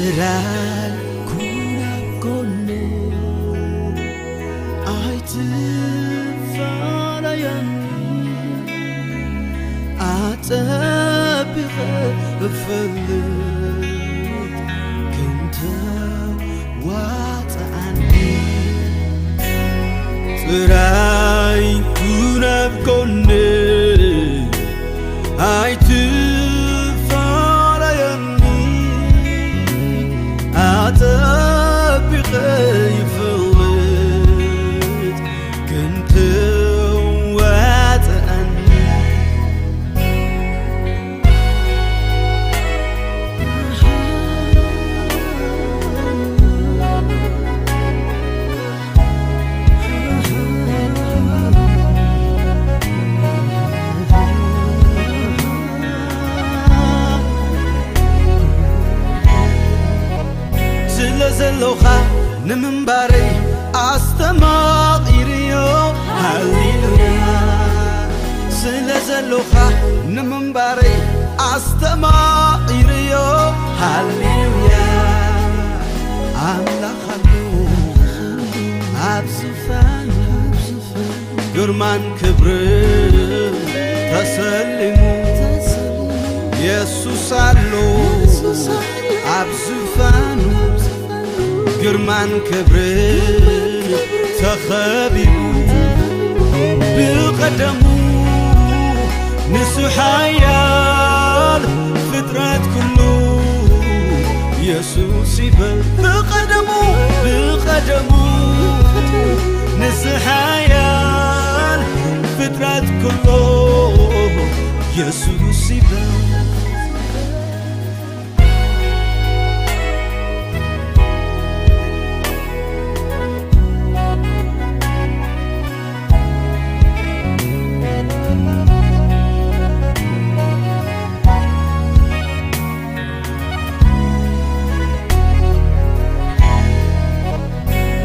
ጥራይ ኩን ኣብ ጎነይ ኣይትፋለየኒ፣ ኣጸቢቐ እፈልጥ ክንተ ዋጽኣኒ። ጥራይ ኩን ኣብ ጎነይ ኣይትፋለየኒ፣ ኣጸቢቐ ይፈልጥ ክንተ ዋጽኣኒ። ስለ ዘሎኻ ንምንባረይ ኣስተማቒርዮ፣ ሃሌሉያ። ስለ ዘሎኻ ንምንባረይ ኣስተማቒርዮ፣ ሃሌሉያ። ኣምላኽ ኣሎ ኣብ ዝፋን፣ ግርማን ክብርን ተሰሊሙ፣ የሱስ ኣሎ ኣብ ዝፋኑ፣ ግርማን ክብርን ተኸቢቡ፣ ብቐደሙ ንሱ ሓያል፣ ፍጥረት ኩሉ የሱስ ይበል። ብቐደሙ፣ ብቐደሙ ንሱ ሓያል፣ ፍጥረት ኩሉ የሱስ ይበል።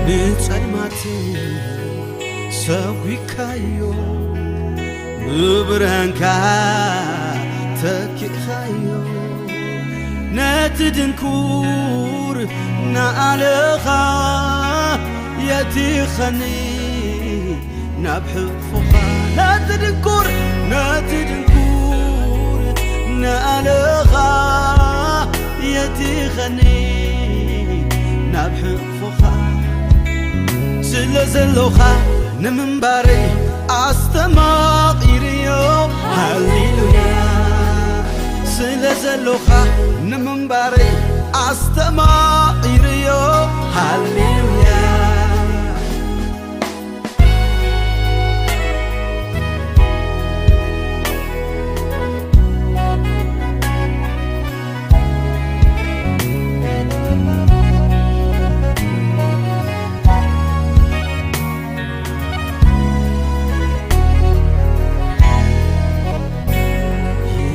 ንጸልማት ሰጒግካዮ፣ ብብርሃንካ ተኪእኻዮ። ነቲ ድንኩር ንኣለኻ የቲኸኒ ናብ ሕቕፎኻ። ነቲ ድንኩር፣ ነቲ ድንኩር ንኣለኻ የቲኸኒ ናብ ሕቕፎኻ። ስለ ዘሎኻ ንምንባረይ ኣስተማቒርዮ፣ ሃሌሉያ። ስለ ዘሎኻ ንምንባረይ ኣስተማቒርዮ፣ ሃሌሉያ።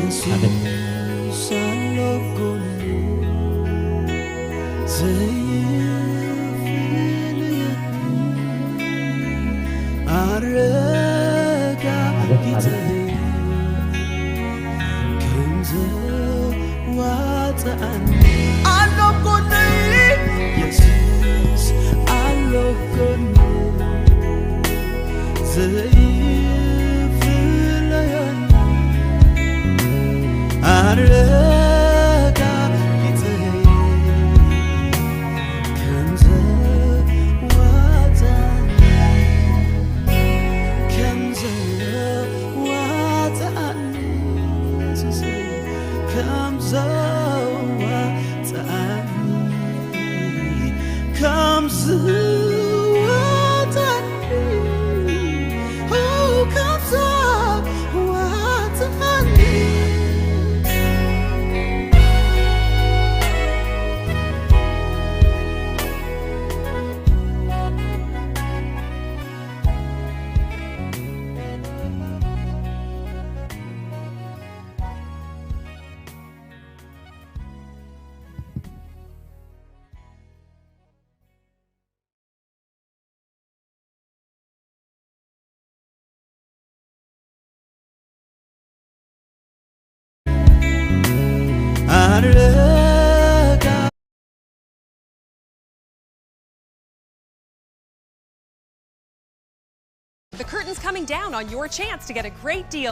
የሱስ ኣሎ ጎነይ፣ ዘይፍለየኒ፣ ኣረጋጊጸኒ ከም ዘዋጽኣኒ። ኣሎ ጎነይ፣ የሱስ ኣሎ ጎነይ፣ ዘይፍለየኒ፣ ኣረጋጊጸኒ ከም ዘዋጽኣኒ፣ ከም ዘዋጽኣኒ፣ የሱሰይ፣ ከም ዘዋጽኣኒ፣ ከም ዘዋጽኣኒ፣ ኦ፣ ከም ዘዋጽኣኒ። ኣረጋ Coming down on your chance to get a great deal.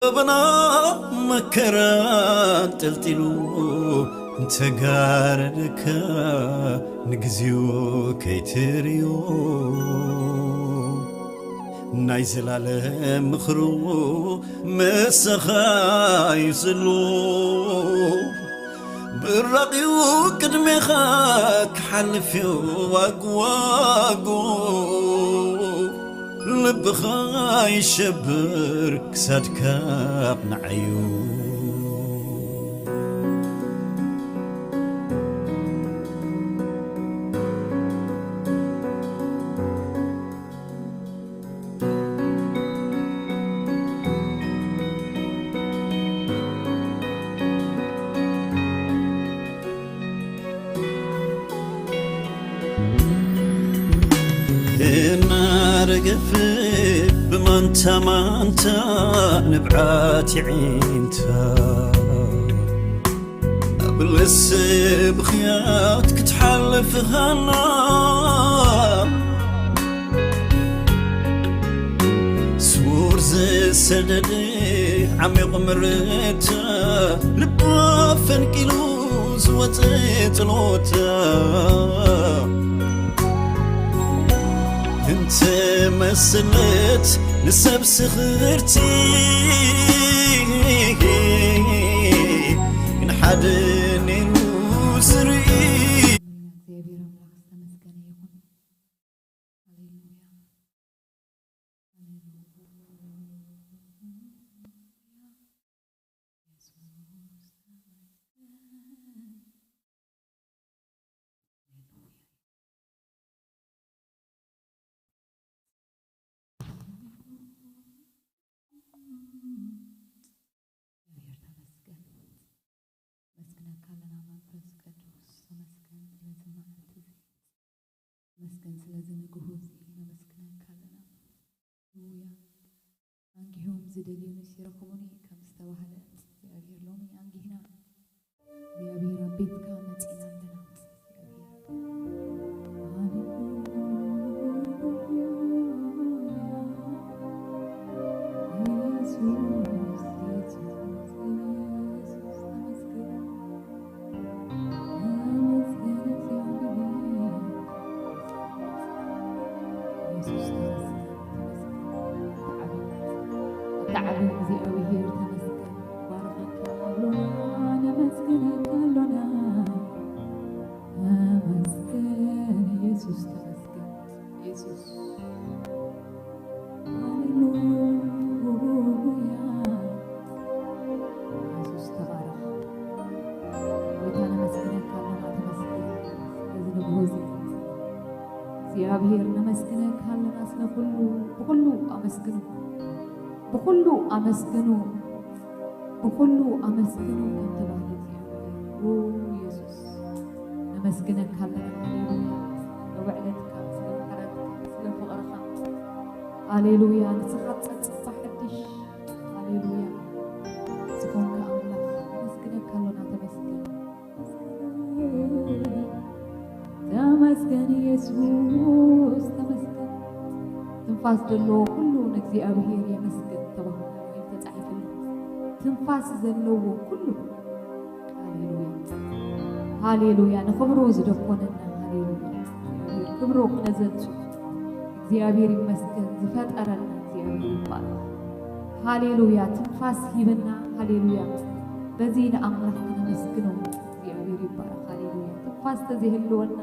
ጎበና መከራ ኣንጠልጢሉ እንተጋረደካ ንግዜኡ ከይትርእዮ ናይ ዘላለም ምኽሩ ምሳኻ እዩ ዘሎ። ብራቕዩ ቅድሜኻ ክሓልፍ እዩ ዋጉ ዋጉ። ልብኻ ይሸብር ክሳድካ ኣቕንዓዮ። እናረገፈ ብማንታ ማንታ ንብዓት ይዒንታ ኣብ ልሲ ብኽያት ክትሓልፍ ሃና ስውር ዝሰደደ ዓሚቕ ምርታ ልባ ፈንቂሉ ዝወፀ ጸሎታ እንተ መስለት ንሰብ ስኽርቲ ግን ሓደ ነይሩ ዝርኢ እግዚኣብሔር ኣምላኽ ዝተመስገነ ይኹን። ሃሌሉያ። እግዚኣብሔር ተመስገን። ነመስግነካ ኣለና መንፈስ ቅዱስ፣ ተመስገን ስለዚ መዓልቲ እዚ። ተመስገን ስለዚ ንግሆ እዚ፣ ነመስግነካ ኣለና። ሃሌሉያ። ኣንጊሆም ዝደልዩንስ ይረኽቡኒ ከም ዝተባህለ፣ እግዚኣብሔር ሎሚ ኣንጊህና። እግዚኣብሔር ኣብ ቤትካ መጺና ኣለና። እግዚኣብሔር። ሃሌሉያ። ኢየሱስ፣ ኢየሱስ፣ ኢየሱስ፣ ተመስገን። ተመስገን እግዚኣብሔር። ኢየሱስ ተመስገን፣ ተመስገን። ኣታ ዓቢ እግዚኣብሔር ተመስገን። ባርኸካ ኣሎና፣ ነመስግነካ ኣሎና። ተመስገን ኢየሱስ ተመስገን። ኢየሱስ ሃሌሉያ። ኢየሱስ ተባረኽ። ጎይታ ነመስግነካ ኣለና፣ ተመስገን። ስለዚ ንግሆ እዚ እግዚኣብሔር ነመስግነካ ኣለና፣ ስለ ኩሉ፣ ብኩሉ ኣመስግኑ፣ ብኩሉ ኣመስግኑ፣ ብኩሉ ኣመስግኑ ከም ተባህለ እግዚኣብሔር። ኦ ኢየሱስ ነመስግነካ ኣለና። ሃሌሉያ። ስለ ውዕለትካ፣ ስለ ምሕረትካ፣ ስለ ፍቕርኻ። ሃሌሉያ። ንስኻ ጸጽባ ሓድሽ። ሃሌሉያ። ዝኾንካ ኣምላኽ ነመስግነካ ኣሎና። ተመስገን። ተመስገን ኢየሱስ፣ ተመስገን። ትንፋስ ዘለዎ ኩሉ ንእግዚኣብሔር የመስግን ተባሂሉ ተጻሒፉ ኣሎ። ትንፋስ ዘለዎ ኩሉ። ሃሌሉያ። ሃሌሉያ። ንኽብሩ ዝደኮነና። ሃሌሉያ። ክብሩ ክነዘንቱ። እግዚኣብሔር ይመስገን ዝፈጠረና እግዚኣብሔር ይባረክ። ሃሌሉያ። ትንፋስ ሂብና። ሃሌሉያ። በዚ ንኣምላኽ ክነመስግኖ እግዚኣብሔር ይባረክ። ሃሌሉያ። ትንፋስ ተዘይህልወና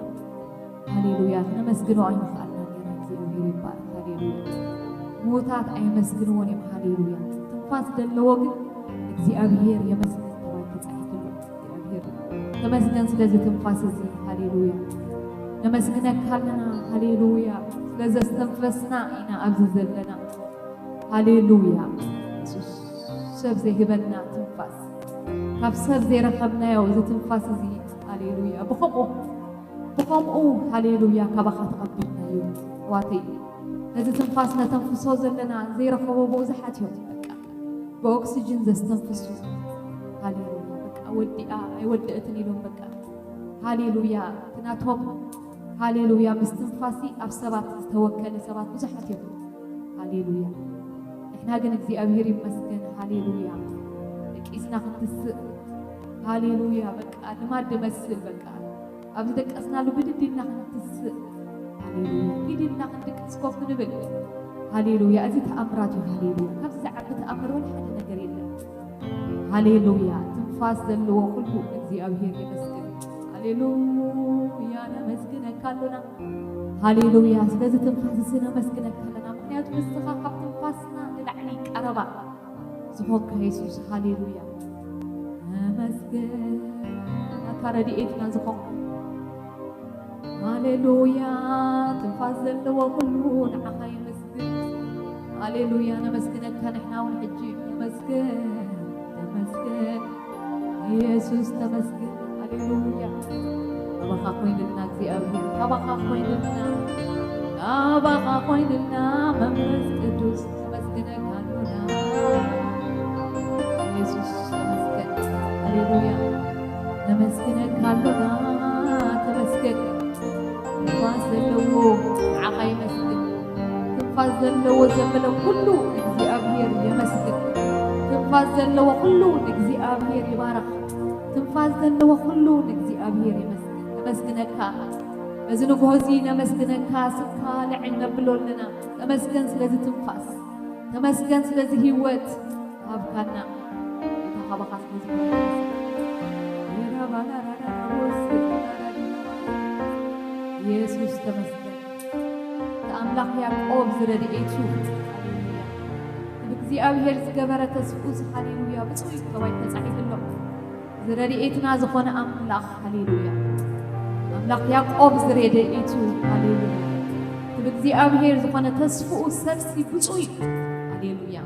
ሃሌሉያ ክነመስግኖ ኣይምኽኣልና ነይርና። እግዚኣብሔር ይባረክ። ሃሌሉያ። ምዉታት ኣየመስግንዎን እዮም። ሃሌሉያ። ትንፋስ ዘለዎ ግን እግዚኣብሔር የመስግን ተባሂሉ ተጻሒፉ ኣሎ። እግዚኣብሔር ተመስገን ስለዚ ትንፋስ እዚ። ሃሌሉያ። ነመስግነካ ኣለና። ሃሌሉያ። ስለ ዘስተንፈስና ኢና ኣብዚ ዘለና። ሃሌሉያ። የሱስ ሰብ ዘይህበና ትንፋስ። ካብ ሰብ ዘይረኸብናዮ እዚ ትንፋስ እዚ፣ ሃሌሉያ፣ ብኸምኡ፣ ብኸምኡ፣ ሃሌሉያ፣ ካባኻ ተቐቢልናዮ። ኣሕዋተይ፣ ነዚ ትንፋስ ነተንፍሶ ዘለና ዘይረኸቦ ብዙሓት እዮም። በቃ፣ ብኦክስጅን ዘስተንፍሱ፣ ሃሌሉያ፣ በቃ፣ ወዲኣ ኣይወደእትን ኢሎም፣ በቃ፣ ሃሌሉያ፣ እቲ ናቶም፣ ሃሌሉያ፣ ምስትንፋሲ ኣብ ሰባት ዝተወከለ ሰባት ብዙሓት እዮም። ሃሌሉያ። ንሕና ግን እግዚኣብሔር ይመስገን፣ ሃሌሉያ፣ ደቂስና ክንትስእ፣ ሃሌሉያ፣ በቃ፣ ልማድ ድመስል፣ በቃ፣ ኣብ ዝደቀስናሉ ብድድ ኢልና ክንትስእ፣ ሃሌሉያ፣ ኪድ ኢልና ክንድቅስ ኮፍ ክንብል፣ ሃሌሉያ፣ እዚ ተኣምራት እዩ፣ ሃሌሉያ። ካብዚ ዝዓቢ ተኣምር ወላ ሓደ ነገር የለን። ሃሌሉያ፣ ትንፋስ ዘለዎ ኩሉ እግዚኣብሔር የመስግን። ሃሌሉያ፣ ነመስግነካ ኣሎና። ሃሌሉያ፣ ስለዚ ትንፋስ እዚ ነመስግነካ ኣለና። ምኽንያቱ ንስኻ ካብ ትንፋስና ንላዕሊ ቀረባ ዝኾንካ የሱስ፣ ሃሌሉያ። ነመስግን፣ ኣታ ረድኤትና ዝኾንካ። ሃሌሉያ፣ ትንፋስ ዘለዎ ኩሉ ንዓኻ የመስግን። ሃሌሉያ፣ ነመስግነካ ንሕና እውን ሕጂ። ተመስገን፣ ተመስገን፣ የሱስ ተመስገን። ሃሌሉያ፣ ካባኻ ኮይንልና እግዚኣብሔር፣ ካባኻ ኮይንልና፣ ካባኻ ኮይንልና መንፈስ ቅዱስ፣ ነመስግነካ ኣሎና። የሱስ ተመስገን። ሃሌሉያ፣ ነመስግነካ ኣሎና። ተመስገን። ትንፋስ ዘለዎ ንዓኻ ይመስግን። ትንፋስ ዘለዎ ዘበለ ኩሉ ንእግዚኣብሔር የመስግን። ትንፋስ ዘለዎ ኩሉ ንእግዚኣብሔር ይባርኽ። ትንፋስ ዘለዎ ኩሉ ንእግዚኣብሔር የመስግን። ነመስግነካ። በዚ ንግሆ እዚ ነመስግነካ፣ ስምካ ልዕል ነብሎ ኣለና። ተመስገን ስለዚ ትንፋስ፣ ተመስገን ስለዚ ህይወት ሃብካና። ጌታ ካባኻ ስለ ዝኾነ የሱስ ተመስገን። እቲ ኣምላኽ ያዕቆብ ዝረድኤቱ፣ ሃሌሉያ፣ ብእግዚኣብሔር ዝገበረ ተስፍኡስ፣ ሃሌሉያ፣ ብፁዕ እዩ ተባሂሉ ተጻሒፉ ኣሎ። ዝረድኤትና ዝኾነ ኣምላኽ፣ ሃሌሉያ፣ ኣምላኽ ያዕቆብ ዝረድኤቱ፣ ሃሌሉያ፣ ብእግዚኣብሔር ዝኾነ ተስፍኡ ሰብሲ ብፁዕ እዩ። ሃሌሉያ።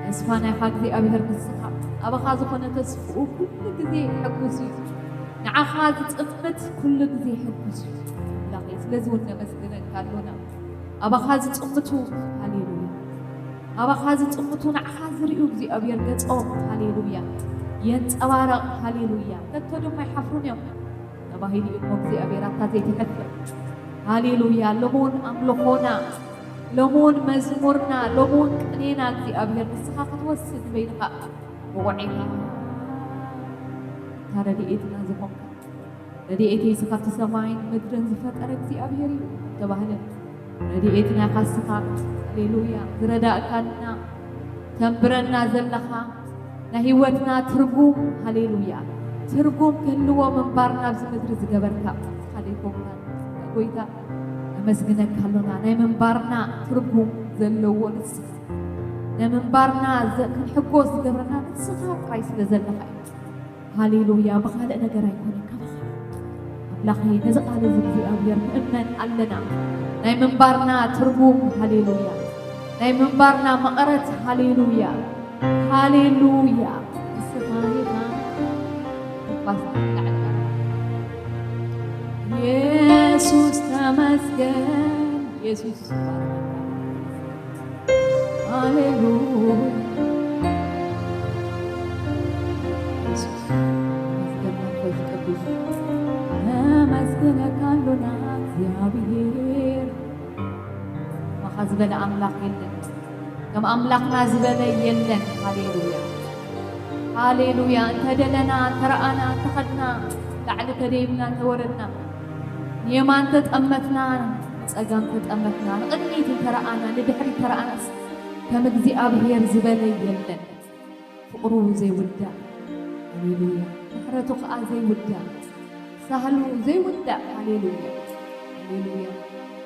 ተስፋ ናይኻ እግዚኣብሔር ንስኻ፣ ኣባኻ ዝኾነ ተስፍኡ ኩሉ ግዜ ሕጉስ እዩ። ንዓኻ ዝጥምት ኩሉ ግዜ ሕጉስ እዩ። ኣምላኸይ፣ ስለዚ እውን ነመስግነካ ኣሎና። ኣባኻ ዝጥምቱ፣ ሃሌሉያ፣ ኣባኻ ዝጥምቱ፣ ንዓኻ ዝርእዩ እግዚኣብሔር ገጾም፣ ሃሌሉያ፣ የንጸባረቕ፣ ሃሌሉያ፣ ከቶ ድማ ኣይሓፍሩን እዮም ተባሂሉ እዩ እሞ እግዚኣብሔር ኣታ ዘይትሕፍር። ሃሌሉያ። ሎሚ እውን ኣምልኾና፣ ሎሚ እውን መዝሙርና፣ ሎሚ እውን ቅኔና እግዚኣብሔር ንስኻ ክትወስን በይንኻ ብቑዕ ኢኻ። እታ ረድኤትና ዝኾንካ፣ ረድኤተይስ ካብቲ ሰማይን ምድርን ዝፈጠረ እግዚኣብሔር እዩ ተባህለ። ረድኤትና ኢኻ ንስኻ። ሃሌሉያ። ዝረዳእካና፣ ተንብረና ዘለኻ፣ ናይ ህይወትና ትርጉም፣ ሃሌሉያ፣ ትርጉም ክህልዎ ምንባርና ኣብዚ ምድሪ ዝገበርካ ንስኻ ዶ ኣይኮንካን? ጎይታ፣ ነመስግነካ ኣሎና። ናይ ምንባርና ትርጉም ዘለዎ ንስኻ፣ ናይ ምንባርና ዘ-፣ ክንሕጎስ ዝገብረና ንስኻ ጥራይ ስለ ዘለኻ እዩ። ሃሌሉያ፣ ብኻልእ ነገር ኣይኮነን፣ ካባኻ። ኣምላኸይ፣ ነዚ ቃል እዚ እግዚኣብሔር ንእመን ኣለና። ናይ ምንባርና ትርጉም፣ ሃሌሉያ፣ ናይ ምንባርና መቐረት፣ ሃሌሉያ፣ ሃሌሉያ፣ ንስኻ ኢኻ። ትንፋስ ንላዕሊ። የሱስ ተመስገን፣ የሱስ ሃሌሉያ። የሱስ ተመስገን መንፈስ ቅዱስ። ነመስግነካ ኣሎና እግዚኣብሔር። ከማኻ ዝበለ ኣምላኽ የለን። ከም ኣምላኽና ዝበለ የለን። ሃሌሉያ። ሃሌሉያ። እንተደለና፣ እንተረኣና፣ እንተኸድና፣ ላዕሊ ተደይብና፣ እንተወረድና፣ ንየማን ተጠመትና፣ ንጸጋም ተጠመትና፣ ንቕድሚት እንተረኣና፣ ንድሕሪት ተረኣናስ፣ ከም እግዚኣብሔር ዝበለ የለን። ፍቕሩ ዘይውዳእ፣ ሃሌሉያ። ምሕረቱ ኸኣ ዘይውዳእ፣ ሳህሉ ዘይውዳእ፣ ሃሌሉያ፣ ሃሌሉያ።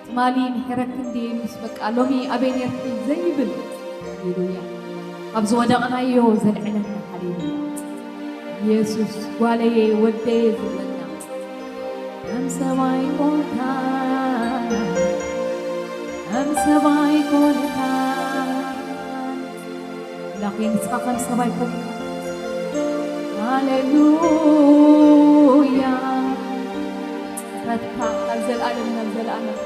ትማሊ ምሒረኪ እንድየ ኢሉስ፣ በቃ፣ ሎሚ ኣበይ ኔርኪ ዘይብል፣ ሃሌሉያ። ካብ ዝወደቕናዮ ዘልዕለና፣ ሃሌሉያ። የሱስ ጓለየ ወደየ ዝብለና፣ ከም ሰብኣይ ኮንካ፣ ከም ሰብኣይ ኮንካ፣ ኣምላኸይ ንስኻ ከም ሰብኣይ ኮንካ። ሃሌሉያ። ምሕረትካ ካብ ዘለኣለም ናብ ዘለኣለም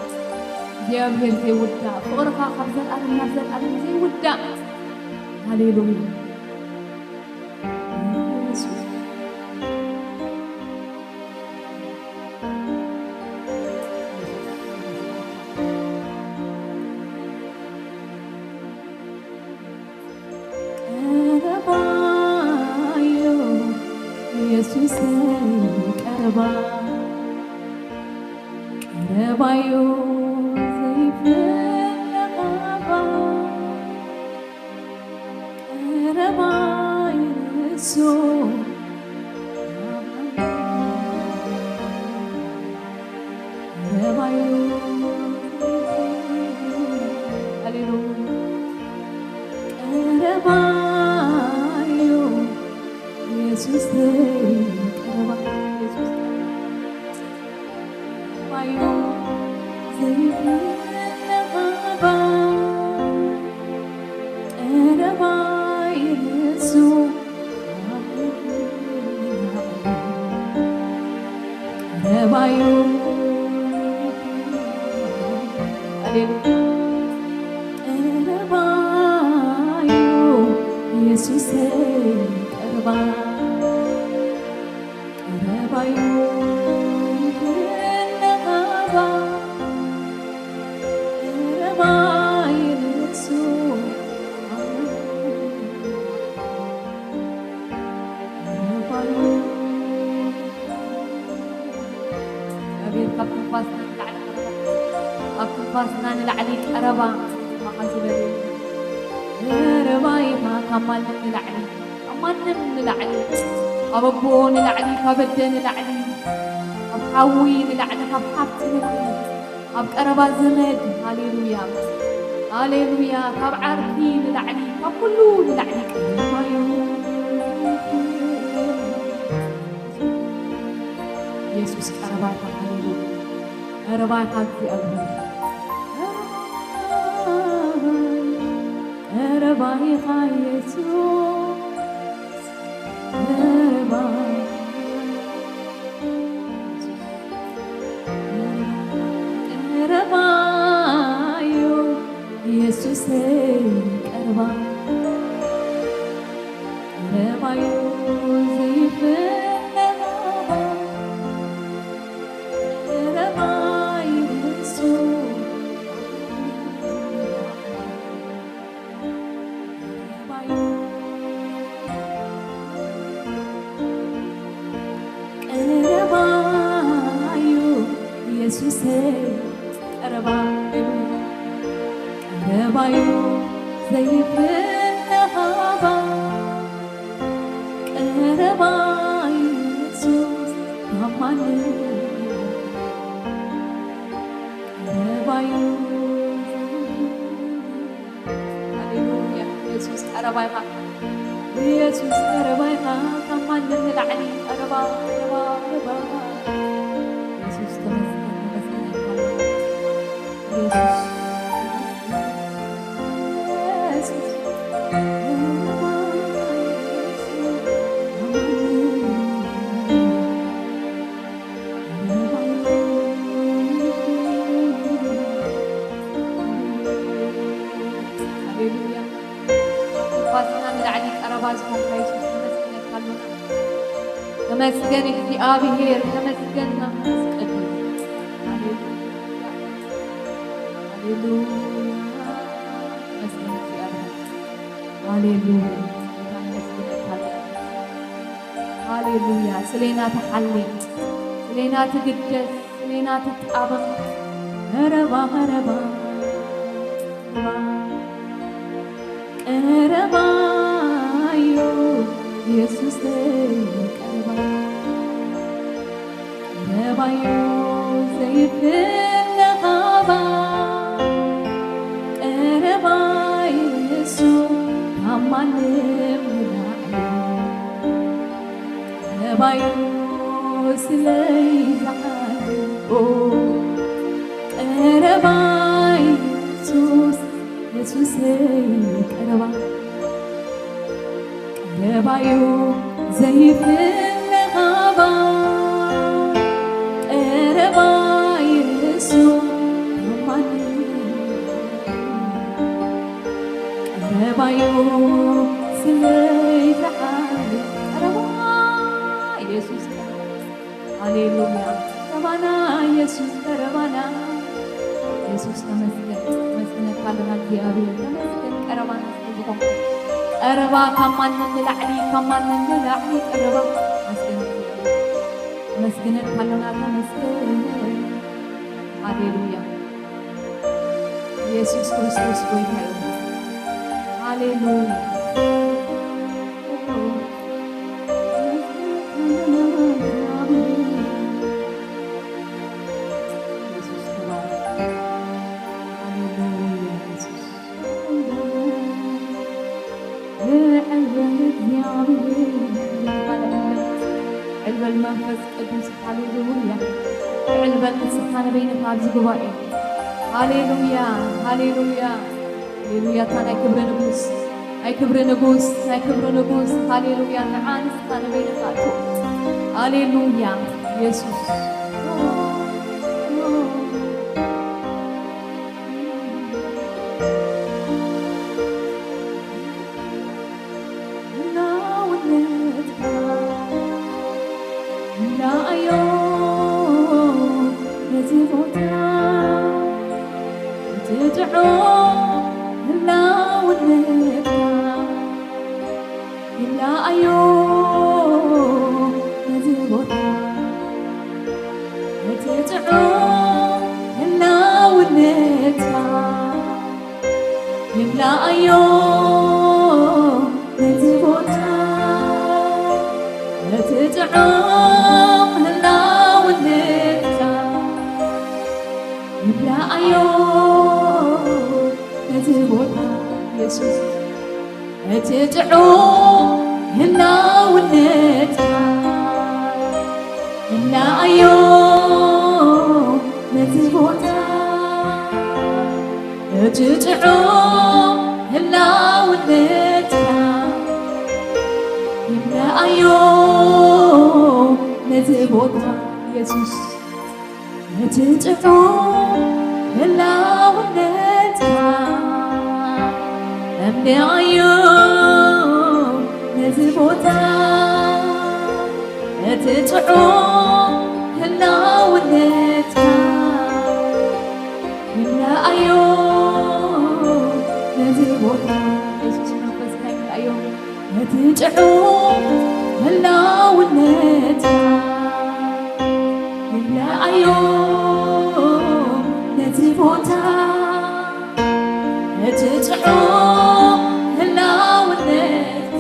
እግዚኣብሔር ዘይውዳእ፣ ፍቕርካ ካብ ዘለኣለም ናብ ዘለኣለም ዘይውዳእ። ሃሌሉያ። ኢየሱስ። ቀረባዮ ኢየሱስ ቀረባ፣ ቀረባዮ ዘይፍለቓባ፣ ቀረባይ ንሱ። ቀረባዩ፣ ሃሌሉያ። ቀረባዩ፣ ኢየሱስ ቀረባ፣ ኢየሱስ ቀረባዩ፣ ዘይፍለቓባ። ቀረባይ ንሱ፣ ቀረባዩ። ሃሌሉያ። ቀረባዩ ኢየሱስ ቀረባ፣ ቀረባዩ ለቓባ፣ ቀረባይ ንሱ። ቀረባዩ። እግዚኣብሔር ካብ ትንፋስና ንላዕሊ ቀረባ፣ ካብ ትንፋስና ንላዕሊ ቀረባ ኢኻ ዝበለ። ቀረባ ኢኻ ካብ ማንም ንላዕሊ፣ ካብ ማንም ንላዕሊ፣ ካብ ኣቦ ንላዕሊ፣ ካብ ኣደ ንላዕሊ፣ ካብ ሓዊ ንላዕሊ፣ ካብ ሓብቲ ንላዕሊ፣ ኣብ ቀረባ ዘመድ፣ ሃሌሉያ፣ ሃሌሉያ፣ ካብ ዓርኪ ንላዕሊ፣ ካብ ኩሉ ንላዕሊ ቀረባ እዩ። ኢየሱስ ቀረባ ኢኻ፣ ሃሌሉያ። ቀረባ ኢኻ እግዚኣብሔር። ቀረባ ኢኻ ኢየሱስ፣ ቀረባ። ቀረባዩ ኢየሱስ ቀረባ፣ ቀረባዩ ዘይፍለባ፣ ቀረባይ ንሱ። ቀረባዩ ኢየሱሰይ ቀረባዩ፣ ቀረባዩ ዘይፍለኻባ፣ ቀረባዩ ኢየሱስ ታማኒ ቀረባዩ። ሃሌሉያ። ኢየሱስ ቀረባይኻ፣ ኢየሱስ ቀረባይኻ፣ ካብ ማንም ንላዕሊ ቀረባ፣ ቀረባ፣ ቀረባ። ኢየሱስ ተመስገን፣ ተመስገን። ኢየሱስ፣ ኢየሱስ። ሃሌሉያ። ትንፋስና ንላዕሊ ቀረባ ዝኾንካ የሱስ፣ ነመስግነካ ኣሎና። ተመስገን እግዚኣብሔር፣ ተመስገን መንፈስ ቅዱስ። ሃሌሉያ። ሃሌሉያ። ተመስገን እግዚኣብሔር። ሃሌሉያ። ጌታ ነመስግነካ ኣሎና። ሃሌሉያ። ስሌና ትሓሌ፣ ስሌና ትግደስ፣ ስሌና ትጣበም። ቀረባ፣ ቀረባ፣ ቀረባዩ ኢየሱስ ቀረባ፣ ቀረባዩ ዘይፍለኻባ፣ ቀረባይ ንሱ ካብ ማንም ንላዕሊ። ቀረባዩ ስለይ ዝዓቢ፣ ኦ፣ ቀረባይ የሱስ፣ የሱሰይ ቀረባ፣ ቀረባዩ ዘይፍለ ኻባ ቀረባ የሱ ማንም ቀረባዩ ስለይተሓለ ቀረባ የሱስ ሃሌሉያ። ቀረባና የሱስ ቀረባና። የሱስ ተመስገን። መስግነካ ኣለና እግዚኣብሔር ተመስገን። ቀረባና ስለ ዝኾንካ ቀረባ ካብ ማንም ንላዕሊ ካብ ማንም ንላዕሊ ቀረባ መስገን እግዚኣብሔር። መስግነካ ኣለና ተመስገን። ሃሌሉያ። የሱስ ክርስቶስ ጎይታ እዩ። ሃሌሉያ። የሱስ ተባረክ። ሃሌሉያ የሱስ። ዕልበል እግዚኣብሔር ይባላል። ዕልበል መንፈስ ቅዱስ ሃሌሉያ። ዕልበል ንስኻ ንበይንኻ ኣብዚ ጉባኤ ሃሌሉያ፣ ሃሌሉያ፣ ሃሌሉያ። እታ ናይ ክብሪ ንጉስ፣ ናይ ክብሪ ንጉስ፣ ናይ ክብሪ ንጉስ ሃሌሉያ። ንዓ ንስኻ ንበይንኻ እቶ ሃሌሉያ የሱስ። ህላውነትካ ይላኣዮ ነዚ ቦታ፣ እቲ ጥዑም ህላውነትካ ይላኣዮ ነዚ ቦታ፣ እቲ ጥዑም ህላውነትካ ይላኣዮ ነዚ ቦታ፣ እቲ ጥዑም ህላውነትካ ይላኣዮ ነዚ ቦታ የሱስ። እቲ ጥዑም ህላውነትካ ይላኣዮ ነዚ ቦታ፣ እቲ ጥዑም ህላውነትካ ይላኣዮ ነዚ ቦታ የሱስ። እቲ ጥዑም ህላውነትካ እምልኣዮ ነዚ ቦታ፣ እቲ ጥዑም ህላውነትካ ይምልኣዮ ነዚ ቦታ። የሱስ መንፈስካ ይምልኣዮ። እቲ ጥዑም ህላውነትካ ይምልኣዮ ነዚ ቦታ፣ እቲ ጥዑም ህላውነትካ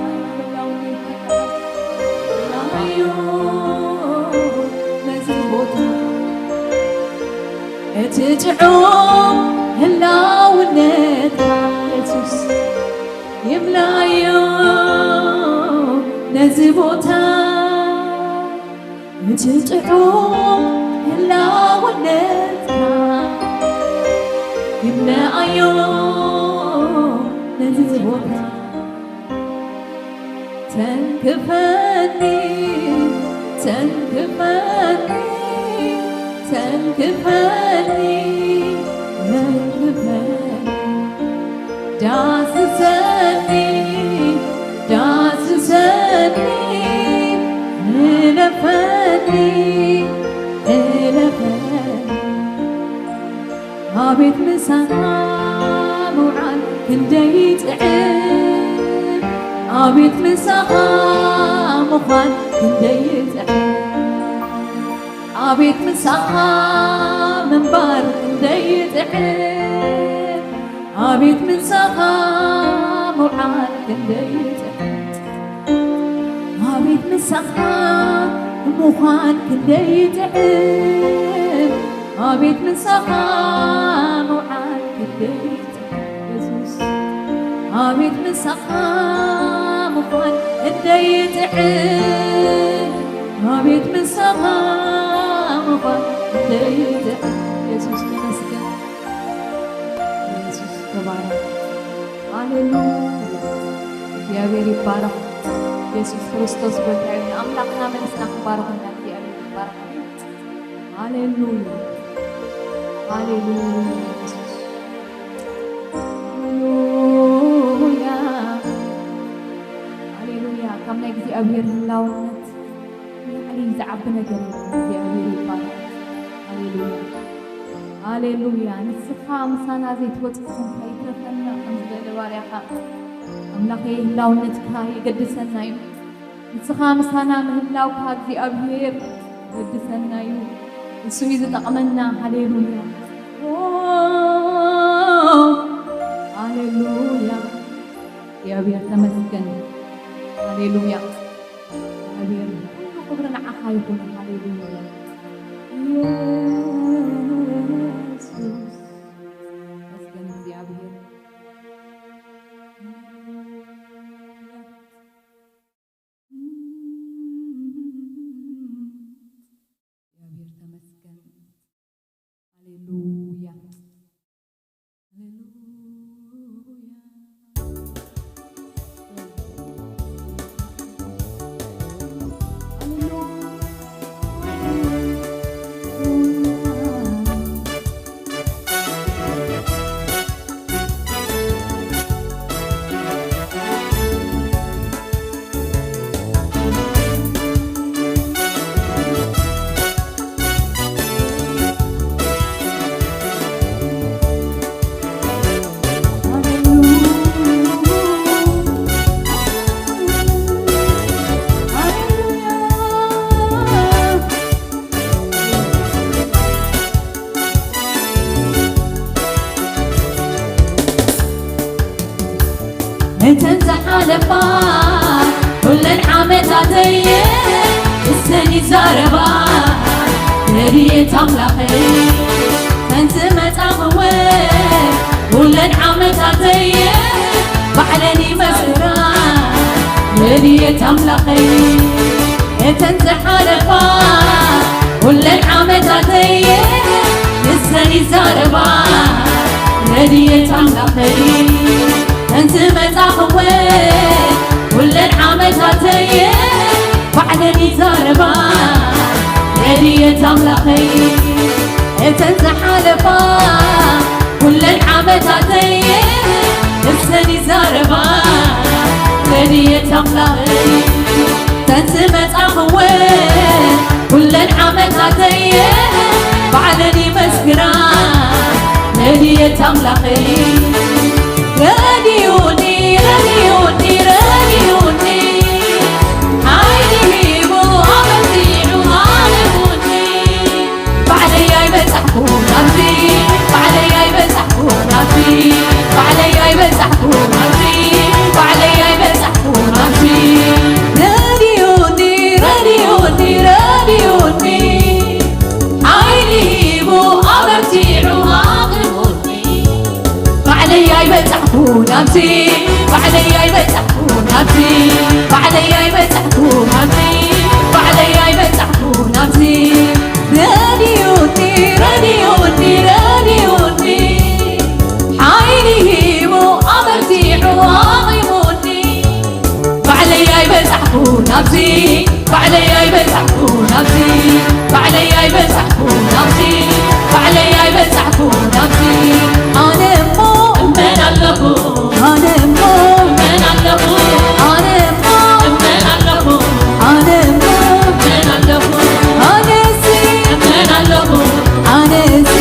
ይምልኣዮ ነዚ ቦታ፣ እቲ ጥዑም ህላውነትካ የሱስ ይምልኣዮ ነዚ ቦታ፣ እቲ ጥዑም ህላውነትካ ይምልኣዮ ነዚ ቦታ። ተንክፈኒ፣ ተንክፈኒ፣ ተንክፈኒ፣ ተንክፈኒ። ዳስሰኒ፣ ዳስሰኒ፣ እለፈኒ፣ እለፈኒ። ኣቤት ምሳኻ ምውዓል ክንደይ ይጥዕም፣ ኣቤት ምሳኻ ምዃን ክንደይ ይጥዕም፣ ኣቤት ምሳኻ ምንባር ክንደይ ይጥዕም፣ ኣቤት ምሳኻ ምውዓል ክንደይ ይጥዕም። ኣቤት ምሳኻ ምዃን ክንደይ ይጥዕም፣ ኣቤት ምሳኻ ምውዓል ክንደይ ይጥዕም የሱስ። ኣቤት ምሳኻ ምዃን ክንደይ ይጥዕም፣ ኣቤት ምሳኻ ምዃን ክንደይ ይጥዕም የሱስ። ተመስገን የሱስ፣ ተባረክ። ሃሌሉያ፣ እግዚኣብሔር ይባረክ። ኢየሱስ ክርስቶስ ጎይታ እዩ። ንኣምላኽና መልስና ክባረኸና እግዚኣብሔር ይባረኽ። ኣሜን። ሃሌሉያ። ሃሌሉያ። ኢየሱስ። ሃሌሉያ። ሃሌሉያ። ካብ ናይ እግዚኣብሔር ህላውነት ንላዕሊ ዝዓቢ ነገር የለን። እግዚኣብሔር ይባረኽ። ሃሌሉያ። ሃሌሉያ። ንስኻ ምሳና ዘይትወጽእ ኮንካ ይትረፈና ከም ዝበለ ባርያኻ። ኣምላኸይ ህላውነትካ የገድሰና እዩ። ንስኻ ምሳና ምህላውካ እግዚኣብሔር የገድሰና እዩ። እሱ እዩ ዝጠቕመና። ሃሌሉያ። ኦ፣ ሃሌሉያ። እግዚኣብሔር ተመስገን። ሃሌሉያ። እግዚኣብሔር ኩሉ ክብሪ ንዓኻ ይኹን። ሃሌሉያ። ኢየሱስ። ተመስገን እግዚኣብሔር። እግዚኣብሔር ተመስገን። ሃሌሉያ። ሃሌሉያ። እተን ዝሓለፋ ኩለን ዓመታተየ እሰን ይዛረባ ረድኤት ኣምላኸይ። እተን ዝመጻ እውን ኩለን ዓመታተየ ባዕለን ይመስክራ ረድኤት ኣምላኸይ። እተን ዝሓለፋ ኩለን ዓመታተየ ንሰን ይዛረባ ረድኤት ኣምላኸይ። እተን ዝመጻ እውን ኩለን ዓመታተየ ባዕለን ይዛረባ ረድኤት ኣምላኸይ። እተን ዝሓለፋ ኩለን ዓመታተየ እሰን ይዛረባ ረድኤት ኣምላኸይ። እተን ዝመጻ እውን ኩለን ዓመታተየ ባዕለን ይመስክራ ረድኤት ኣምላኸይ። ረድዩኒ፣ ረድዩኒ፣ ረድዩኒ፣ ሓይሊ ሂቡ ኣበርቲዑ ኣቕሙኒ። ባዕለይ ኣይበጻሕኩን ኣብዚ፣ ባዕለይ ኣይበጻሕኩን ኣብዚ፣ ባዕለይ ኣይበጻሕኩን ኣብዚ፣ ባዕለይ ኣይበጻሕኩን ኣብዚ። ረድዩኒ፣ ረድዩኒ፣ ረድዩኒ፣ ሓይሊ ሂቡ ኣበርቲዑ ኣቕሙኒ። ባዕለይ ኣይበጻሕኩን ኣብዚ፣ ባዕለይ ኣይበጻሕኩን ኣብዚ፣ ባዕለይ ኣይበጻሕኩን ኣብዚ፣ ባዕለይ ኣይበጻሕኩን ኣብዚ። ረድዩኒ፣ ረድዩኒ፣ ረድዩኒ፣ ሓይሊ ሂቡ ኣበርቲዑ ኣቕሙኒ። ባዕለይ ኣይበጻሕኩን ኣብዚ፣ ባዕለይ ኣይበጻሕኩን ኣብዚ፣ ባዕለይ ኣይበጻሕኩን ኣብዚ፣ ባዕለይ ኣይበጻሕኩን ኣብዚ። ኣነ እሞ እመን ኣለኹ፣ ኣነ እሞ እመን ኣለኹ፣ ኣነ እሞ እመን ኣለኹ፣ ኣነ እሞ እመን ኣለኹ፣ ኣነሲ እመን ኣለኹ፣ ኣነሲ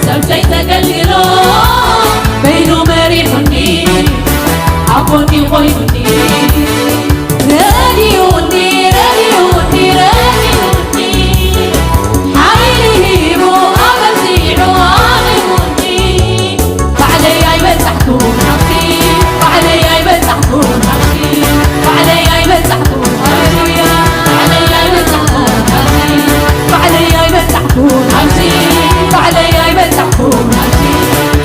ሰብተይ ተገልግሎ በይኑ መሪሑኒ ኣቦኒ ኮይኑኒ ረዲኡኒ ረዲኡኒ ረዲኡኒ ሓይሊ ሂቡ ኣበዚሑ ኣቕርቡኒ ባዕለይ ኣይበጻሕኩን ኣብዚ ባዕለይ ኣይበጻሕኩን ኣብዚ ባዕለይ ኣይበጻሕኩን ሃሌሉያ ባዕለይ ኣይበጻሕኩን ኣብዚ ባዕለይ ኣይበጻሕኩን ኣብዚ ባዕለይ ኣይበጻሕኩን ኣብዚ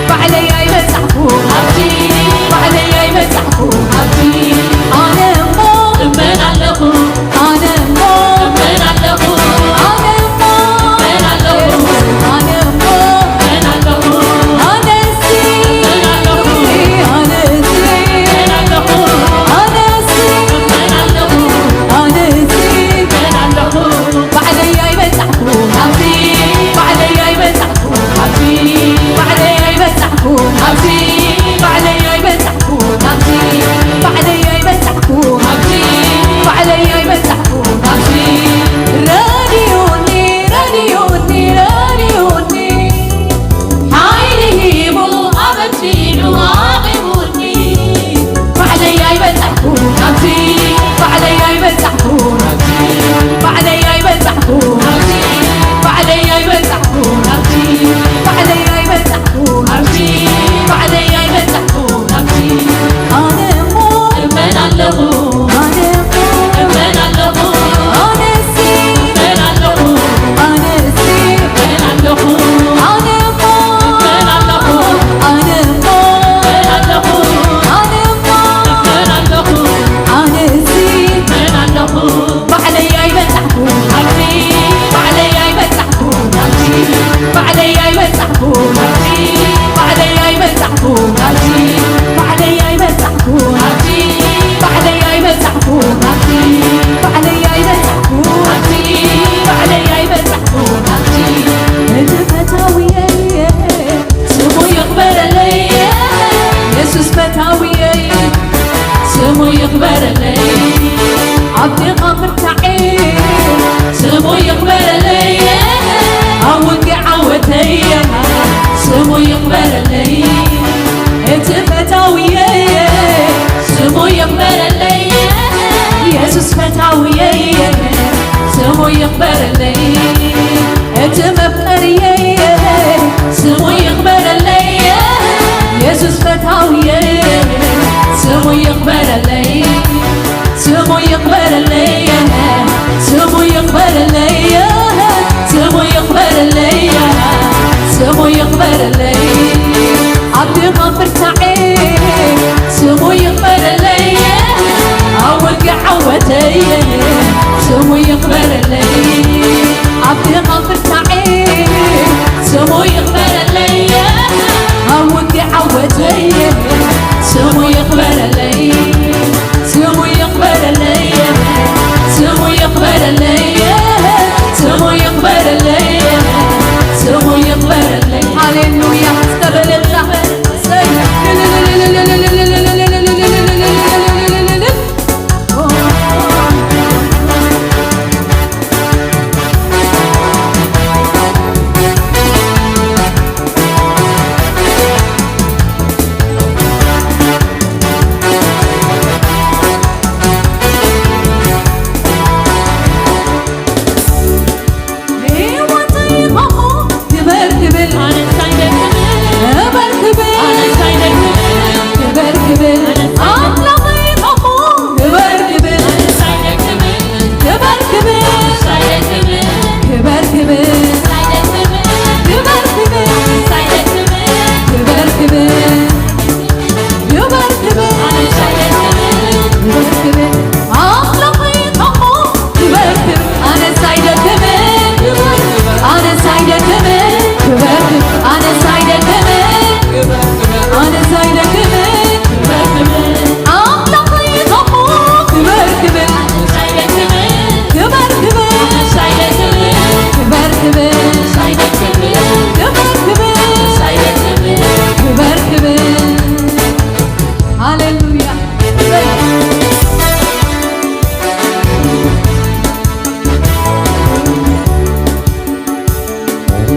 ባዕለይ ኣይበጻሕኩን ኣብዚ ባዕለይ ኣይበጻሕኩን ኣብዚ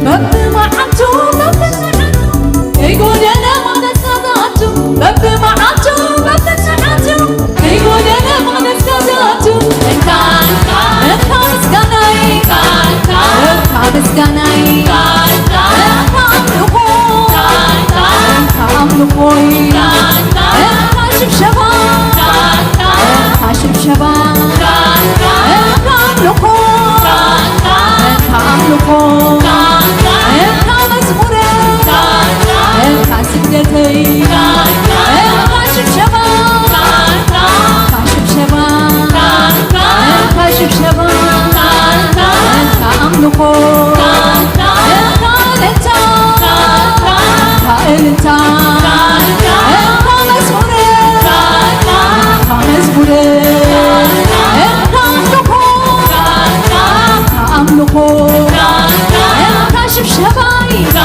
በብመዓልቱ በብሰዓቱ ከይጎደለ መቕደስካ ዝኣቱ፣ በብመዓልቱ በብሰዓቱ ከይጎደለ መቕደስካ ዝኣቱ፣ እንካ፣ እንካ፣ እንካ ምስጋናይ፣ እንካ፣ እንካ ምስጋናይ፣ እንካ፣ እንካ ኣምልኾ፣ እንካ፣ እንካ ኣምልኾይ፣ እንካ ሽብሸባ፣ እንካ ሽብሸባ፣ እንካ ኣምልኾ፣ እንካ ኣምልኾ፣ እንካ መዝሙረ፣ እንካ ስግደተይ፣ እንካ ሽብሸባ፣ እንካ ሽብሸባ፣ እንካ ሽብሸባ፣ እንካ ኣምልኾ፣ እንካ እልልታ፣ እንካ እልልታ፣ እንካ መዝሙረ፣ እንካ መዝሙረ፣ እንካ ኣምልኾ፣ እንካ ኣምልኾ፣ እንካ ሽብሸባይ፣ እንካ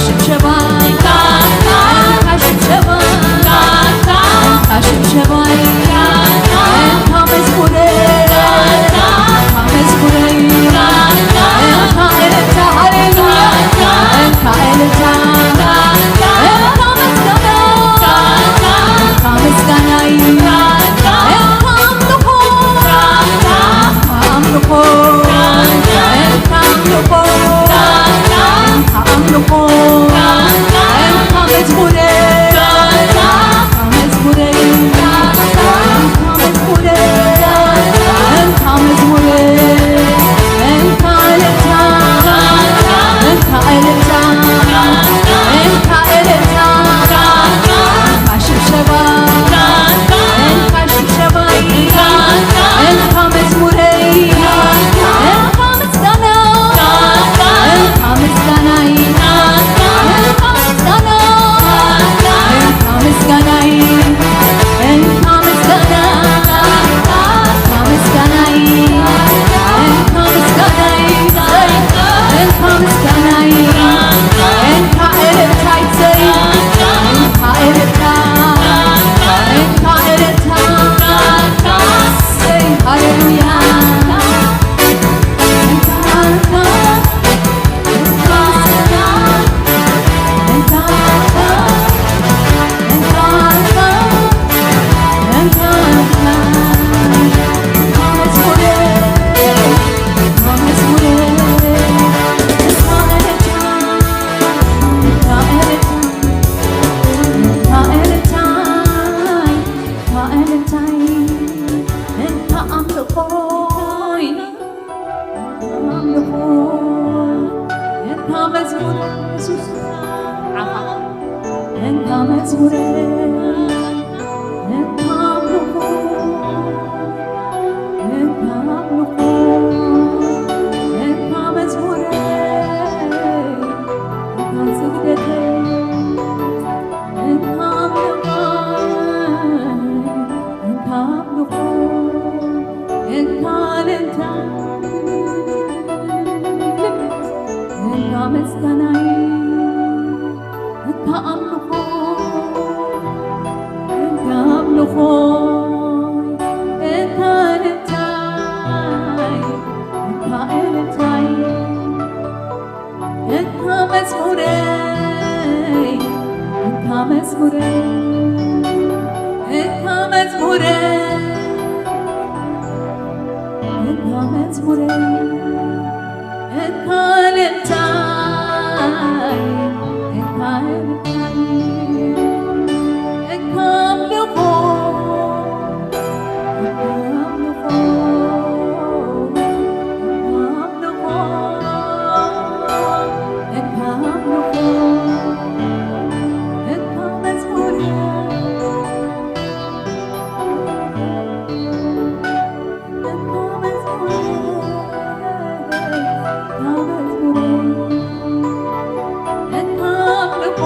ሽብሸባይ፣ እንካ ሽብሸባይ፣ እንካ ሽብሸባይ፣ እንካ መዝሙረ፣ እንካ መዝሙረ፣ እንካ እልልታ፣ ሃሌሉያ፣ እንካ እልልታ፣ እንካ ምስጋና፣ እንካ ምስጋናይ፣ እንካ ኣምልኾ፣ እንካ ኣምልኾ፣ እንካ ኣምልኾ፣ እንካ ኣምልኾ፣ እንካ መዝሙረ፣ እንካ መዝሙረ፣ እንካ መዝሙረ፣ እንካ መዝሙረ፣ እንካ እልልታ፣ እንካ እልልታ፣ እንካ እልልታ፣ እንካ ሽብሸባ፣ እንካ ሽብሸባይ፣ እንካ መዝሙረይ፣ እንካ ምስጋና፣ እንካ ምስጋናይ፣ እንካ ምስጋና፣ እንካ ምስጋናይ፣ እንካ ምስጋና፣ እንካ ምስጋናይ፣ እንካ ምስጋናይ፣ እንካ ምስጋናይ፣ እንካ እልልታይ፣ እንካ እልልታ፣ እንካ እልልታ፣ ሃሌሉያ። እንካ መዝሙር የሱስ፣ እንካ መዝሙር፣ እንካ ኣምልኾ፣ እንካ ኣምልኾ፣ እንካ መዝሙር፣ እንካ ስግደተይ፣ እንካ ኣምልኾ፣ እንካ ኣምልኾ፣ እንካ እልልታ፣ እንካ ምስጋናይ፣ እንካ ኣምልኾ፣ እንካ ኣምልኾ፣ እንካ እልልታይ፣ እንካ እልልታይ፣ እንካ መዝሙረይ፣ እንካ መዝሙረይ፣ እንካ መዝሙረይ፣ እንካ መዝሙረይ፣ እንካ እልልታይ፣ እንካ እልልታይ፣ እንካ ኣምልኾ፣ እንካ ኣምልኾ፣ እንካ ኣምልኾ፣ እንካ ኣምልኾ፣ እንካ መዝሙር፣ እንካ መዝሙር፣ እንካ መዝሙር፣ እንካ ኣምልኾ፣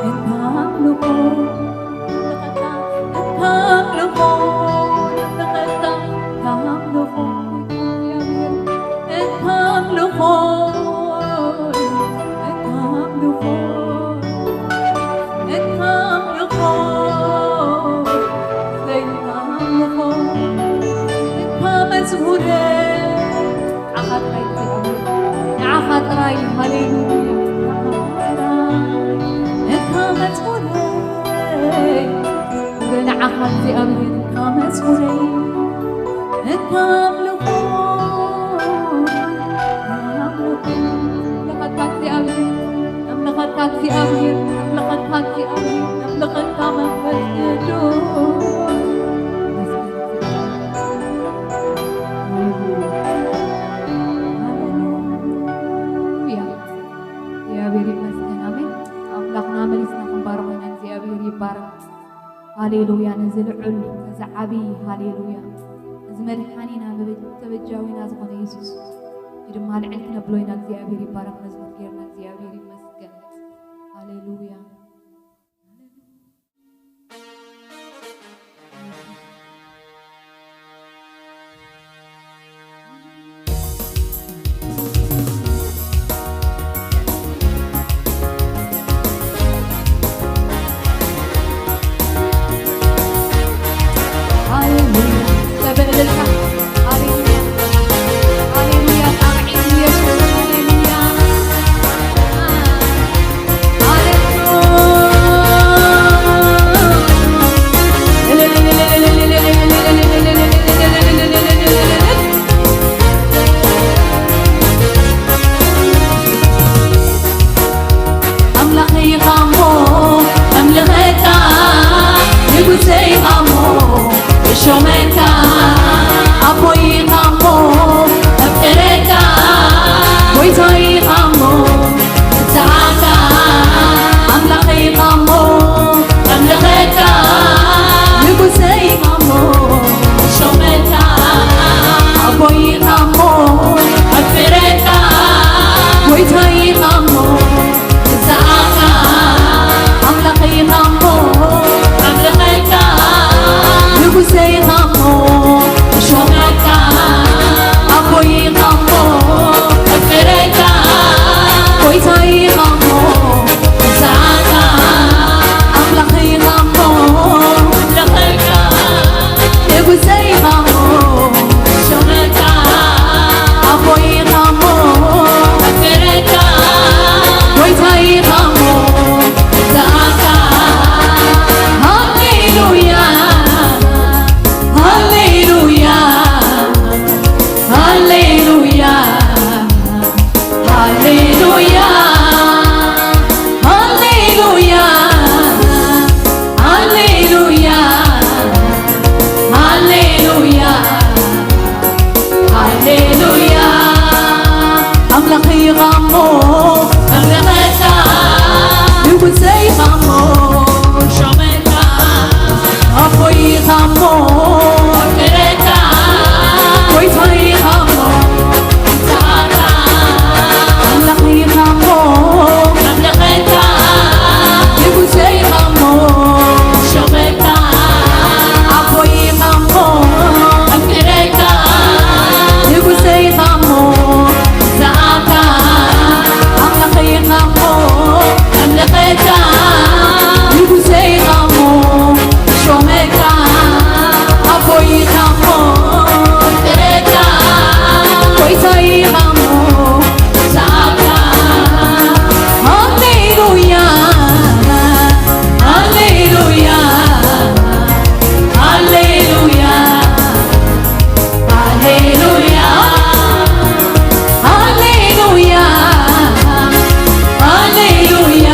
እንካ ኣምልኾ፣ እንካ ኣምልኾ፣ እንካ ኣምልኾ፣ እንካ ኣምልኾ፣ እንካ ኣምልኾ፣ እንካ ኣምልኾ፣ እንካ ኣምልኾ፣ እንካ መዝሙረ፣ ዓኻት ናይ እግዚኣብሔር ጥራይ፣ ሃሌሉያ። ንዓኻ ጥራይ፣ እንካ መዝሙረይ፣ ንዓኻ እግዚኣብሔር፣ እንካ መዝሙረይ፣ እንካ ኣምልኾ፣ ኣምልኾ፣ ኣምልኸካ እግዚኣብሔር፣ ኣምልኸካ እግዚኣብሔር፣ ኣምልኸካ እግዚኣብሔር፣ ኣምልኸካ መንፈስ ቅዱስ። ሃሌሉያ። እግዚኣብሔር ይመስገን። ኣሜን። ኣምላኽና መሊስና ክንባርኾ ኢና። እግዚኣብሔር ይባረክ። ሃሌሉያ። ነዚ ልዑል፣ ነዚ ዓብዪ፣ ሃሌሉያ። እዚ መድሓኒና፣ መበ-፣ ተበጃዊና ዝኾነ የሱስ ድማ ልዕል ክነብሎ ኢና። እግዚኣብሔር ይባረክ። መዝሙር ጌርና። እግዚኣብሔር ይመስገን። ሃሌሉያ። ሃሌሉያ። በእልልታ። ሃሌሉያ። ሃሌሉያ። ጣዕዒት ኢየሱስ። ሃሌሉያ። ኣምላኸይ ኢኻ እሞ ኣምልኸካ፣ ንጉሰይ ኢኻ እሞ እሾመካ፣ ኣቦይ ኢኻ እሞ ኣፍቅረካ፣ ጎይታይ ኢኻ እሞ ንስዓካ ኣምላኸይ ኢኻ እሞ ኣምልኸካ፣ ንጉሰይ ኢኻ እሞ እሾመካ፣ ኣቦይ ኢኻ እሞ ኣፍቅረካ፣ ጎይታይ ኢኻ እሞ ንስዓካ ኣምላኸይ ኢኻ እሞ ኣምልኸካ፣ ንጉሰይ ኢኻ እሞ እሾመካ፣ ኣቦይ ኢኻ እሞ ኣፍቅረካ፣ ጎይታይ ኢኻ እሞ ንስዓካ ኣምላኸይ ኢኻ እሞ ኣምልኸካ፣ ንጉሰይ ኢኻ እሞ እሾመካ፣ ኣቦይ ኢኻ እሞ ኣፍቅረካ፣ ጎይታይ ኢኻ እሞ ንስዓካ። ሃሌሉያ፣ ሃሌሉያ፣ ሃሌሉያ። ሃሌሉያ፣ ሃሌሉያ፣ ሃሌሉያ፣ ሃሌሉያ፣ ሃሌሉያ። ኣምላኸይ ኢኻ እሞ ኣምልኸካ፣ ንጉሰይ ኢኻ እሞ ሾመካ፣ ኣቦይ ኢኻ እሞ ኣፍቅረካ፣ ጎይታይ ኢኻ እሞ ኣምላኸይ ኢኻ እሞ ኣምልኸካ፣ ንጉሰይ ኢኻ እሞ ሾመካ፣ ኣቦይ ኢኻ እሞ ኣፍቅረካ፣ ንጉሰይ ኢኻ እሞ ዝኣካ፣ ኣምላኸይ ኢኻ እሞ ኣምልኸካ፣ ንጉሰይ ኢኻ እሞ ሾመካ፣ ኣቦይ ኢኻ እሞ ኣፍቅረካ፣ ጎይታይ ኢኻ እሞ ዝኣካ። ሃሌሉያ፣ ሃሌሉያ፣ ሃሌሉያ፣ ሃሌሉያ፣ ሃሌሉያ፣ ሃሌሉያ፣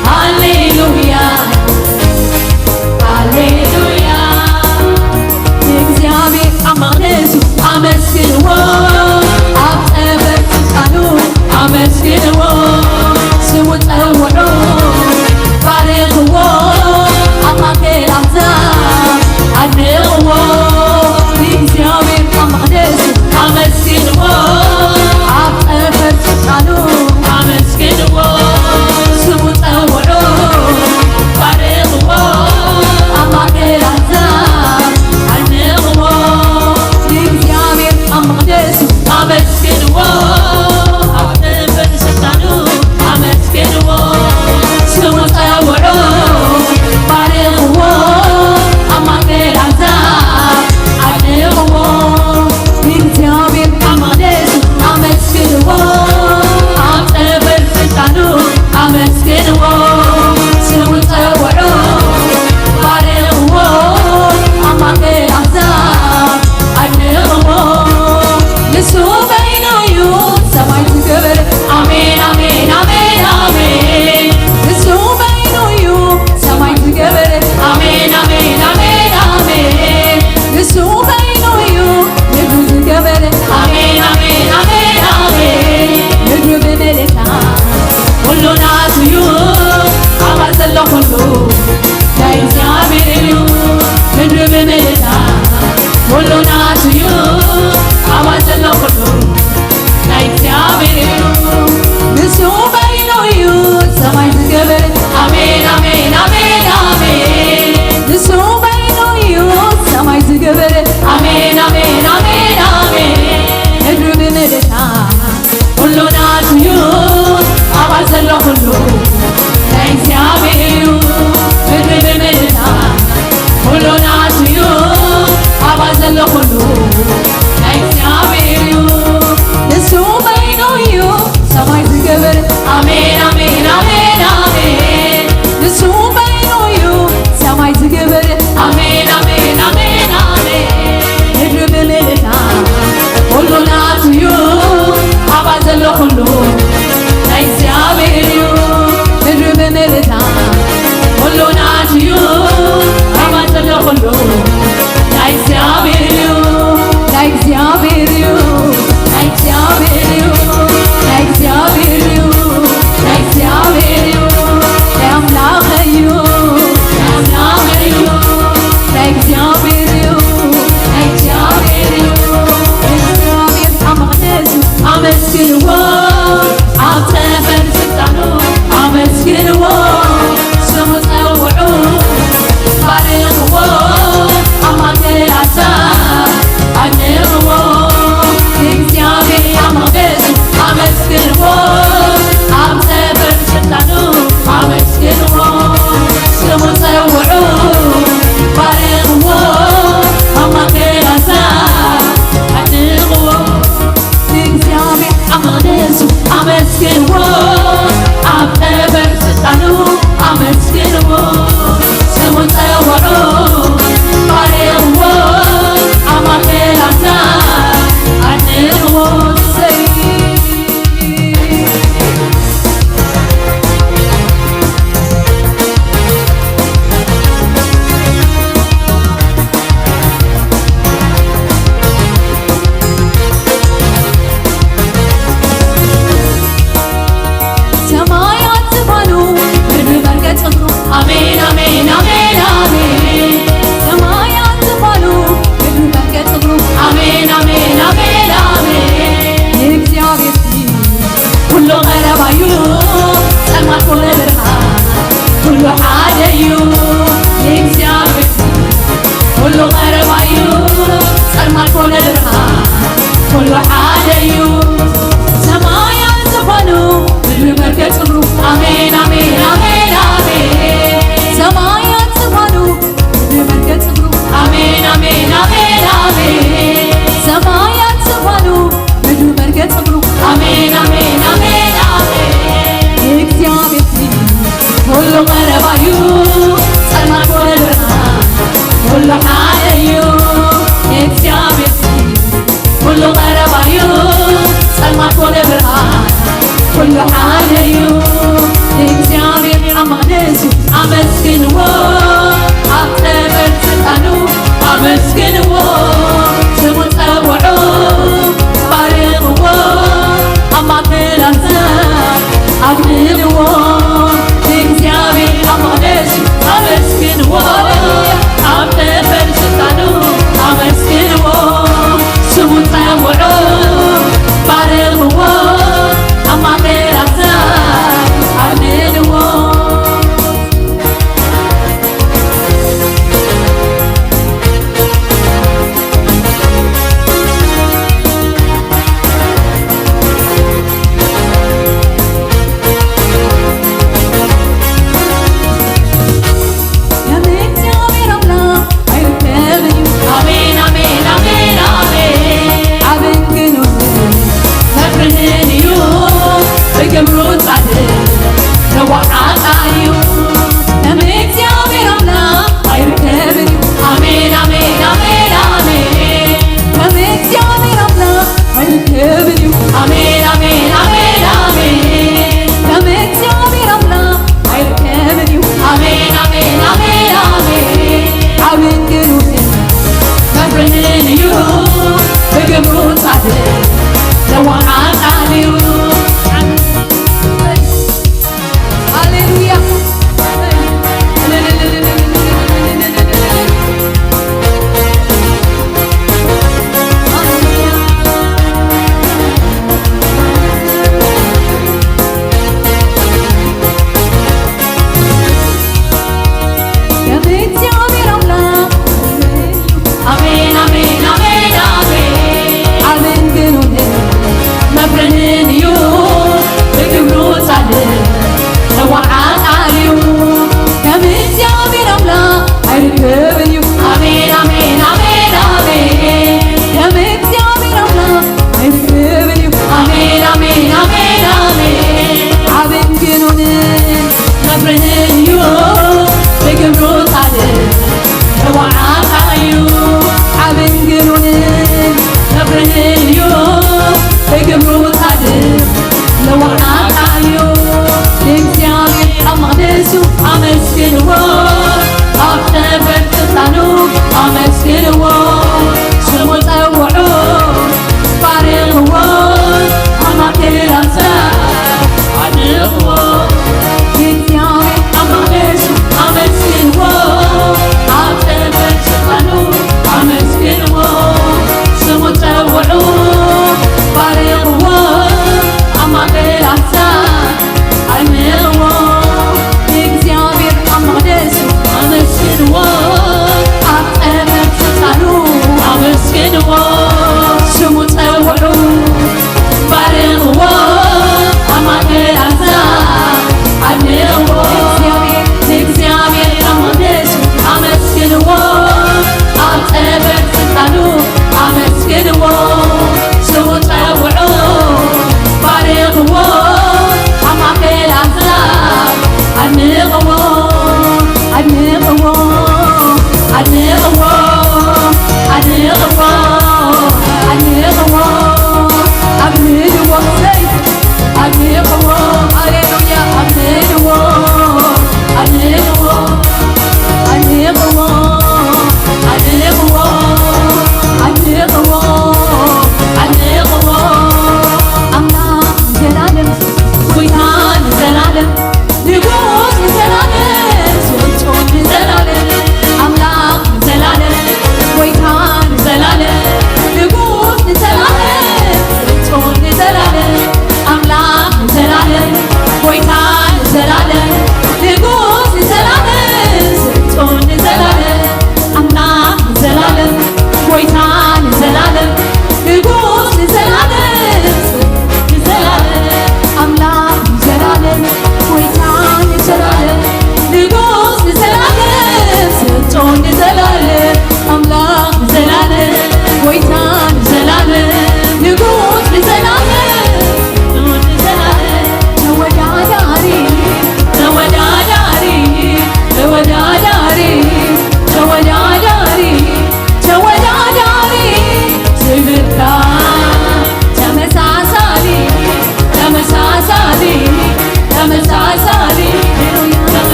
ሃሌሉያ፣ ሃሌሉያ። ንእግዚኣብሔር ኣብ መቕደሱ ኣመስግንዎ፣ ኣብ ጠፈር ስልጣኑ ኣመስግንዎ፣ ስሙ ጸውዑ፣ ባርኽዎ፣ ኣብ ማእከል ኣሕዛብ ኣድንቕዎ። ንእግዚኣብሔር ኣብ መቕደሱ ኣመስግንዎ፣ ኣብ ጠፈር ስልጣኑ ኣመስግንዎ፣ ስሙ ጸውዑ፣ ባርኽዎ፣ ኣብ ማእከል ኣሕዛብ ኣድንቕዎ። ንእግዚኣብሔር ኣብ መቕደሱ ኣመስግንዎ፣ ኣብ ጠፈር ስልጣኑ ኣመስግንዎ፣ ስሙ ጸውዑ፣ ባርኽዎ፣ ኣብ ማእከል ኣሕዛብ ኣድንቕዎ። ንእግዚኣብሔር ኣብ መቕደሱ ኣመስግንዎ፣ ኩሉ ናይ እግዚኣብሔር እዩ። ምድሪ ብምልእታ ኩሉ ናቱ እዩ። ኣብኣ ዘሎ ኩሉ ናይ እግዚኣብሔር እዩ። ንሱ በይኑ እዩ ሰማይ ዝገብር። ኣሜን፣ ኣሜን፣ ኣሜን፣ ኣሜን። ንሱ በይኑ እዩ ሰማይ ዝገብር። ኣሜን፣ ኣሜን፣ ኣሜን፣ ኣሜን። ምድሪ ብምልእታ ኩሉ ናቱ እዩ። ኣብኣ ዘሎ ኩሉ ናይ እግዚኣብሔር እዩ። ምድሪ ብምልእታ ኩሉ ናቱ እዩ። ኣብኣ ዘሎ ኩሉ ናይ እግዚኣብሔር እዩ። ናይ እግዚኣብሔር እዩ። ናይ እግዚኣብሔር እዩ። ናይ እግዚኣብሔር እዩ። ናይ እግዚኣብሔር እዩ። ናይ ኣምላኸይ እዩ። ናይ ኣምላኸይ እዩ። ናይ እግዚኣብሔር እዩ። ናይ እግዚኣብሔር እዩ። እግዚኣብሔር ኣብ መቕደሱ ኣመስግንዎ። ኣብ ጠፈር ስልጣኑ ኣመስግንዎ። ስሙ ጸውዑ፣ ባርኽዎ። ኣብ ማእከል ኣህዛብ ኣድንቕዎ። ንእግዚኣብሔር ኣብ መቕደሱ ኣመስግንዎ። ኣብ ጠፈር ስልጣኑ ኣመስግንዎ። ስሙ ጸውዑ፣ ባርኽዎ። ኣብ ማእከል ኣህዛብ ኣድንቕዎ። ንእግዚኣብሔር ኣብ መቕደሱ ኣመስግንዎ። ኣብ ጠፈር ስልጣኑ ኣመስግንዎ። ስሙ ጸውዑ፣ ባርኽዎ። ኣብ ማእከል ኣህዛብ ኣድንቕዎ። እሰይ። ሰማያት ዝፋኑ፣ ምድሪ መርገጽ እግሩ። ኣሜን፣ ኣሜን፣ ኣሜን፣ ኣሜን። ሰማያት ዝፋኑ፣ ምድሪ መርገጽ እግሩ። ኣሜን፣ ኣሜን፣ ኣሜን፣ ኣሜን። ንእግዚኣብሔር ኩሉ ቀረባ እዩ፣ ጸልማት ኮነ ብርሃን፣ ኩሉ ሓደ እዩ። ንእግዚኣብሔር ኩሉ ቀረባ እዩ፣ ጸልማት ኮነ ብርሃን፣ ኩሉ ሓደ እዩ። ሰማያት ዝፋኑ፣ ምድሪ መርገጽ እግሩ። ኣሜን፣ ኣሜን፣ ኣሜን፣ ኣሜን። ሰማያት ዝፋኑ፣ ምድሪ መርገጽ እግሩ። ኣሜን፣ ኣሜን፣ ኣሜን፣ ኣሜን። ሰማያት ዝፋኑ፣ ምድሪ መርገጽ እግሩ። ኣሜን፣ ኣሜን፣ ኣሜን፣ ኣሜን። ንእግዚኣብሔር ኩሉ ቀረባ እዩ፣ ጸልማት ኮነ ብርሃን፣ ኩሉ ሓደ እዩ። ንእግዚኣብሔር ኩሉ ቀረባ እዩ፣ ጸልማት ኮነ ብርሃን፣ ኩሉ ሓደ እዩ። ንእግዚኣብሔር ኣብ መቕደሱ ኣመስግንዎ፣ ኣብ ጠፈር ስልጣኑ ኣመስግንዎ። ስሙ ጸውዑ፣ ባርኽዎ፣ ኣብ ማእከል ኣህዛብ ኣድንቕዎ። ንእግዚኣብሔር ኣብ መቕደሱ ኣመስግንዎ፣ ኣብ ጠፈር ስልጣኑ ኣመስግንዎ። ስሙ ጸውዑ፣ ባርኽዎ፣ ኣብ ማእከል ኣህዛብ ኣድንቕዎ። ከም እግዚኣብሔር ኣምላኽ ኣይርከብን እዩ። ኣሜን፣ ኣሜን፣ ኣሜን፣ ኣሜን። ዓብን ግኑንን መፍርህን እዩ፣ ብግብሩ ጻድቕ ለዋህ ሓጥእ እዩ። ከም እግዚኣብሔር ኣምላኽ ኣይርከብን እዩ። ኣሜን፣ ኣሜን፣ ኣሜን፣ ኣሜን። ከም እግዚኣብሔር ኣምላኽ ኣይርከብን እዩ። ኣሜን፣ ኣሜን፣ ኣሜን፣ ኣሜን። ከም እግዚኣብሔር ኣምላኽ ኣይርከብን እዩ። ኣሜን፣ ኣሜን፣ ኣሜን፣ ኣሜን። ዓብን ግኑንን መፍርህን እዩ፣ ብግብሩ ጻድቕ ለዋህ ሓጥእ እዩ። ሃሌ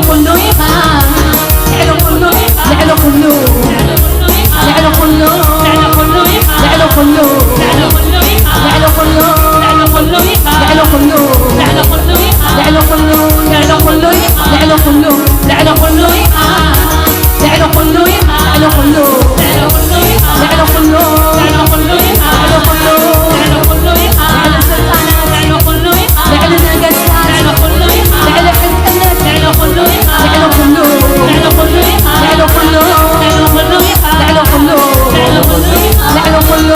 ኩሉ ኢኻ፣ ልዕሊ ኩሉ፣ ልዕሊ ኩሉ፣ ልዕሊ ኩሉ፣ ልዕሊ ኩሉ ኢኻ፣ ልዕሊ ኩሉ፣ ልዕሊ ኩሉ፣ ልዕሊ ኩሉ ኢኻ፣ ልዕሊ ኩሉ፣ ልዕሊ ኩሉ ኢኻ፣ ልዕሊ ኩሉ፣ ልዕሊ ኩሉ ኢኻ፣ ልዕሊ ኩሉ ኢኻ፣ ልዕሊ ኩሉ ኢኻ፣ ልዕሊ ኩሉ ኢኻ፣ ልዕሊ ኩሉ፣ ልዕሊ ኩሉ ኢኻ፣ ልዕሊ ኩሉ፣ ልዕሊ ኩሉ ኢኻ፣ ልዕሊ ኩሉ፣ ልዕሊ ኩሉ ኢኻ፣ ልዕሊ ስልጣናት፣ ልዕሊ ኩሉ ኢኻ፣ ልዕሊ ነገስታት፣ ልዕሊ ኩሉ ኢኻ፣ ልዕሊ ሕልቅነት፣ ልዕሊ ኩሉ ኢኻ፣ ልዕሊ ኩሉ፣ ልዕሊ ኩሉ ኢኻ፣ ልዕሊ ኩሉ፣ ልዕሊ ኩሉ ኢኻ፣ ልዕሊ ኩሉ፣ ልዕሊ ኩሉ ኢኻ፣ ልዕሊ ኩሉ፣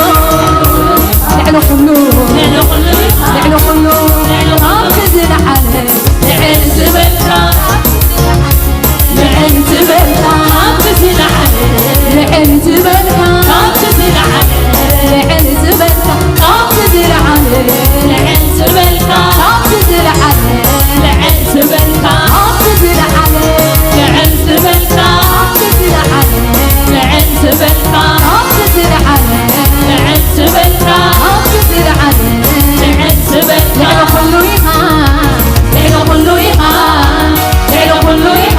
ልዕሊ ኩሉ፣ ልዕሊ ኩሉ ኢኻ፣ ልዕሊ ኩሉ፣ ልዕሊ ኩሉ፣ ካብቲ ዝለዓለ ልዕል ዝበልካ፣ ልዕል ዝበልካ፣ ካብቲ ዝለዓለ ልዕል ዝበልካ፣ ካብቲ ዝለዓለ ልዕል ዝበልካ፣ ካብቲ ዝለዓለ ልዕል ዝበልካ፣ ካብቲ ዝለዓለ ልዕል ዝበልካ፣ ካብቲ ዝለዓለ ልዕል ዝበልካ፣ ካብቲ ዝለዓለ ልዕል ዝበልካ፣ ካብቲ ዝለዓለ ልዕል ዝበልካ፣ ካብቲ ዝለዓለ ልዕል ዝበልካ፣ ልዕሊ ኩሉ ኢኻ፣ ልዕሊ ኩሉ ኢኻ፣ ልዕሊ ኩሉ ኢኻ፣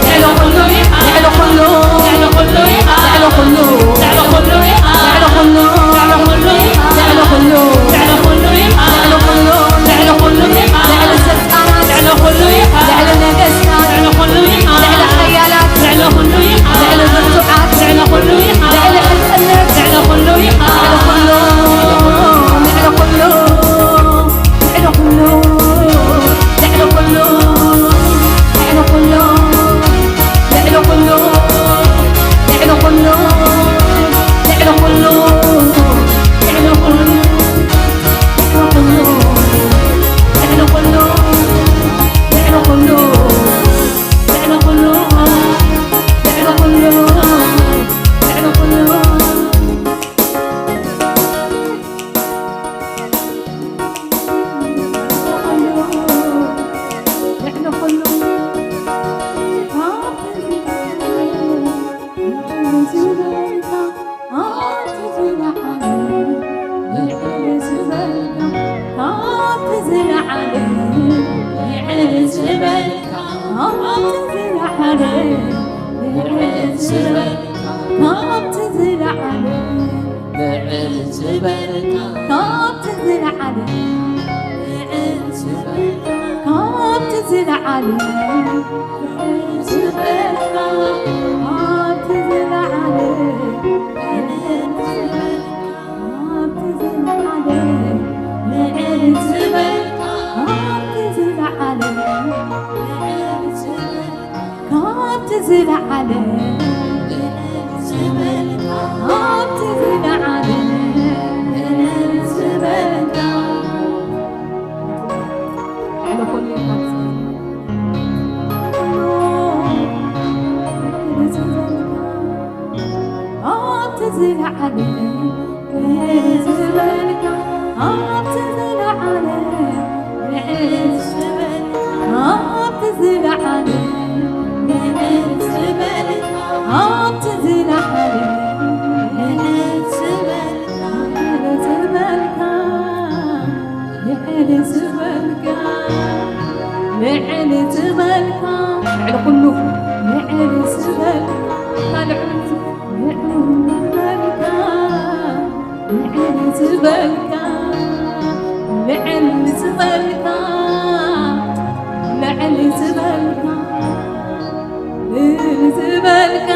ልዕሊ ኩሉ ኢኻ፣ ልዕሊ ኩሉ፣ ልዕሊ ኩሉ ኢኻ፣ ልዕሊ ኩሉ፣ ልዕሊ ኩሉ ኢኻ፣ ልዕሊ ኩሉ፣ ልዕሊ ኩሉ ኢኻ፣ ልዕሊ ኩሉ፣ ልዕሊ ኩሉ ኢኻ፣ ልዕሊ ኩሉ፣ ልዕሊ ኩሉ ኢኻ፣ ልዕሊ ስልጣናት፣ ልዕሊ ኩሉ ኢኻ፣ ልዕሊ ነገስታት፣ ልዕሊ ኩሉ ኢኻ፣ ልዕሊ ሓያላት፣ ልዕሊ ኩሉ ኢኻ፣ ልዕሊ ብርቱዓት፣ ልዕሊ ኩሉ ኢኻ፣ ልዕሊ ሕልቅነት፣ ልዕሊ ኩሉ ኢኻ፣ ልዕሊ ኩሉ፣ ልዕሊ ኩሉ፣ ልዕሊ ኩሉ፣ ልዕሊ ኩሉ፣ ልዕሊ ኩሉ፣ ልዕሊ ኩሉ፣ ልዕሊ ኩሉ፣ ልዕሊ ኩሉ፣ ልዕሊ ኩሉ፣ ልዕሊ ኩሉ፣ ልዕሊ ኩሉ፣ ልዕሊ ኩሉ፣ ልዕሊ ኩሉ፣ ልዕሊ ኩሉ፣ ልዕሊ ኩሉ። ካብቲ ዝለዓለ ልዕል ዝበልካ፣ ካብቲ ዝለዓለ ልዕል ዝበልካ፣ ካብቲ ዝለዓለ ልዕል ዝበልካ፣ ካብቲ ዝለዓለ ልዕል ዝበልካ፣ ካብቲ ዝለዓለ ልዕል ዝበልካ፣ ካብቲ ዝለዓለ ልዕል ዝበልካ፣ ካብቲ ዝለዓለ፣ ካብቲ ዝለዓለ፣ ልዕሊ ኩሉ ይሓጽር። ካብቲ ዝለዓለ፣ ልዕል ዝበልካ፣ ካብቲ ዝለዓለ፣ ልዕል ዝበልካ፣ ካብቲ ዝለዓለ፣ ልዕል ዝበልካ፣ ካብቲ ዝለዓለ፣ ልዕል ዝበልካ፣ ልዕል ዝበልካ፣ ልዕል ዝበልካ፣ ልዕል ዝበልካ፣ ልዕሊ ኩሉ፣ ልዕል ዝበልካ፣ ካልዕ ልዕል ዝበልካ፣ ልዕል ዝበልካ፣ ልዕል ዝበልካ፣ ልዕል ዝበልካ፣ ልዕል ዝበልካ፣ ልዕል ዝበልካ።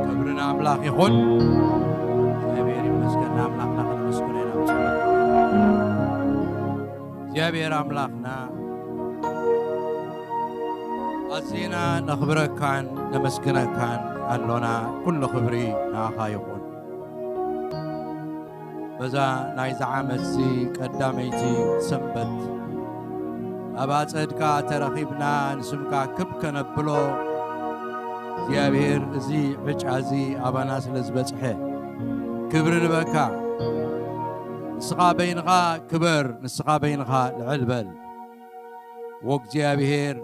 ክብሪ ንኣምላኽ ይኹን። እግዚኣብሔር ይመስገን። ንኣምላኽና ከነመስግኖ ኢና ብጸሎት። እግዚኣብሔር ኣምላኽና ኣዚና ነኽብረካን ነመስግነካን ኣሎና። ኩሉ ክብሪ ንኣኻ ይኹን። በዛ ናይዛ ዓመትሲ ቀዳመይቲ ሰንበት ኣብ ኣጸድካ ተረኺብና ንስምካ ክብ ከነብሎ እግዚኣብሔር እዚ ዕጫ እዚ ኣባና ስለ ዝበጽሐ ክብሪ ንበካ። ንስኻ በይንኻ ክበር፣ ንስኻ በይንኻ ልዕል በል። ወእግዚኣብሔር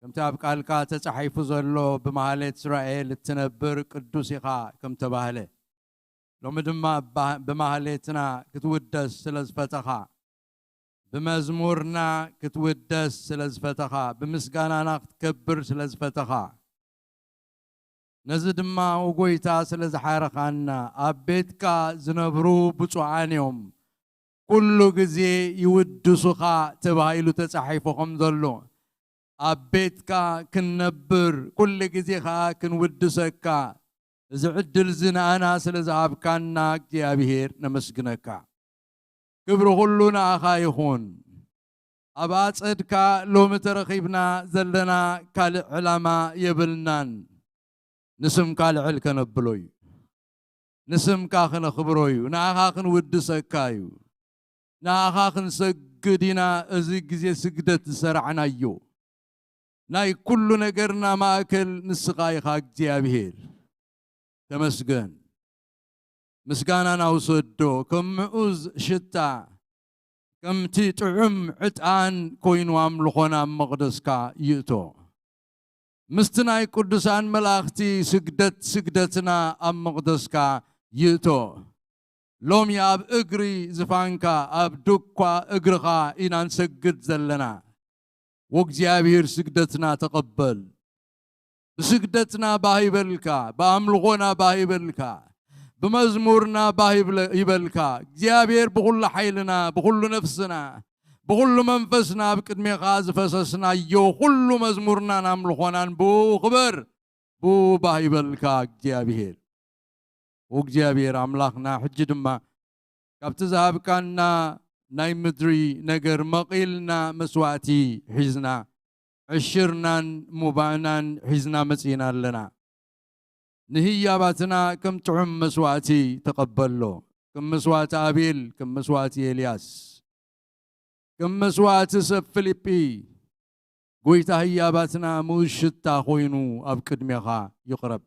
ከምቲ ኣብ ቃልካ ተጻሒፉ ዘሎ ብማህሌት እስራኤል እትነብር ቅዱስ ኢኻ ከም ተባህለ፣ ሎሚ ድማ ብማህሌትና ክትውደስ ስለ ዝፈተኻ፣ ብመዝሙርና ክትውደስ ስለ ዝፈተኻ፣ ብምስጋናና ክትከብር ስለ ዝፈተኻ፣ ነዚ ድማ ኦጎይታ ስለ ዝሓረኻና፣ ኣብ ቤትካ ዝነብሩ ብፁዓን እዮም፣ ኩሉ ግዜ ይውድሱኻ ተባሂሉ ተጻሒፉ ከም ዘሎ፣ ኣብ ቤትካ ክንነብር፣ ኩሉ ግዜ ኸኣ ክንውድሰካ፣ እዚ ዕድል እዚ ንኣና ስለ ዝሃብካና እግዚኣብሔር ነመስግነካ። ክብሪ ኩሉ ንኣኻ ይኹን። ኣብ ኣጸድካ ሎሚ ተረኺብና ዘለና ካልእ ዕላማ የብልናን። ንስምካ ልዕል ከነብሎ እዩ። ንስምካ ክነኽብሮ እዩ። ንኣኻ ክንውድሰካ እዩ። ንኣኻ ክንሰግድ ኢና። እዚ ግዜ ስግደት ዝሰራዕናዮ፣ ናይ ኩሉ ነገርና ማእከል ንስኻ ኢኻ እግዚኣብሔር። ተመስገን። ምስጋናና ውሰዶ፣ ከም ምዑዝ ሽታ፣ ከምቲ ጥዑም ዕጣን ኮይኑ ኣምልኾና ኣብ መቕደስካ ይእቶ። ምስቲ ናይ ቅዱሳን መላእኽቲ ስግደት ስግደትና ኣብ መቕደስካ ይእቶ። ሎሚ ኣብ እግሪ ዝፋንካ፣ ኣብ ዱኳ እግርኻ ኢና ንሰግድ ዘለና። ወእግዚኣብሔር ስግደትና ተቐበል። ብስግደትና ባህ ይበልካ፣ ብኣምልኾና ባህ ይበልካ፣ ብመዝሙርና ባህ ይብለ-፣ ይበልካ። እግዚኣብሔር ብኹሉ ሓይልና፣ ብኹሉ ነፍስና፣ ብኹሉ መንፈስና ኣብ ቅድሜኻ ዝፈሰስናዮ ኩሉ መዝሙርናን ኣምልኾናን ብኡ ክበር፣ ብኡ ባህ ይበልካ እግዚኣብሔር። ወእግዚኣብሔር ኣምላኽና፣ ሕጂ ድማ ካብቲ ዝሃብካና ናይ ምድሪ ነገር መቒልና መስዋእቲ ሒዝና፣ ዕሽርናን ሙባእናን ሒዝና መጺእና ኣለና። ንህያባትና ከም ጥዑም መስዋእቲ ተቐበሎ፣ ከም መስዋእቲ ኣቤል፣ ከም መስዋእቲ ኤልያስ፣ ከም መስዋእቲ ሰብ ፊልጲ። ጐይታ ህያባትና ምኡዝ ሽታ ኾይኑ ኣብ ቅድሜኻ ይቕረብ።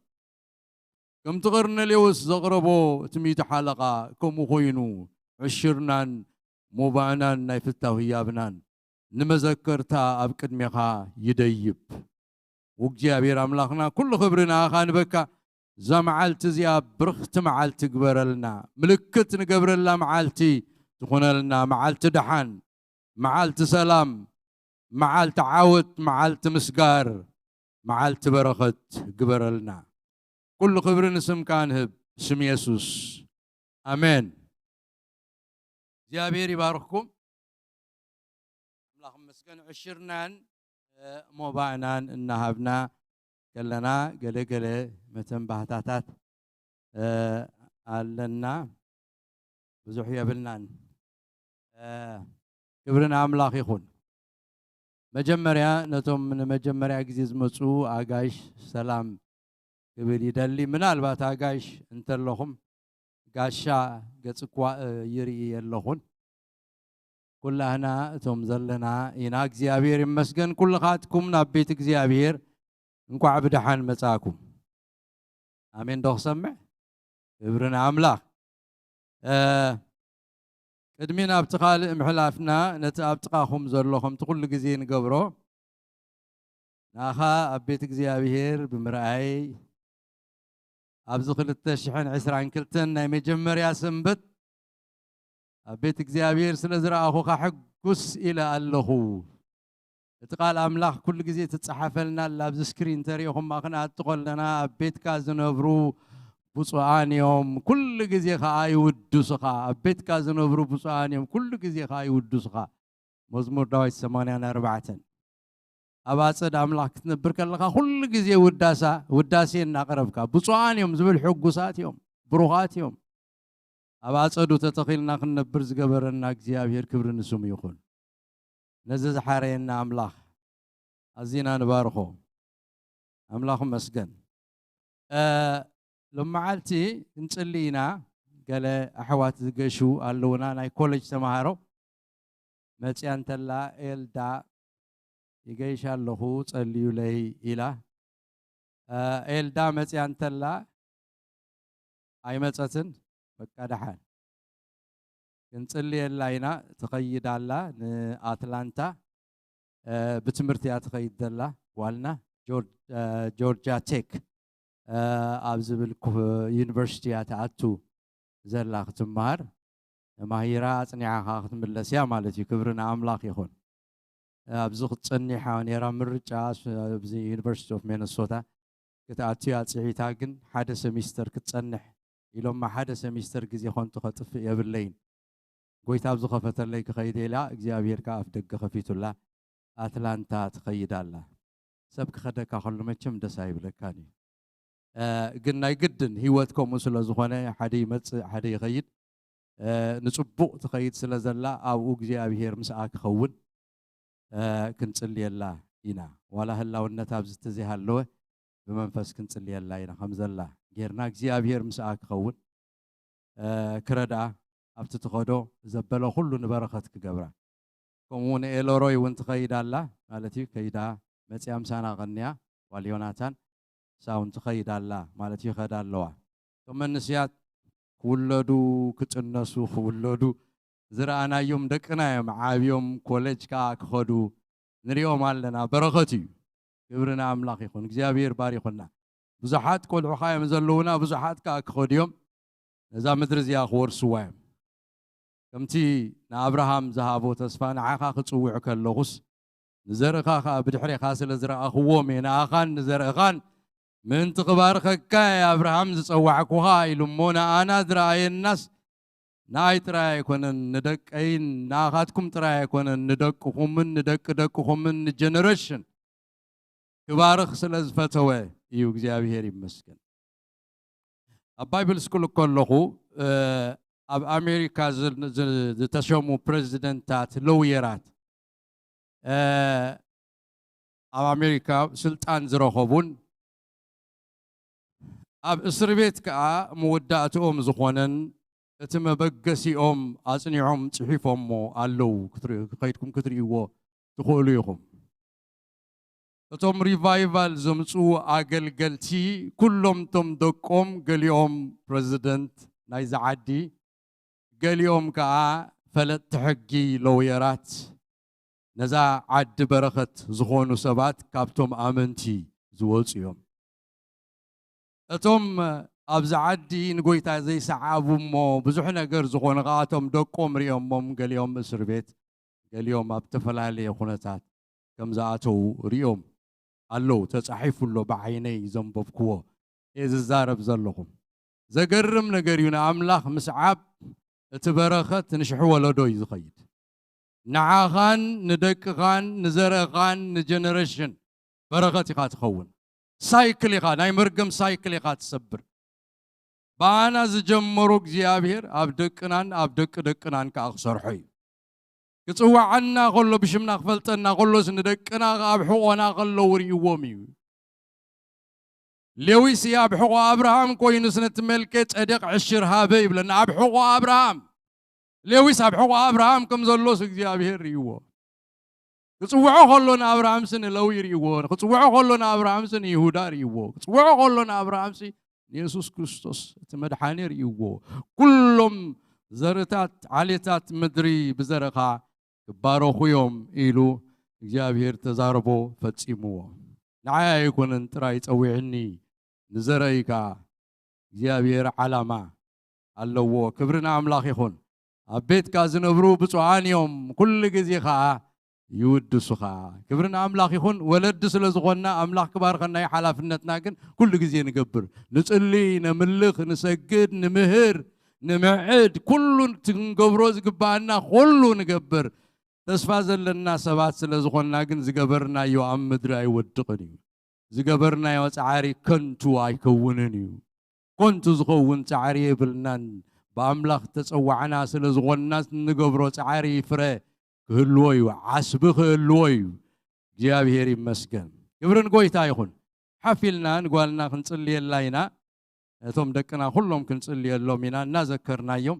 ከምቲ ቀርኔሌዎስ ዘቕረቦ እቲ ሚእቲ ሓለቓ ከምኡ ኮይኑ፣ ዕሽርናን ሞባእናን ናይ ፍታው ህያብናን ንመዘከርታ ኣብ ቅድሜኻ ይደይብ። ወእግዚኣብሔር ኣምላኽና፣ ኩሉ ክብሪ ንኣኻ ንበካ። እዛ መዓልቲ እዚኣ ብርኽቲ መዓልቲ ግበረልና፣ ምልክት ንገብረላ መዓልቲ ትኹነልና፣ መዓልቲ ደሓን፣ መዓልቲ ሰላም፣ መዓልቲ ዓወት፣ መዓልቲ ምስጋር፣ መዓልቲ በረኸት ግበረልና። ኩሉ ክብሪ ንስምካ ንህብ፣ ስም የሱስ። ኣሜን። እግዚኣብሔር ይባርኽኩም። ኣምላኽ ይመስገን። ዕሽርናን፣ እ፣ ሞባእናን እናሃብና ከለና ገለ ገለ መተንባህታታት፣ እ፣ ኣለና። ብዙሕ የብልናን። እ፣ ክብሪ ንኣምላኽ ይኹን። መጀመርያ ነቶም ንመጀመርያ ግዜ ዝመጹ ኣጋይሽ ሰላም ክብል ይደሊ። ምናልባት ኣጋይሽ እንተለኹም፣ ጋሻ ገጽ እኳ፣ እ፣ ይርኢ የለኹን። ኩላህና እቶም ዘለና ኢና። እግዚኣብሔር ይመስገን። ኩልኻትኩም ናብ ቤት እግዚኣብሔር እንቋዕ ብደሓን መጻእኩም። ኣሜን ዶ ክሰምዕ? ክብሪ ንኣምላኽ። እ፣ ቅድሚ ናብቲ ካልእ ምሕላፍና፣ ነቲ ኣብ ጥቓኹም ዘሎ፣ ከምቲ ኩሉ ግዜ ንገብሮ፣ ንኣኻ ኣብ ቤት እግዚኣብሔር ብምርኣይ፣ ኣብዚ ክልተ ሽሕን ዕስራን ክልተን ናይ መጀመርያ ሰንበት ኣብ ቤት እግዚኣብሔር ስለ ዝረኣኹኻ ሕጉስ ኢለ ኣለኹ። እቲ ቃል ኣምላኽ ኩሉ ግዜ ትጸሓፈልና ኣላ፣ ኣብዚ ስክሪን ተሪኢኹማ ክንኣቱ ከለና፣ ኣብ ቤትካ ዝነብሩ ብፁዓን እዮም፣ ኩሉ ግዜ ኸኣ ይውድሱኻ። ኣብ ቤትካ ዝነብሩ ብፁዓን እዮም፣ ኩሉ ግዜ ኸኣ ይውድሱኻ። መዝሙር ዳዊት ሰማንያን ኣርባዕተን። ኣብ ኣጸድ ኣምላኽ ክትነብር ከለኻ ኩሉ ግዜ ውዳሳ፣ ውዳሴ እናቕረብካ፣ ብፁዓን እዮም ዝብል ሕጉሳት እዮም፣ ብሩኻት እዮም። ኣብ ኣጸዱ ተተኺልና ክንነብር ዝገበረና እግዚኣብሔር ክብሪ ንስሙ ይኹን። ነዚ ዝሓረየና ኣምላኽ ኣዚና ንባርኾ። ኣምላኽ ይመስገን። እ፣ ሎመዓልቲ ክንጽሊ ኢና። ገለ ኣሕዋት ዝገሹ ኣለውና፣ ናይ ኮሌጅ ተማሃሮ። መጽያ እንተላ፣ "ኤልዳ፣ ይገይሽ ኣለኹ፣ ጸልዩለይ" ኢላ። እ፣ ኤልዳ መጽያ እንተላ፣ ኣይመጸትን። በቃ፣ ደሓን ክንጽልየላ ኢና። ትኸይድ ኣላ ንኣትላንታ። እ፣ ብትምህርቲ እያ ትኸይድ ዘላ ጓልና። ጆር-፣ እ፣ ጆርጂያ ቴክ፣ እ፣ ኣብ ዝብል ኩ-፣ ዩኒቨርሲቲ እያ ትኣቱ ዘላ ክትመሃር። ተማሂራ ኣጽኒዓ ኸኣ ክትምለስ እያ ማለት እዩ። ክብሪ ንኣምላኽ ይኹን። ኣብዚ ክትጸኒሕ እያ ነይራ ምርጫ፣ ኣብዚ ዩኒቨርሲቲ ኦፍ ሚነሶታ ክትኣቱ እያ ጽዒታ፣ ግን ሓደ ሰሚስተር ክትጸንሕ ኢሎማ፣ ሓደ ሰሚስተር ግዜ ኸንቱ ኸጥፍእ የብለይን። ጎይታ ኣብ ዝኸፈተለይ ክኸይድ ኢላ፣ እግዚኣብሔር ከኣ ኣፍ ደገ ኸፊቱላ፣ ኣትላንታ ትኸይድ ኣላ። ሰብ ክኸደካ ኸሎ መቸም ደስ ኣይብለካን እዩ። እ፣ ግን ናይ ግድን ህይወት ከምኡ ስለ ዝኾነ፣ ሓደ ይመጽእ፣ ሓደ ይኸይድ። እ፣ ንጽቡቕ ትኸይድ ስለ ዘላ፣ ኣብኡ እግዚኣብሔር ምስኣ ክኸውን፣ እ፣ ክንጽልየላ ኢና። ዋላ ህላውነት ኣብዚ ተዘይሃለወ፣ ብመንፈስ ክንጽልየላ ኢና። ከም ዘላ ጌርና እግዚኣብሔር ምስኣ ክኸውን፣ እ፣ ክረድኣ፣ ኣብቲ ትኸዶ ዘበለ ኩሉ ንበረኸት ክገብራ። ከምኡ እውን ኤሎሮይ እውን ትኸይድ ኣላ ማለት እዩ። ከይዳ መጽያ ምሳና ቀንያ፣ ጓል ዮናታን፣ እሳ እውን ትኸይድ ኣላ ማለት እዩ። ይኸዳ ኣለዋ። እቶም መንስያት ክውለዱ፣ ክጥነሱ፣ ክውለዱ ዝረኣናዮም ደቅና እዮም። ዓብዮም ኮሌጅ ከኣ ክኸዱ ንሪኦም ኣለና። በረኸት እዩ። ክብሪ ንኣምላኽ ይኹን። እግዚኣብሔር ባሪኹና። ብዙሓት ቆልዑ ኸኣ እዮም ዘለዉና፣ ብዙሓት ከኣ ክኸዱ እዮም። ነዛ ምድሪ እዚኣ ክወርስዋ እዮም። ከምቲ ንኣብርሃም ዝሃቦ ተስፋ ንዓኻ ክጽውዕ ከለኹስ፣ ንዘርእኻ ኸኣ ብድሕሬኻ ስለ ዝረኣኽዎም እየ ንኣኻን ንዘርእኻን ምእንቲ ክባርኸካ እየ ኣብርሃም ዝጸዋዕኩኻ ኢሉ እሞ፣ ንኣና ዝረኣየናስ ንኣይ ጥራይ ኣይኮነን፣ ንደቀይን ንኣኻትኩም ጥራይ ኣይኮነን፣ ንደቅኹምን ንደቂ ደቅኹምን ንጀነሬሽን ክባርኽ ስለ ዝፈተወ እዩ። እግዚኣብሔር ይመስገን። ኣብ ባይብል ስኩል ከለኹ፣ እ፣ ኣብ ኣሜሪካ ዝ-፣ ዝ-፣ ዝተሸሙ ፕሬዚደንታት፣ ሎውየራት፣ እ፣ ኣብ ኣሜሪካ ስልጣን ዝረኸቡን ኣብ እስር ቤት ከኣ መወዳእትኦም ዝኾነን እቲ መበገሲኦም ኣጽኒዖም ጽሒፎሞ ኣለዉ። ክትሪ-፣ ከይድኩም ክትርእይዎ ትኽእሉ ኢኹም። እቶም ሪቫይቫል ዘምጽኡ ኣገልገልቲ፣ ኩሎም እቶም ደቆም፣ ገሊኦም ፕረዚደንት ናይዚ ዓዲ፣ ገሊኦም ከኣ ፈለጥቲ ሕጊ፣ ሎውየራት፣ ነዛ ዓዲ በረኸት ዝኾኑ ሰባት ካብቶም ኣመንቲ ዝወጹ እዮም። እቶም ኣብዚ ዓዲ ንጎይታ ዘይሰዓቡ እሞ ብዙሕ ነገር ዝኾኑ ከኣ፣ እቶም ደቆም ሪኦሞም፣ ገሊኦም እስር ቤት፣ ገሊኦም ኣብ ዝተፈላለየ ኩነታት ከም ዝኣተዉ ሪኦም ኣለዉ። ተጻሒፉ ኣሎ፣ ብዓይነይ ዘንበብክዎ እየ ዝዛረብ ዘለኹ። ዘገርም ነገር እዩ፣ ንኣምላኽ ምስዓብ እቲ በረኸት ንሽሕ ወለዶ እዩ ዝኸይድ። ንዓኻን ንደቅኻን ንዘርእኻን ንጀነሬሽን በረኸት ኢኻ ትኸውን። ሳይክል ኢኻ፣ ናይ መርገም ሳይክል ኢኻ ትሰብር። ብኣና ዝጀመሮ እግዚኣብሔር ኣብ ደቅናን ኣብ ደቂ ደቅናን ከኣ ክሰርሖ እዩ። ክጽውዓና ከሎ፣ ብሽምና ክፈልጠና ከሎስ፣ ንደቅና ኣብ ሕቖና ከለዉ ርእይዎም እዩ። ሌዊስ ኣብ ሕቖ ኣብርሃም ኮይኑስ፣ ነቲ መልከ ጸዴቕ ዕሽር ሃበ ይብለና። ኣብ ሕቖ ኣብርሃም፣ ሌዊስ ኣብ ሕቖ ኣብርሃም ከም ዘሎስ እግዚኣብሔር ርእይዎ። ክጽውዖ ከሎ ንኣብርሃምሲ ንሌዊ ርእይዎ፣ ክጽውዖ ከሎ ንኣብርሃምሲ ንይሁዳ ርእይዎ፣ ክጽውዖ ከሎ ንኣብርሃምሲ ንየሱስ ክርስቶስ እቲ መድሓኒ ርእይዎ። ኩሎም ዘርታት ዓሌታት ምድሪ ብዘርእኻ ክባረኹ እዮም ኢሉ እግዚኣብሔር ተዛረቦ፣ ፈጺምዎ። ንዓይ ኣይኮነን ጥራይ ጸዊዕኒ፣ ንዘረይ ከኣ እግዚኣብሔር ዓላማ ኣለዎ። ክብሪ ንኣምላኽ ይኹን። ኣብ ቤትካ ዝነብሩ ብፁዓን እዮም፣ ኩሉ ግዜ ኸኣ ይውድሱኻ። ክብሪ ንኣምላኽ ይኹን። ወለዲ ስለ ዝኾንና ኣምላኽ ክባርኸና እዩ። ሓላፍነትና ግን ኩሉ ግዜ ንገብር። ንጽሊ፣ ነምልኽ፣ ንሰግድ፣ ንምህር፣ ንምዕድ፣ ኩሉ እቲ ክንገብሮ ዝግብኣና ኩሉ ንገብር። ተስፋ ዘለና ሰባት ስለ ዝኾንና ግን ዝገበርናዮ ኣብ ምድሪ ኣይወድቕን እዩ። ዝገበርናዮ ጻዕሪ ከንቱ ኣይከውንን እዩ። ከንቱ ዝኸውን ጻዕሪ የብልናን። ብኣምላኽ ተጸዋዕና ስለ ዝኾንና፣ ንገብሮ ጻዕሪ ፍረ ክህልዎ እዩ፣ ዓስቢ ክህልዎ እዩ። እግዚኣብሔር ይመስገን። ክብርን ጎይታ ይኹን። ሓፍ ኢልና ንጓልና ክንጽልየላ ኢና። እቶም ደቅና ኩሎም ክንጽልየሎም ኢና እናዘከርናዮም።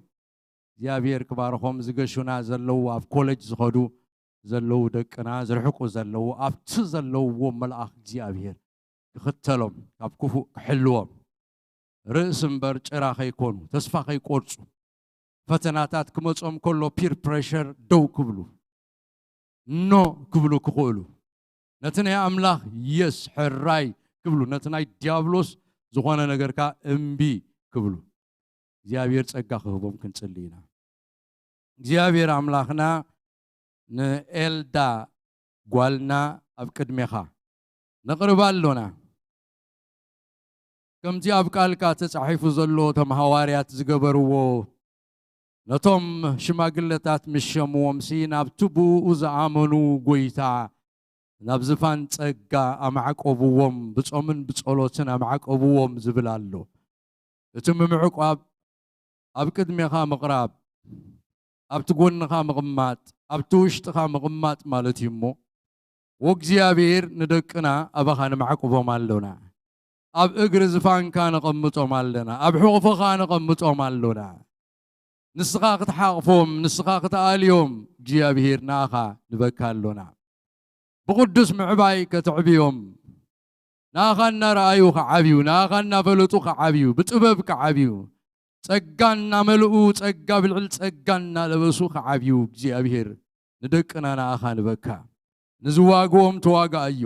እግዚኣብሔር ክባርኾም። ዝገሹና ዘለዉ፣ ኣብ ኮሌጅ ዝኸዱ ዘለዉ ደቅና፣ ዝርሕቁ ዘለዉ፣ ኣብቲ ዘለውዎ መልኣኽ እግዚኣብሔር ክኽተሎም፣ ካብ ክፉእ ክሕልዎም፣ ርእሲ እምበር ጭራ ከይኮኑ፣ ተስፋ ከይቆርጹ፣ ፈተናታት ክመጾም ከሎ ፒር ፕሬሸር ደው ክብሉ፣ ኖ ክብሉ ክኽእሉ፣ ነቲ ናይ ኣምላኽ የስ ሕራይ ክብሉ፣ ነቲ ናይ ዲያብሎስ ዝኾነ ነገር ከኣ እምቢ ክብሉ እግዚኣብሔር ጸጋ ክህቦም ክንጽሊ ኢና። እግዚኣብሔር ኣምላኽና ንኤልዳ ጓልና ኣብ ቅድሜኻ ነቕርባ ኣሎና። ከምቲ ኣብ ቃልካ ተጻሒፉ ዘሎ፣ እቶም ሃዋርያት ዝገበርዎ፣ ነቶም ሽማግለታት ምስ ሸምዎም ሲ ናብቲ ብእኡ ዝኣመኑ ጎይታ ናብ ዝፋን ጸጋ ኣማዕቀብዎም፣ ብጾምን ብጸሎትን ኣማዕቀብዎም ዝብል ኣሎ። እቲ ምምዕቋብ ኣብ ቅድሜኻ ምቕራብ፣ ኣብቲ ጎንኻ ምቕማጥ፣ ኣብቲ ውሽጥኻ ምቕማጥ ማለት እዩ እሞ፣ ወእግዚኣብሔር ንደቅና ኣባኻ ነማዕቁቦም ኣሎና። ኣብ እግሪ ዝፋንካ ነቐምጦም ኣለና። ኣብ ሕቑፍኻ ነቐምጦም ኣሎና። ንስኻ ክትሓቕፎም፣ ንስኻ ክትኣልዮም እግዚኣብሔር ንኣኻ ንበካ ኣሎና። ብቕዱስ ምዕባይ ከተዕብዮም፣ ንኣኻ እናረኣዩ ክዓብዩ፣ ንኣኻ እናፈለጡ ክዓብዩ፣ ብጥበብ ክዓብዩ፣ ጸጋ እናመልኡ፣ ጸጋ ብልዕሊ ጸጋ እናለበሱ ክዓብዩ እግዚኣብሔር ንደቅና ንኣኻ ንበካ። ንዝዋግኦም ተዋግኣዮ።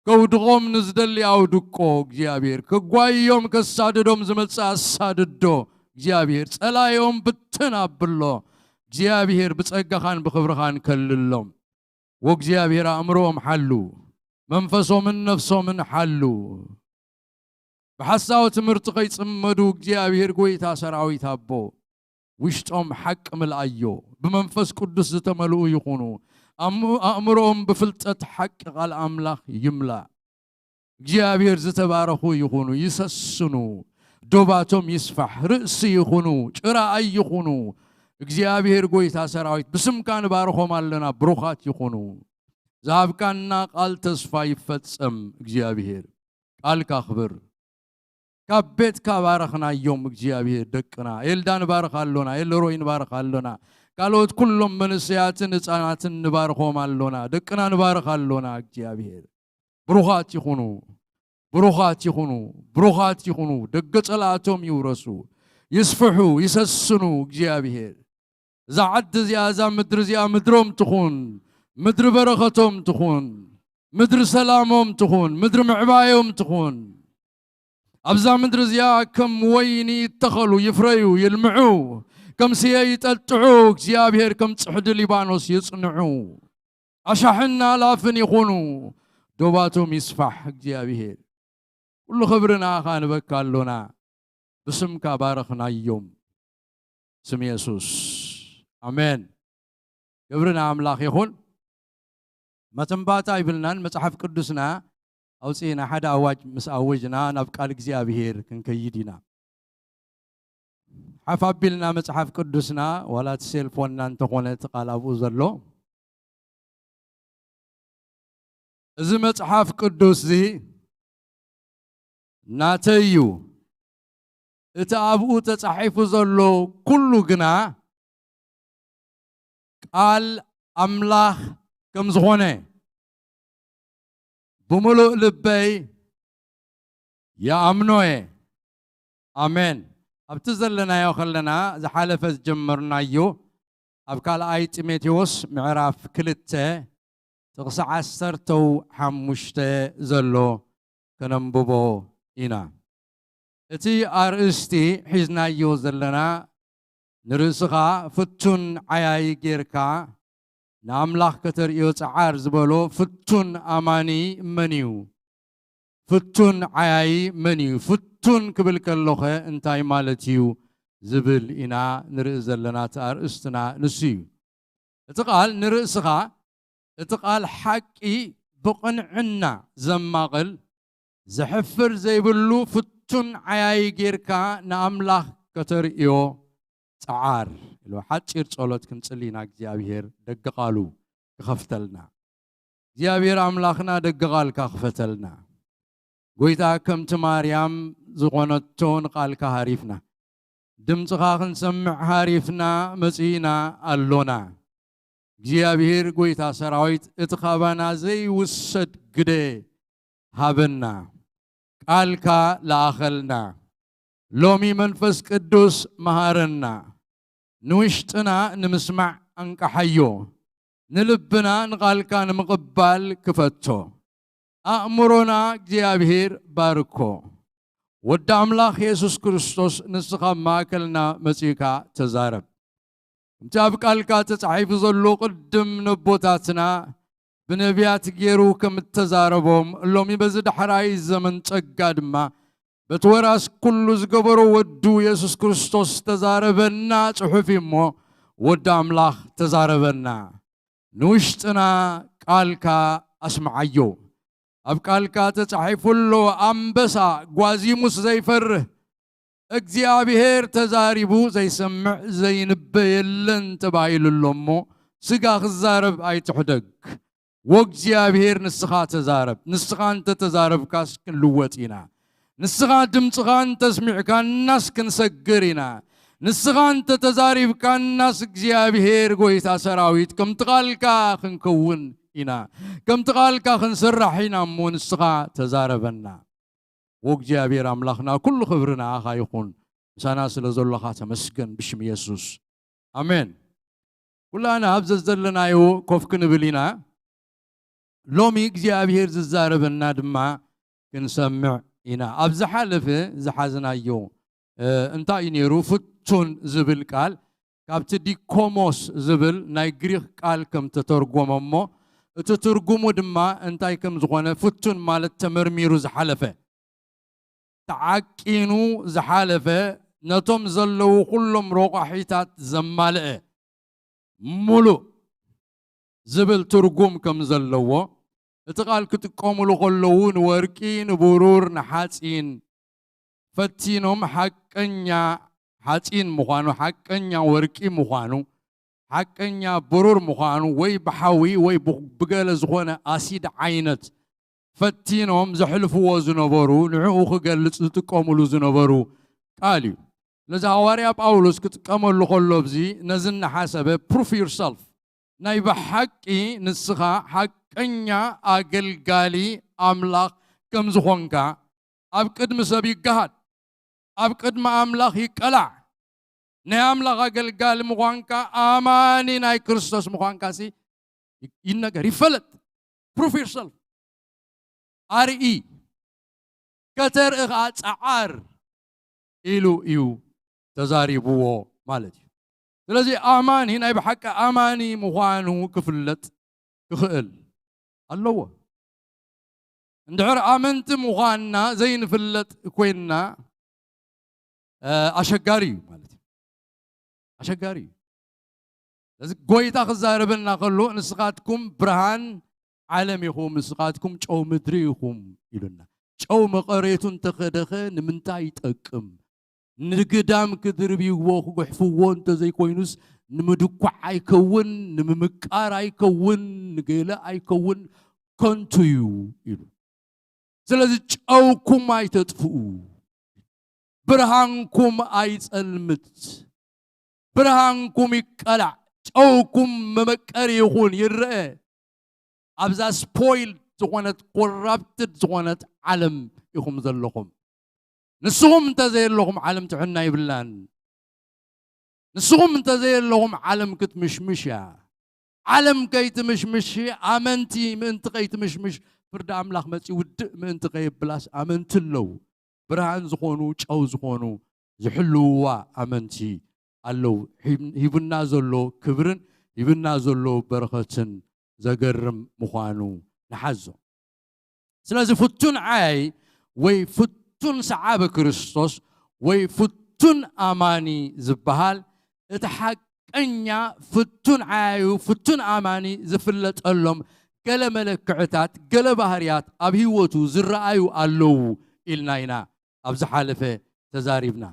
ከውድቖም ንዝደሊ ኣውድቆ እግዚኣብሔር። ከጓይዮም ከሳድዶም ዝመጽእ ኣሳድዶ እግዚኣብሔር። ጸላኢኦም ብትን ኣብሎ እግዚኣብሔር። ብጸጋኻን ብኽብርኻን ከልሎም። ወእግዚኣብሔር ኣእምሮኦም ሓሉ፣ መንፈሶምን ነፍሶምን ሓሉ። ብሓሳዊ ትምህርቲ ከይጽመዱ እግዚኣብሔር ጎይታ ሰራዊት ኣቦ ውሽጦም ሓቂ ምልኣዮ። ብመንፈስ ቅዱስ ዝተመልኡ ይኹኑ። ኣእም-፣ ኣእምሮኦም ብፍልጠት ሓቂ ቃል ኣምላኽ ይምላእ። እግዚኣብሔር ዝተባረኹ ይኹኑ፣ ይሰስኑ። ዶባቶም ይስፋሕ፣ ርእሲ ይኹኑ፣ ጭራ ኣይኹኑ። እግዚኣብሔር ጎይታ ሰራዊት ብስምካ ንባርኾም ኣለና፣ ብሩኻት ይኹኑ። ዝሃብካና ቃል ተስፋ ይፈጸም። እግዚኣብሔር ቃልካ ክብር። ካብ ቤትካ ባረኽናዮም እግዚኣብሔር ደቅና። ኤልዳ ንባርኽ ኣሎና፣ ኤልሮይ ንባርኽ ኣሎና። ካልኦት ኩሎም መንእሰያትን ህፃናትን ንባርኾም ኣሎና። ደቅና ንባርኽ ኣሎና እግዚኣብሔር። ብሩኻት ይኹኑ፣ ብሩኻት ይኹኑ፣ ብሩኻት ይኹኑ። ደገ ጸላእቶም ይውረሱ፣ ይስፍሑ፣ ይሰስኑ እግዚኣብሔር። እዛ ዓዲ እዚኣ፣ እዛ ምድሪ እዚኣ ምድሮም ትኹን፣ ምድሪ በረኸቶም ትኹን፣ ምድሪ ሰላሞም ትኹን፣ ምድሪ ምዕባዮም ትኹን። ኣብዛ ምድሪ እዚኣ ከም ወይኒ ይተኸሉ፣ ይፍረዩ፣ ይልምዑ፣ ከም ስየ ይጠጥዑ፣ እግዚኣብሔር ከም ጽሕዲ ሊባኖስ ይጽንዑ። ኣሻሕን ኣላፍን ይኹኑ፣ ዶባቶም ይስፋሕ እግዚኣብሔር። ኩሉ ክብሪ ንኣኻ ንበካ ኣሎና፣ ብስምካ ባረኽናዮም። ስም የሱስ። ኣሜን። ክብሪ ንኣምላኽ ይኹን። መተንባታ ይብልናን መጽሓፍ ቅዱስና ኣውጺእና ሓደ ኣዋጅ ምስ ኣወጅና ናብ ቃል እግዚኣብሔር ክንከይድ ኢና። ሓፍ ኣቢልና መጽሓፍ ቅዱስና፣ ዋላ እቲ ሴልፎንና እንተኾነ እቲ ቃል ኣብኡ ዘሎ። እዚ መጽሓፍ ቅዱስ እዚ ናተይ እዩ። እቲ ኣብኡ ተጻሒፉ ዘሎ ኩሉ ግና ቃል ኣምላኽ ከም ዝኾነ ብምሉእ ልበይ ይኣምኖ እየ። ኣሜን። ኣብቲ ዘለናዮ ከለና ዝሓለፈ ዝጀመርናዮ ኣብ ካልኣይ ጢሞቴዎስ ምዕራፍ ክልተ ጥቕሲ ዓሰርተው ሓሙሽተ ዘሎ ከነንብቦ ኢና። እቲ ኣርእስቲ ሒዝናዮ ዘለና ንርእስኻ ፍቱን ዓያዪ ጌርካ ንኣምላኽ ከተርእዮ ጸዓር ዝበሎ ፍቱን ኣማኒ መን እዩ? ፍቱን ዓያዪ መን እዩ? ፍቱን ክብል ከሎኸ እንታይ ማለት እዩ? ዝብል ኢና ንርኢ ዘለና። እቲ ኣርእስትና ንሱ እዩ። እቲ ቃል ንርእስኻ፣ እቲ ቃል ሓቂ ብቕንዕና ዘማቕል፣ ዘሕፍር ዘይብሉ ፍቱን ዓያዪ ጌርካ ንኣምላኽ ከተርእዮ ጸዓር ኢሉ ሓጺር ጸሎት ክንጽሊ ኢና። እግዚኣብሔር ደገ ቃሉ ክኸፍተልና። እግዚኣብሔር ኣምላኽና ደገ ቃልካ ክፈተልና። ጎይታ ከምቲ ማርያም ዝኾነቶ ንቃልካ ሃሪፍና። ድምጽኻ ክንሰምዕ ሃሪፍና መጺእና ኣሎና። እግዚኣብሔር ጎይታ ሰራዊት እቲ ካባና ዘይውሰድ ግደ ሃበና። ቃልካ ለኣኸልና። ሎሚ መንፈስ ቅዱስ መሃረና። ንውሽጥና ንምስማዕ ኣንቃሓዮ። ንልብና ንቃልካ ንምቕባል ክፈቶ። ኣእምሮና እግዚኣብሔር ባርኮ። ወዲ ኣምላኽ የሱስ ክርስቶስ ንስኻ ኣብ ማእከልና መጺእካ ተዛረብ። ከምቲ ኣብ ቃልካ ተጻሒፉ ዘሎ ቅድም ነቦታትና ብነቢያት ገይሩ ከም እተዛረቦም ሎሚ በዚ ዳሕራይ ዘመን ጸጋ ድማ በቲ ወራስ ኩሉ ዝገበሮ ወዱ የሱስ ክርስቶስ ተዛረበና ጽሑፍ እዩ እሞ ወዲ ኣምላኽ ተዛረበና። ንውሽጥና ቃልካ ኣስምዓዮ። ኣብ ቃልካ ተጻሒፉ ኣሎ፣ ኣንበሳ ጓዚሙስ ዘይፈርህ፣ እግዚኣብሔር ተዛሪቡ ዘይሰምዕ ዘይንበ የለን ተባሂሉ ኣሎ እሞ፣ ስጋ ክዛረብ ኣይትሕደግ። ወእግዚኣብሔር ንስኻ ተዛረብ። ንስኻ እንተ ተዛረብካስ ክንልወጥ ኢና። ንስኻ ድምፅኻ እንተስሚዕካናስ ክንሰግር ኢና። ንስኻ እንተ ተዛሪብካናስ እግዚኣብሔር ጎይታ ሰራዊት ከምቲ ቃልካ ክንከውን ኢና። ከምቲ ቃልካ ክንስራሕ ኢና እሞ ንስኻ ተዛረበና። ወእግዚኣብሔር ኣምላኽና ኩሉ ክብሪ ንኣኻ ይኹን። ምሳና ስለ ዘሎኻ ተመስገን ብሽም የሱስ። ኣሜን። ኩላና ኣብ ዘዘለናዮ ኮፍ ክንብል ኢና። ሎሚ እግዚኣብሔር ዝዛረበና ድማ ክንሰምዕ ኢና። ኣብ ዝሓለፈ ዝሓዝናዮ፣ እ፣ እንታይ እዩ ነይሩ? ፍቱን ዝብል ቃል ካብቲ ዲኮሞስ ዝብል ናይ ግሪኽ ቃል ከም ተተርጎመ እሞ፣ እቲ ትርጉሙ ድማ እንታይ ከም ዝኾነ፣ ፍቱን ማለት ተመርሚሩ ዝሓለፈ፣ ተዓቂኑ ዝሓለፈ፣ ነቶም ዘለዉ ኩሎም ረቋሒታት ዘማልአ፣ ምሉእ ዝብል ትርጉም ከም ዘለዎ፣ እቲ ቃል ክጥቀሙሉ ከለዉ ንወርቂ፣ ንብሩር፣ ንሓጺን ፈቲኖም ሓቀኛ ሓጺን ምዃኑ፣ ሓቀኛ ወርቂ ምዃኑ፣ ሓቀኛ ብሩር ምዃኑ፣ ወይ ብሓዊ ወይ ብ-፣ ብገለ ዝኾነ ኣሲድ ዓይነት ፈቲኖም ዘሕልፍዎ ዝነበሩ፣ ንዕኡ ክገልጽ ዝጥቀሙሉ ዝነበሩ ቃል እዩ። ስለዚ ሃዋርያ ጳውሎስ ክጥቀመሉ ከሎ፣ ኣብዚ ነዚ እናሓሰበ፣ "Prove yourself፣ ናይ ብሓቂ ንስኻ ሓቀኛ ኣገልጋሊ ኣምላኽ ከም ዝኾንካ ኣብ ቅድሚ ሰብ ይገሃድ፣ ኣብ ቅድሚ ኣምላኽ ይቀላዕ። ናይ ኣምላኽ ኣገልጋሊ ምዃንካ፣ ኣማኒ ናይ ክርስቶስ ምዃንካሲ ይነገር፣ ይፈለጥ። Prove yourself፣ ኣርኢ፣ ከተርኢ ኸዓ ጸዓር" ኢሉ እዩ ተዛሪብዎ ማለት እዩ። ስለዚ ኣማኒ፣ ናይ ብሓቂ ኣማኒ ምዃኑ ክፍለጥ ክኽእል ኣለዎ። እንድሕር ኣመንቲ ምዃንና ዘይንፍለጥ ኮይንና፣ እ፣ ኣሸጋሪ እዩ ማለት እዩ። ኣሸጋሪ እዩ። ስለዚ ጎይታ ክዛረበና ከሎ፣ "ንስኻትኩም ብርሃን ዓለም ኢኹም፣ ንስኻትኩም ጨው ምድሪ ኢኹም" ኢሉና። ጨው መቐሬቱ እንተኸደኸ ንምንታይ ይጠቅም? ንግዳም ክድርብይዎ ክጉሕፍዎ እንተዘይኮይኑስ፣ ንምድኳዕ ኣይከውን፣ ንምምቃር ኣይከውን፣ ንገለ ኣይከውን፣ ከንቱ እዩ ኢሉ። ስለዚ ጨውኩም ኣይተጥፍኡ፣ ብርሃንኩም ኣይጸልምት፣ ብርሃንኩም ይቀላዕ፣ ጨውኩም መመቀሪ ይኹን፣ ይረአ። ኣብዛ ስፖይልድ ዝኾነት፣ ኮራፕትድ ዝኾነት ዓለም ኢኹም ዘለኹም። ንስኹም እንተዘየለኹም ዓለም ጥዕና ይብላን። ንስኹም እንተዘየለኹም ዓለም ክትምሽምሽ እያ። ዓለም ከይትምሽምሽ፣ ኣመንቲ ምእንቲ ከይትምሽምሽ፣ ፍርዲ ኣምላኽ መጺኡ ውድእ ምእንቲ ከየብላስ ኣመንቲ ኣለዉ። ብርሃን ዝኾኑ፣ ጨው ዝኾኑ፣ ዝሕልውዋ ኣመንቲ ኣለዉ። ሂብ-፣ ሂቡና ዘሎ ክብርን ሂቡና ዘሎ በረኸትን ዘገርም ምዃኑ ንሓዞ። ስለዚ ፍቱን ዓያይ ወይ ፍቱን ሰዓቢ ክርስቶስ ወይ ፍቱን ኣማኒ ዝበሃል፣ እቲ ሓቀኛ ፍቱን ዓያዩ፣ ፍቱን ኣማኒ ዝፍለጠሎም ገለ መለክዕታት፣ ገለ ባህርያት ኣብ ህይወቱ ዝረኣዩ ኣለዉ ኢልና ኢና ኣብ ዝሓለፈ ተዛሪብና።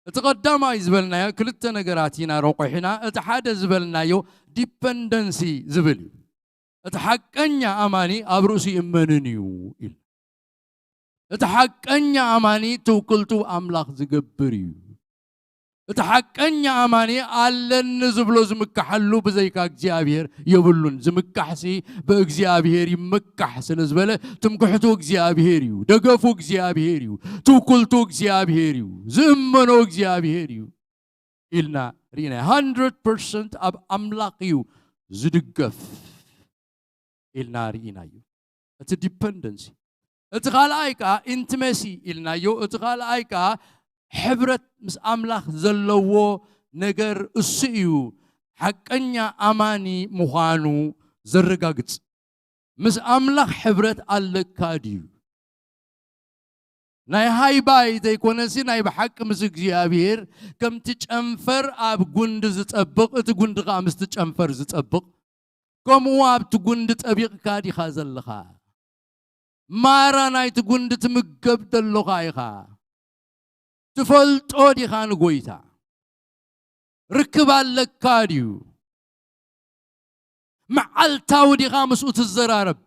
እቲ ቀዳማይ ዝበልናዮ ክልተ ነገራት ኢና ረቑሒና። እቲ ሓደ ዝበልናዮ ዲፐንደንሲ ዝብል እዩ። እቲ ሓቀኛ ኣማኒ ኣብ ርእሱ ይእመንን እዩ ኢሉ። እቲ ሓቀኛ ኣማኒ ትውክልቱ ኣምላኽ ዝገብር እዩ። እቲ ሓቀኛ ኣማኒ ኣለኒ ዝብሎ ዝምካሓሉ ብዘይካ እግዚኣብሔር የብሉን። ዝምካሕሲ ብእግዚኣብሔር ይምካሕ ስለ ዝበለ ትምክሕቱ እግዚኣብሔር እዩ፣ ደገፉ እግዚኣብሔር እዩ፣ ትውክልቱ እግዚኣብሔር እዩ፣ ዝእመኖ እግዚኣብሔር እዩ ኢልና ርኢና። ሃንድረድ ፐርሰንት ኣብ ኣምላኽ እዩ ዝድገፍ ኢልና ርኢና እዩ። እቲ ዲፐንደንሲ። እቲ ካልኣይ ከዓ ኢንቲሜሲ ኢልናዮ። እቲ ካልኣይ ከዓ ሕብረት ምስ ኣምላኽ ዘለዎ ነገር እሱ እዩ ሓቀኛ ኣማኒ ምዃኑ ዘረጋግጽ። ምስ ኣምላኽ ሕብረት ኣለካ ድዩ? ናይ ሃይባይ ዘይኮነሲ ናይ ብሓቂ ምስ እግዚኣብሔር ከምቲ ጨንፈር ኣብ ጉንዲ ዝጠብቕ፣ እቲ ጉንዲ ከዓ ምስቲ ጨንፈር ዝጠብቕ፣ ከምኡ ኣብቲ ጉንዲ ጠቢቕካ ዲኻ ዘለኻ? ማራ ናይቲ ጉንዲ ትምገብ ደሎኻ ኢኻ? ትፈልጦ ዲኻ ንጎይታ? ርክብ ኣለካ ድዩ? መዓልታዊ ዲኻ ምስኡ ትዘራረብ?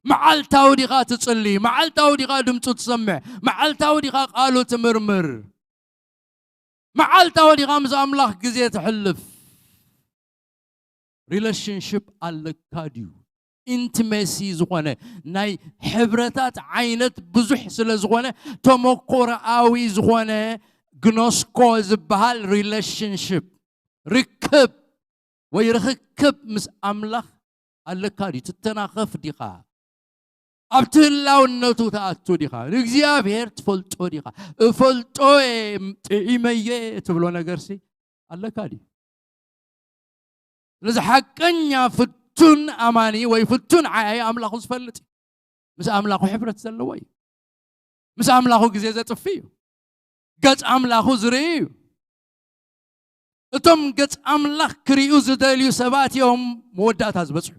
መዓልታዊ ዲኻ ትጽሊ? መዓልታዊ ዲኻ ድምፁ ትሰምዕ? መዓልታዊ ዲኻ ቃሉ ትምርምር? መዓልታዊ ዲኻ ምስ ኣምላኽ ግዜ ትሕልፍ? ሪሌሽንሽፕ ኣለካ ድዩ? ኢንቲሜሲ ዝኾነ ናይ ሕብረታት ዓይነት ብዙሕ ስለ ዝኾነ ተመኮሮኣዊ ዝኾነ ግኖስኮ ዝበሃል ሪሌሽንሽፕ ርክብ ወይ ርኽክብ ምስ ኣምላኽ ኣለካ ድዩ? ትተናኸፍ ዲኻ? ኣብቲ ህላውነቱ ትኣቱ ዲኻ? ንእግዚኣብሔር ትፈልጦ ዲኻ? እፈልጦ እየ፣ ጥዒመየ ትብሎ ነገርሲ ኣለካ ድዩ? ስለዚ ሓቀኛ ፍቱን ኣማኒ ወይ ፍቱን ዓያይ ኣምላኹ ዝፈልጥ እዩ። ምስ ኣምላኹ ሕብረት ዘለዎ እዩ። ምስ ኣምላኹ ግዜ ዘጥፍእ እዩ። ገጽ ኣምላኹ ዝርኢ እዩ። እቶም ገጽ ኣምላኽ ክርእዩ ዝደልዩ ሰባት እዮም መወዳእታ ዝበጽሑ።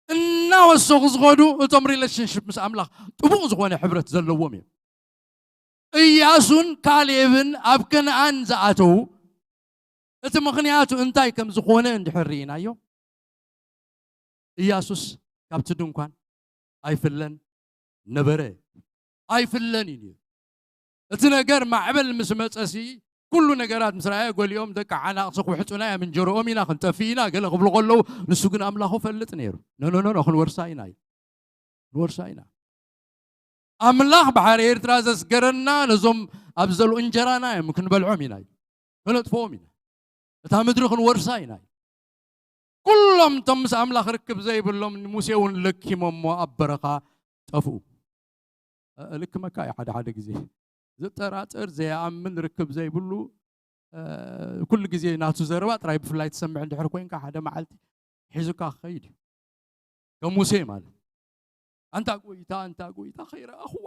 እናወሰኹ ዝኸዱ እቶም ሪሌሽንሽፕ ምስ ኣምላኽ ጥቡቕ ዝኾነ ሕብረት ዘለዎም እዮም። እያሱን ካሌብን ኣብ ከነኣን ዝኣተዉ እቲ ምኽንያቱ እንታይ ከም ዝኾነ እንድሕር ርኢናዮ፣ እያሱስ ካብቲ ድንኳን ኣይፍለን ነበረ። ኣይፍለን እዩ ነይሩ። እቲ ነገር ማዕበል ምስ መጸሲ ኩሉ ነገራት ምስ ረኣየ፣ ገሊኦም ደቂ ዓናቕሲ ክውሕጡና እዮም፣ እንጀሮኦም ኢና ክንጠፍእ ኢና ገለ ክብሉ ከለዉ፣ ንሱ ግን ኣምላኹ ፈልጥ ነይሩ። ኖ፣ ኖ፣ ኖ፣ ኖ፣ ክንወርሳ ኢና እዩ። ክንወርሳ ኢና። ኣምላኽ ባሕሪ ኤርትራ ዘስገረና ነዞም ኣብ ዘሉ እንጀራና እዮም፣ ክንበልዖም ኢና እዩ። ከነጥፍኦም ኢና። እታ ምድሪ ክንወርሳ ኢና እዩ። ኩሎም እቶም ምስ ኣምላኽ ርክብ ዘይብሎም ንሙሴ እውን ለኪሞሞ ኣብ በረኻ ጠፍኡ። እ፣ ልክመካ እዩ ሓደ ሓደ ግዜ። ዝጠራጠር፣ ዘይኣምን፣ ርክብ ዘይብሉ፣ እ፣ ኩሉ ግዜ ናቱ ዘረባ ጥራይ ብፍላይ ትሰምዕ እንድሕር ኮይንካ ሓደ መዓልቲ ሒዙካ ክኸይድ እዩ። ከም ሙሴ ማለት። ኣንታ ጎይታ፣ ኣንታ ጎይታ፣ ከይረኣኽዋ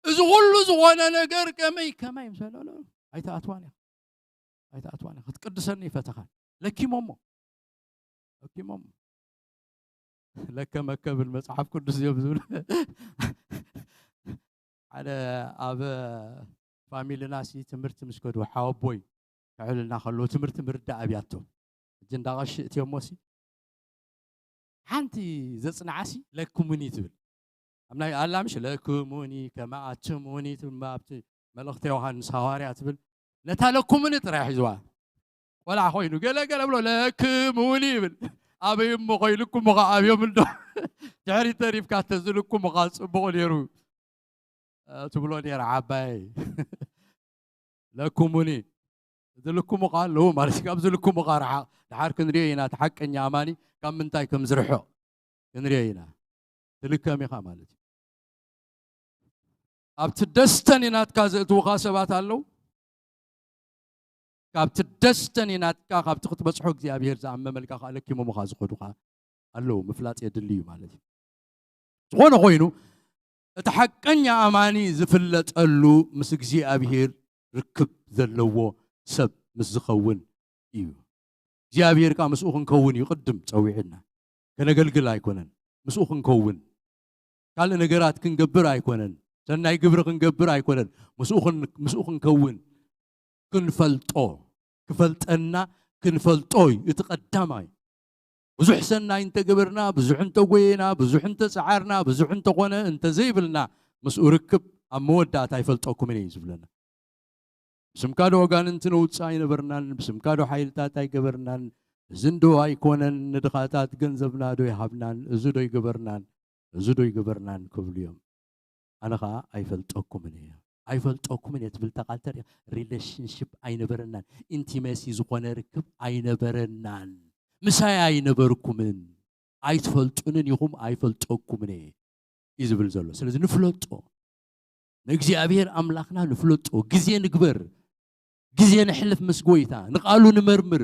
እዚ ኩሉ ዝኾነ ነገር ከመይ፣ ከመይ ምስ በሎ፣ ኣይትኣትዋን ኢኻ። ኣይትኣትዋን ኢኻ። ክትቅድሰኒ ይፈተኻ። ለኪሞሞ። ለኪሞሞ። ለከ መከ ብል መጽሓፍ ቅዱስ እዮም ዝብል። ሓደ ኣብ ፋሚልና ሲ ትምህርቲ ምስ ከዱ ሓወቦይ ክዕልና ከለዉ ትምህርቲ ምርዳእ ኣብያቶም። ሕጂ እንዳ ቀሺ እትዮሞ ሲ ሓንቲ ዘጽንዓሲ ለክሙኒ ትብል። ኣብ ናይ ኣላ ምሽ ለክሙኒ ከመ ኣትሙኒ ትብል ኣብቲ መልእኽተ ዮሃንስ ሃዋርያ ትብል። ነታ ለክሙኒ ጥራይ ሒዝዋ። ቆልዓ ኮይኑ ገለ ገለ ብሎ ለክሙኒ ይብል። ኣበይ እሞ ኮይልኩም ኸዓ ኣብዮም እንዶ። ድሕሪት ተሪፍካ ተዝልኩም ኸዓ ጽቡቕ ነይሩ። እ፣ ትብሎ ነይራ ዓባየይ። ለኩሙኒ። ዝልኩሙኻ ኣለዉ ማለት እዩ። ካብ ዝልኩሙኻ ርሓቕ። ድሓር ክንሪኦ ኢና፣ እቲ ሓቀኛ ኣማኒ ካብ ምንታይ ከም ዝርሕቕ ክንሪኦ ኢና። ትልከም ኢኻ ማለት እዩ። ኣብቲ ደስተኒ ናትካ ዘእትዉኻ ሰባት ኣለዉ። ካብቲ ደስተኒ ናትካ፣ ካብቲ ክትበጽሖ እግዚኣብሄር ዝኣመመልካ ከኣ ለኪሞምኻ ዝኸዱ ከኣ ኣለዉ። ምፍላጥ የድሊ እዩ ማለት እዩ። ዝኾነ ኮይኑ፣ እቲ ሓቀኛ ኣማኒ ዝፍለጠሉ ምስ እግዚኣብሄር ርክብ ዘለዎ ሰብ ምስ ዝኸውን እዩ። እግዚኣብሄር ከኣ ምስኡ ክንከውን እዩ ቅድም ጸዊዕና። ከነገልግል ኣይኮነን፣ ምስኡ ክንከውን። ካልእ ነገራት ክንገብር ኣይኮነን። ሰናይ ግብሪ ክንገብር ኣይኮነን፣ ምስኡ ክን-፣ ምስኡ ክንከውን ክንፈልጦ፣ ክፈልጠና ክንፈልጦ እዩ እቲ ቀዳማይ። ብዙሕ ሰናይ እንተገበርና፣ ብዙሕ እንተጎየና፣ ብዙሕ እንተጸዓርና፣ ብዙሕ እንተኾነ እንተዘይብልና፣ ምስኡ ርክብ ኣብ መወዳእታ ኣይፈልጠኩምን እየ እዩ ዝብለና። ብስምካ ዶ ኣጋንንቲ ነውጽእ ኣይነበርናን? ብስምካ ዶ ሓይልታት ኣይገበርናን? እዚ እንዶ ኣይኮነን፣ ንድኻታት ገንዘብና ዶ ይሃብናን? እዚ ዶ ይገበርናን? እዚ ዶ ይገበርናን? ክብሉ እዮም። ኣነ ኸኣ ኣይፈልጠኩምን እየ። ኣይፈልጠኩምን እየ ትብል እታ ቃል ተሪኣ፣ ሪሌሽንሺፕ ኣይነበረናን፣ ኢንቲመሲ ዝኾነ ርክብ ኣይነበረናን፣ ምሳይ ኣይነበርኩምን፣ ኣይትፈልጡንን ኢኹም፣ ኣይፈልጠኩምን እየ እዩ ዝብል ዘሎ። ስለዚ ንፍለጦ፣ ንእግዚኣብሔር ኣምላኽና ንፍለጦ፣ ግዜ ንግበር፣ ግዜ ነሕልፍ ምስ ጎይታ፣ ንቓሉ ንመርምር።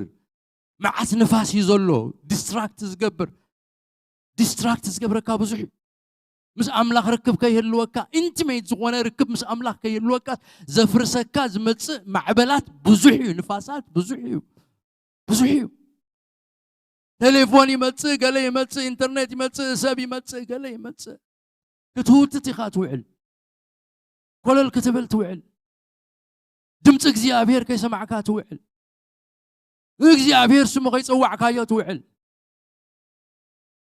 መዓት ንፋስ እዩ ዘሎ፣ ዲስትራክት ዝገብር፣ ዲስትራክት ዝገብረካ ብዙሕ እዩ። ምስ ኣምላኽ ርክብ ከይህልወካ፣ ኢንቲሜት ዝኾነ ርክብ ምስ ኣምላኽ ከይህልወካ፣ ዘፍርሰካ ዝመጽእ ማዕበላት ብዙሕ እዩ፣ ንፋሳት ብዙሕ እዩ፣ ብዙሕ እዩ። ቴሌፎን ይመጽእ፣ ገለ ይመጽእ፣ ኢንተርኔት ይመጽእ፣ ሰብ ይመጽእ፣ ገለ ይመጽእ። ክትህውትት ኢኻ ትውዕል፣ ኮለል ክትብል ትውዕል፣ ድምፂ እግዚኣብሔር ከይሰማዕካ ትውዕል፣ እግዚኣብሔር ስሙ ከይጸዋዕካዮ ትውዕል።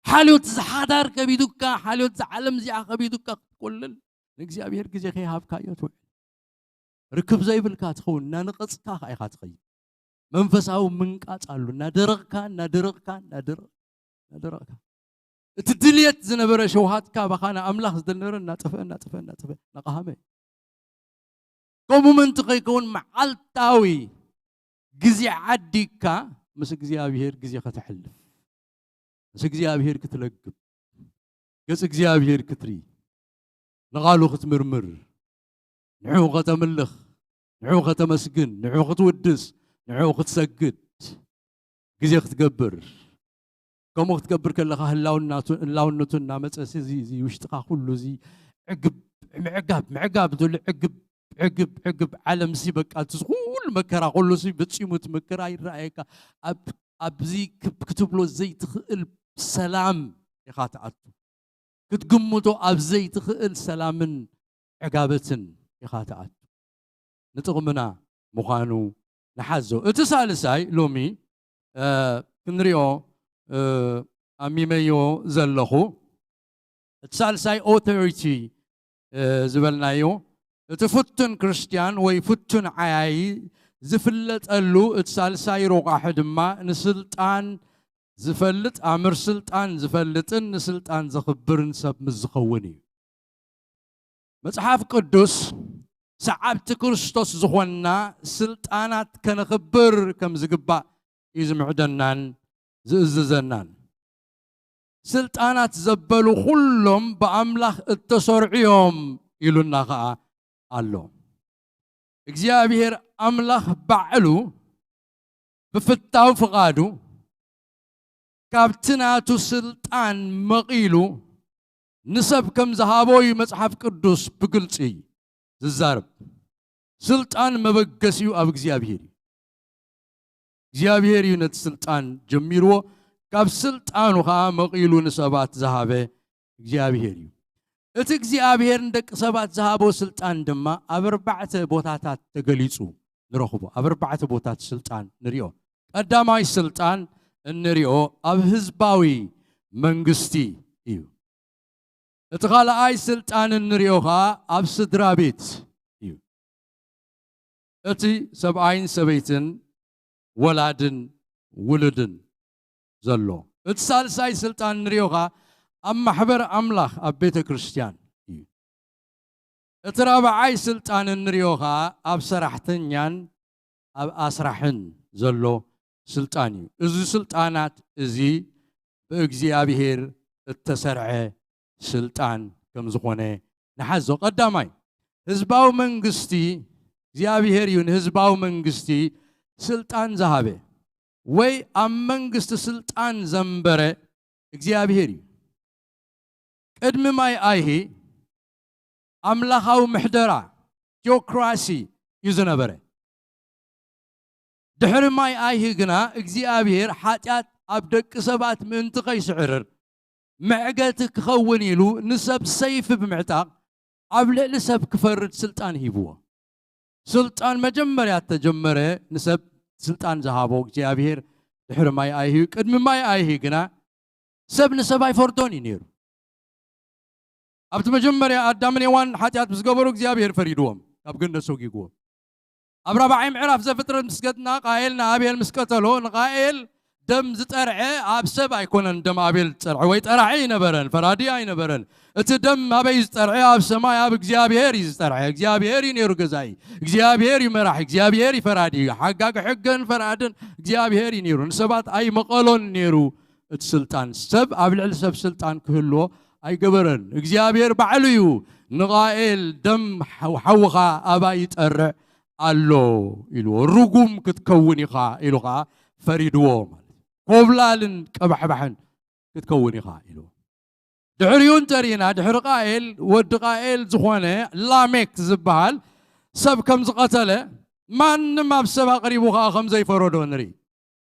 ሓልዮት ዝሓዳር ከቢዱካ፣ ሓልዮት ዝዓለም እዚኣ ከቢዱካ ክትኮልል ንእግዚኣብሔር ግዜ ከይሃብካዮ ትውዕል። ርክብ ዘይብልካ ትኸውን፣ እናነቐጽካ ኸዓ ኢኻ ትኸይድ። መንፈሳዊ ምንቃጽ ኣሉ፣ እናደረቕካ፣ እናደረቕካ፣ እናደረቕ-፣ እናደረቕካ። እቲ ድልየት ዝነበረ ሸውሃትካ ባኻ ንኣምላኽ ዝደል ነበረ እናጠፍአ፣ እናጠፍአ፣ እናጠፍአ፣ እናቐሃመ። ከምኡ ምእንቲ ከይከውን መዓልታዊ ግዜ ዓዲግካ ምስ እግዚኣብሔር ግዜ ከተሕልፍ፣ ምስ እግዚኣብሔር ክትለግብ፣ ገጽ እግዚኣብሔር ክትርኢ፣ ንቓሉ ክትምርምር፣ ንዕኡ ከተምልኽ፣ ንዕኡ ከተመስግን፣ ንዕኡ ክትውድስ፣ ንዕኡ ክትሰግድ ግዜ ክትገብር። ከምኡ ክትገብር ከለኻ ህላውናቱ-፣ ህላውነቱ እናመጸ ሲ፣ እዚ፣ እዚ ውሽጥኻ ኩሉ እዚ ዕግብ፣ ምዕጋብ፣ ምዕጋብ ትብሉ ዕግብ፣ ዕግብ፣ ዕግብ፣ ዓለም ሲ በቃ እቲ ኩሉ መከራ ኩሉ ሲ በጺሙ እቲ መከራ ይረኣየካ። ኣብ፣ ኣብዚ ክብ-፣ ክትብሎ ዘይትኽእል ሰላም ኢኻ ትኣቱ። ክትግምቶ ኣብ ዘይትኽእል ሰላምን ዕጋበትን ኢኻ ትኣቱ። ንጥቕምና ምዃኑ ንሓዞ። እቲ ሳልሳይ ሎሚ፣ እ፣ ክንሪኦ፣ እ፣ ኣሚመዮ ዘለኹ፣ እቲ ሳልሳይ ኦቶሪቲ፣ እ፣ ዝበልናዮ፣ እቲ ፍቱን ክርስትያን ወይ ፍቱን ዓያዪ ዝፍለጠሉ፣ እቲ ሳልሳይ ሮቃሒ ድማ ንስልጣን ዝፈልጥ፣ ኣምር ስልጣን ዝፈልጥን ንስልጣን ዘኽብርን ሰብ ምስ ዝኸውን እዩ። መጽሓፍ ቅዱስ ሰዓብቲ ክርስቶስ ዝኾንና ስልጣናት ከነኽብር ከም ዝግባእ እዩ ዝምዕደናን ዝእዝዘናን። ስልጣናት ዘበሉ ኩሎም ብኣምላኽ እተሰርዑ እዮም ኢሉና ኸኣ ኣሎ። እግዚኣብሔር ኣምላኽ ባዕሉ ብፍታው ፍቓዱ ካብቲ ናቱ ስልጣን መቒሉ ንሰብ ከም ዝሃቦ እዩ መጽሓፍ ቅዱስ ብግልጺ ዝዛረብ። ስልጣን መበገሲኡ ኣብ እግዚኣብሔር እዩ። እግዚኣብሔር እዩ ነቲ ስልጣን ጀሚርዎ፣ ካብ ስልጣኑ ኸዓ መቒሉ ንሰባት ዝሃበ እግዚኣብሔር እዩ። እቲ እግዚኣብሔር ንደቂ ሰባት ዝሃቦ ስልጣን ድማ ኣብ ኣርባዕተ ቦታታት ተገሊጹ ንረኽቦ። ኣብ ኣርባዕተ ቦታት ስልጣን ንሪኦ። ቀዳማይ ስልጣን እንሪኦ ኣብ ህዝባዊ መንግስቲ እዩ። እቲ ካልኣይ ስልጣን እንሪኦ ኸዓ ኣብ ስድራ ቤት እዩ። እቲ ሰብኣይን ሰበይትን ወላድን ውሉድን ዘሎ። እቲ ሳልሳይ ስልጣን እንሪኦ ኸዓ ኣብ ማሕበር ኣምላኽ ኣብ ቤተ ክርስቲያን እዩ። እቲ ራብዓይ ስልጣን እንሪኦ ኸዓ ኣብ ሰራሕተኛን ኣብ ኣስራሕን ዘሎ ስልጣን እዩ። እዚ ስልጣናት እዚ ብእግዚኣብሔር እተሰርዐ ስልጣን ከም ዝኾነ ንሓዞ። ቀዳማይ፣ ህዝባዊ መንግስቲ እግዚኣብሔር እዩ ንህዝባዊ መንግስቲ ስልጣን ዝሃበ ወይ ኣብ መንግስቲ ስልጣን ዘንበረ እግዚኣብሔር እዩ። ቅድሚ ማይ ኣይሂ ኣምላኻዊ ምሕደራ፣ ቲኦክራሲ፣ እዩ ዝነበረ። ድሕሪ ማይ ኣይሂ ግና እግዚኣብሔር ሓጢኣት ኣብ ደቂ ሰባት ምእንቲ ከይስዕርር መዕገቲ ክኸውን ኢሉ ንሰብ ሰይፊ ብምዕጣቕ ኣብ ልዕሊ ሰብ ክፈርድ ስልጣን ሂብዎ። ስልጣን መጀመርያ ተጀመረ፣ ንሰብ ስልጣን ዝሃቦ እግዚኣብሔር ድሕሪ ማይ ኣይሂ፣ ቅድሚ ማይ ኣይሂ ግና ሰብ ንሰብ ኣይፈርዶን እዩ ነይሩ። ኣብቲ መጀመርያ ኣዳምን ሔዋን ሓጢኣት ምስ ገበሩ እግዚኣብሔር ፈሪድዎም፣ ካብ ገነት ሰጒግዎም። ኣብ ራብዓይ ምዕራፍ ዘፍጥረት ምስ ገጽና ቃኤል ንኣቤል ምስ ቀተሎ፣ ንቃኤል ደም ዝጠርዐ ኣብ ሰብ ኣይኮነን ደም ኣቤል ዝጠርዐ፣ ወይ ጠራዒ ኣይነበረን፣ ፈራዲ ኣይነበረን። እቲ ደም ኣበይ ዝጠርዐ? ኣብ ሰማይ ኣብ እግዚኣብሔር እዩ ዝጠርዐ። እግዚኣብሔር እዩ ነይሩ ገዛኢ፣ እግዚኣብሔር እዩ መራሒ፣ እግዚኣብሔር እዩ ፈራዲ። ሓጋጊ ሕግን ፈራድን እግዚኣብሔር እዩ ነይሩ። ንሰባት ኣይመቐሎን ነይሩ እቲ ስልጣን። ሰብ ኣብ ልዕሊ ሰብ ስልጣን ክህልዎ ኣይገበረን። እግዚኣብሔር ባዕሉ እዩ ንቃኤል ደም ሓው-፣ ሓውኻ ኣባይ ይጠርዕ ኣሎ ኢልዎ። ርጉም ክትከውን ኢኻ ኢሉ ኸዓ ፈሪድዎ ማለት እዩ። ኮብላልን ቀባሕባሕን ክትከውን ኢኻ ኢልዎ። ድሕሪኡ እንተሪእና፣ ድሕሪ ቃኤል፣ ወዲ ቃኤል ዝኾነ ላሜክ ዝበሃል ሰብ ከም ዝቐተለ፣ ማንም ኣብ ሰብ ኣቕሪቡ ኸዓ ከም ዘይፈረዶ ንርኢ።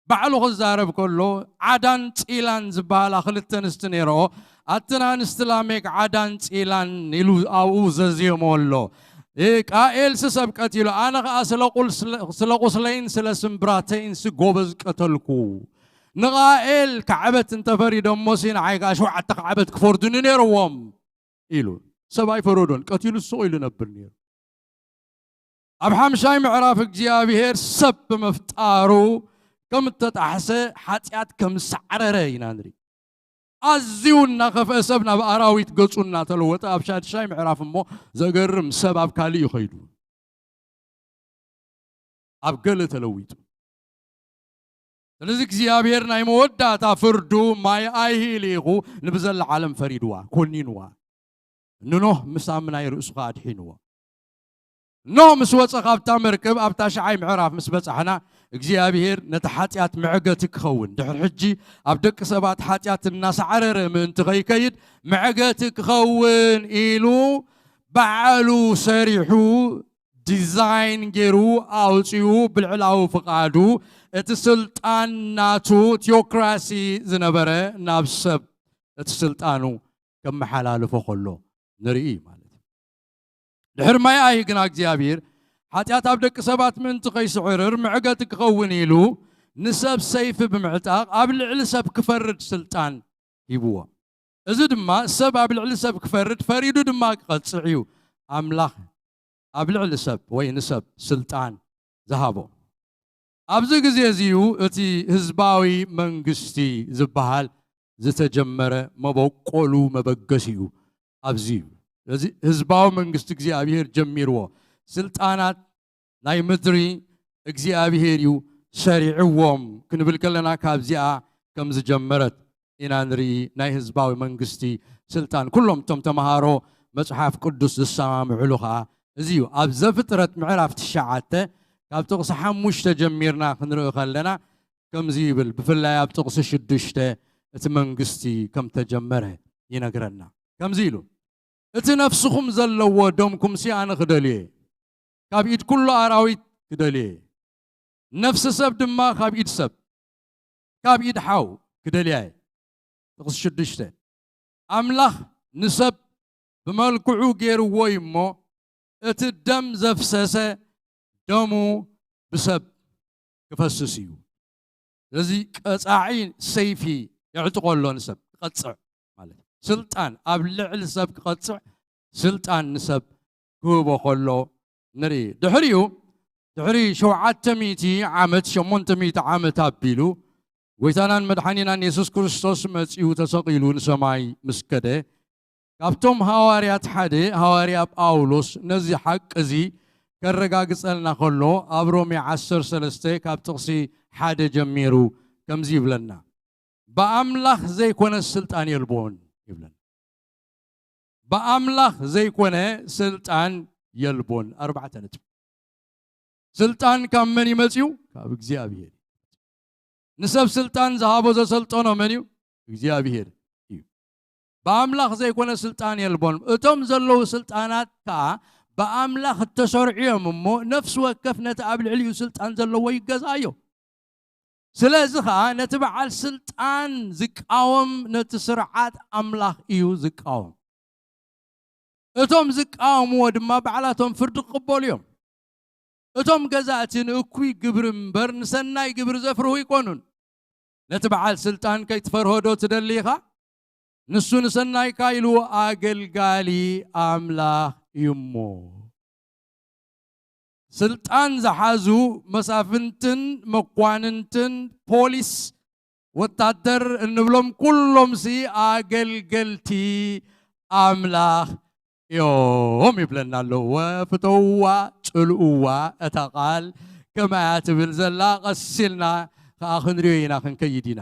ባዕሉ ክዛረብ ከሎ፣ ዓዳን ጺላን ዝበሃላ ክልተ ኣንስቲ ነይረኦ። ኣተን ኣንስቲ ላሜክ ዓዳን ጺላን ኢሉ ኣብኡ ዘዝየሞ ኣሎ። እ፣ ቃኤልሲ ሰብ ቀቲሉ፣ ኣነ ኸዓ ስለ ቁል-፣ ስለ፣ ስለ ቁስለይን ስለ ስምብራተይንሲ ጎበዝ ቀተልኩ። ንቃኤል ካዕበት እንተፈሪዶሞሲ ንዓይ ከኣ ሸውዓተ ካዕበት ክፈርዱኒ ነይርዎም ኢሉ። ሰብ ኣይፈረዶን፣ ቀቲሉ ስቕ ኢሉ ነብር ነይሩ። ኣብ ሓምሻይ ምዕራፍ እግዚኣብሔር ሰብ ብምፍጣሩ ከም እተጣሕሰ፣ ሓጢኣት ከም ዝሰዓረረ ኢና ንርኢ። ኣዝዩ እናኸፍአ ሰብ ናብ ኣራዊት ገጹ እናተለወጠ፣ ኣብ ሻድሻይ ምዕራፍ እሞ ዘገርም ሰብ ኣብ ካልእ እዩ ኸይዱ። ኣብ ገለ ተለዊጡ። ስለዚ እግዚኣብሔር ናይ መወዳእታ ፍርዱ ማይ ኣይሂ ኢሉ ንብዘላ ዓለም ፈሪድዋ፣ ኮኒንዋ። ንኖህ ምስ ኣብ ናይ ርእሱ ከኣ ኣድሒንዎ። ኖህ ምስ ወጸ ካብታ መርከብ ኣብ ታሽዓይ ምዕራፍ ምስ በጻሕና፣ እግዚኣብሔር ነቲ ሓጢኣት መዕገቲ ክኸውን፣ ድሕሪ ሕጂ ኣብ ደቂ ሰባት ሓጢኣት እናሰዓረረ ምእንቲ ከይከይድ መዕገቲ ክኸውን ኢሉ ባዕሉ ሰሪሑ፣ ዲዛይን ገይሩ ኣውጺኡ ብልዕላዊ ፍቓዱ እቲ ስልጣን ናቱ ቲዮክራሲ ዝነበረ ናብ ሰብ እቲ ስልጣኑ ከመሓላልፎ ከሎ ንርኢ ማለት እዩ። ድሕሪ ማይ ኣይሂ ግና እግዚኣብሔር ሓጢኣት ኣብ ደቂ ሰባት ምእንቲ ከይስዕርር መዕገቲ ክኸውን ኢሉ ንሰብ ሰይፊ ብምዕጣቕ ኣብ ልዕሊ ሰብ ክፈርድ ስልጣን ሂብዎ። እዚ ድማ ሰብ ኣብ ልዕሊ ሰብ ክፈርድ፣ ፈሪዱ ድማ ክቐጽዕ እዩ ኣምላኽ ኣብ ልዕሊ ሰብ ወይ ንሰብ ስልጣን ዝሃቦ። ኣብዚ ግዜ እዚ እዩ እቲ ህዝባዊ መንግስቲ ዝበሃል ዝተጀመረ፣ መበቆሉ መበገሲኡ ኣብዚ እዩ። ስለዚ ህዝባዊ መንግስቲ እግዚኣብሔር ጀሚርዎ። ስልጣናት ናይ ምድሪ እግዚኣብሔር እዩ ሰሪዕዎም ክንብል ከለና ካብዚኣ ከም ዝጀመረት ኢና ንርኢ። ናይ ህዝባዊ መንግስቲ ስልጣን፣ ኩሎም እቶም ተምሃሮ መጽሓፍ ቅዱስ ዝሰማምዕሉ ኸኣ እዚ እዩ። ኣብ ዘፍጥረት ምዕራፍ ትሽዓተ ካብ ጥቕሲ ሓሙሽተ ጀሚርና ክንርኢ ከለና ከምዚ ይብል። ብፍላይ ኣብ ጥቕሲ ሽዱሽተ እቲ መንግስቲ ከም ተጀመረ ይነግረና። ከምዚ ኢሉ፣ "እቲ ነፍስኹም ዘለዎ ደምኩምሲ ኣነ ክደልዮ እየ፣ ካብ ኢድ ኩሉ ኣራዊት ክደልዮ እየ፣ ነፍሲ ሰብ ድማ ካብ ኢድ ሰብ፣ ካብ ኢድ ሓው ክደልያ እየ።" ጥቕሲ ሽዱሽተ፣ ኣምላኽ ንሰብ ብመልክዑ ገይርዎ እዩ እሞ፣ እቲ ደም ዘፍሰሰ ደሙ ብሰብ ክፈስስ እዩ። ስለዚ ቀጻዒ ሰይፊ የዕጥቆ ኣሎ፣ ንሰብ ክቐጽዕ ማለት እዩ። ስልጣን ኣብ ልዕሊ ሰብ ክቐጽዕ ስልጣን ንሰብ ክህቦ ከሎ ንርኢ። ድሕሪኡ፣ ድሕሪ ሸውዓተ ሚእቲ ዓመት፣ ሸሞንተ ሚእቲ ዓመት ኣቢሉ፣ ጎይታናን መድሓኒናን የሱስ ክርስቶስ መጺኡ ተሰቒሉ ንሰማይ ምስ ከደ፣ ካብቶም ሃዋርያት ሓደ ሃዋርያ ጳውሎስ ነዚ ሓቂ እዚ ከረጋግጸልና ከሎ፣ ኣብ ሮሜ ዓሰርተ ሰለስተ ካብ ጥቕሲ ሓደ ጀሚሩ ከምዚ ይብለና፣ "ብኣምላኽ ዘይኮነ ስልጣን የልቦን" ይብለና። ብኣምላኽ ዘይኮነ ስልጣን የልቦን። ኣርባዕተ ነጥቢ። ስልጣን ካብ መን እዩ መጺኡ? ካብ እግዚኣብሔር። ንሰብ ስልጣን ዝሃቦ ዘሰልጠኖ መን እዩ? እግዚኣብሔር እዩ። ብኣምላኽ ዘይኮነ ስልጣን የልቦን። እቶም ዘለዉ ስልጣናት ከኣ ብኣምላኽ እተሰርዑ እዮም እሞ፣ ነፍሲ ወከፍ ነቲ ኣብ ልዕሊኡ ስልጣን ዘለዎ ይገዝኣዮ። ስለዚ ኸኣ ነቲ በዓል ስልጣን ዝቃወም ነቲ ስርዓት ኣምላኽ እዩ ዝቃወም። እቶም ዝቃወምዎ ድማ ባዕላቶም ፍርዲ ክቕበሉ እዮም። እቶም ገዛእቲ ንእኩይ ግብሪ እምበር ንሰናይ ግብሪ ዘፍርሁ ኣይኮኑን። ነቲ በዓል ስልጣን ከይትፈርሆ ዶ ትደሊ ኢኻ? ንሱ ንሰናይካ ኢሉ ኣገልጋሊ ኣምላኽ እዩ እሞ። ስልጣን ዝሓዙ መሳፍንትን መኳንንትን ፖሊስ ወታደር እንብሎም ኩሎምሲ ኣገልገልቲ ኣምላኽ እዮም ይብለና ኣሎ። ወፍተውዋ ጽልእዋ እታ ቃል ከማያ ትብል ዘላ ቀስ ኢልና ከኣ ክንሪኦ ኢና ክንከይድ ኢና።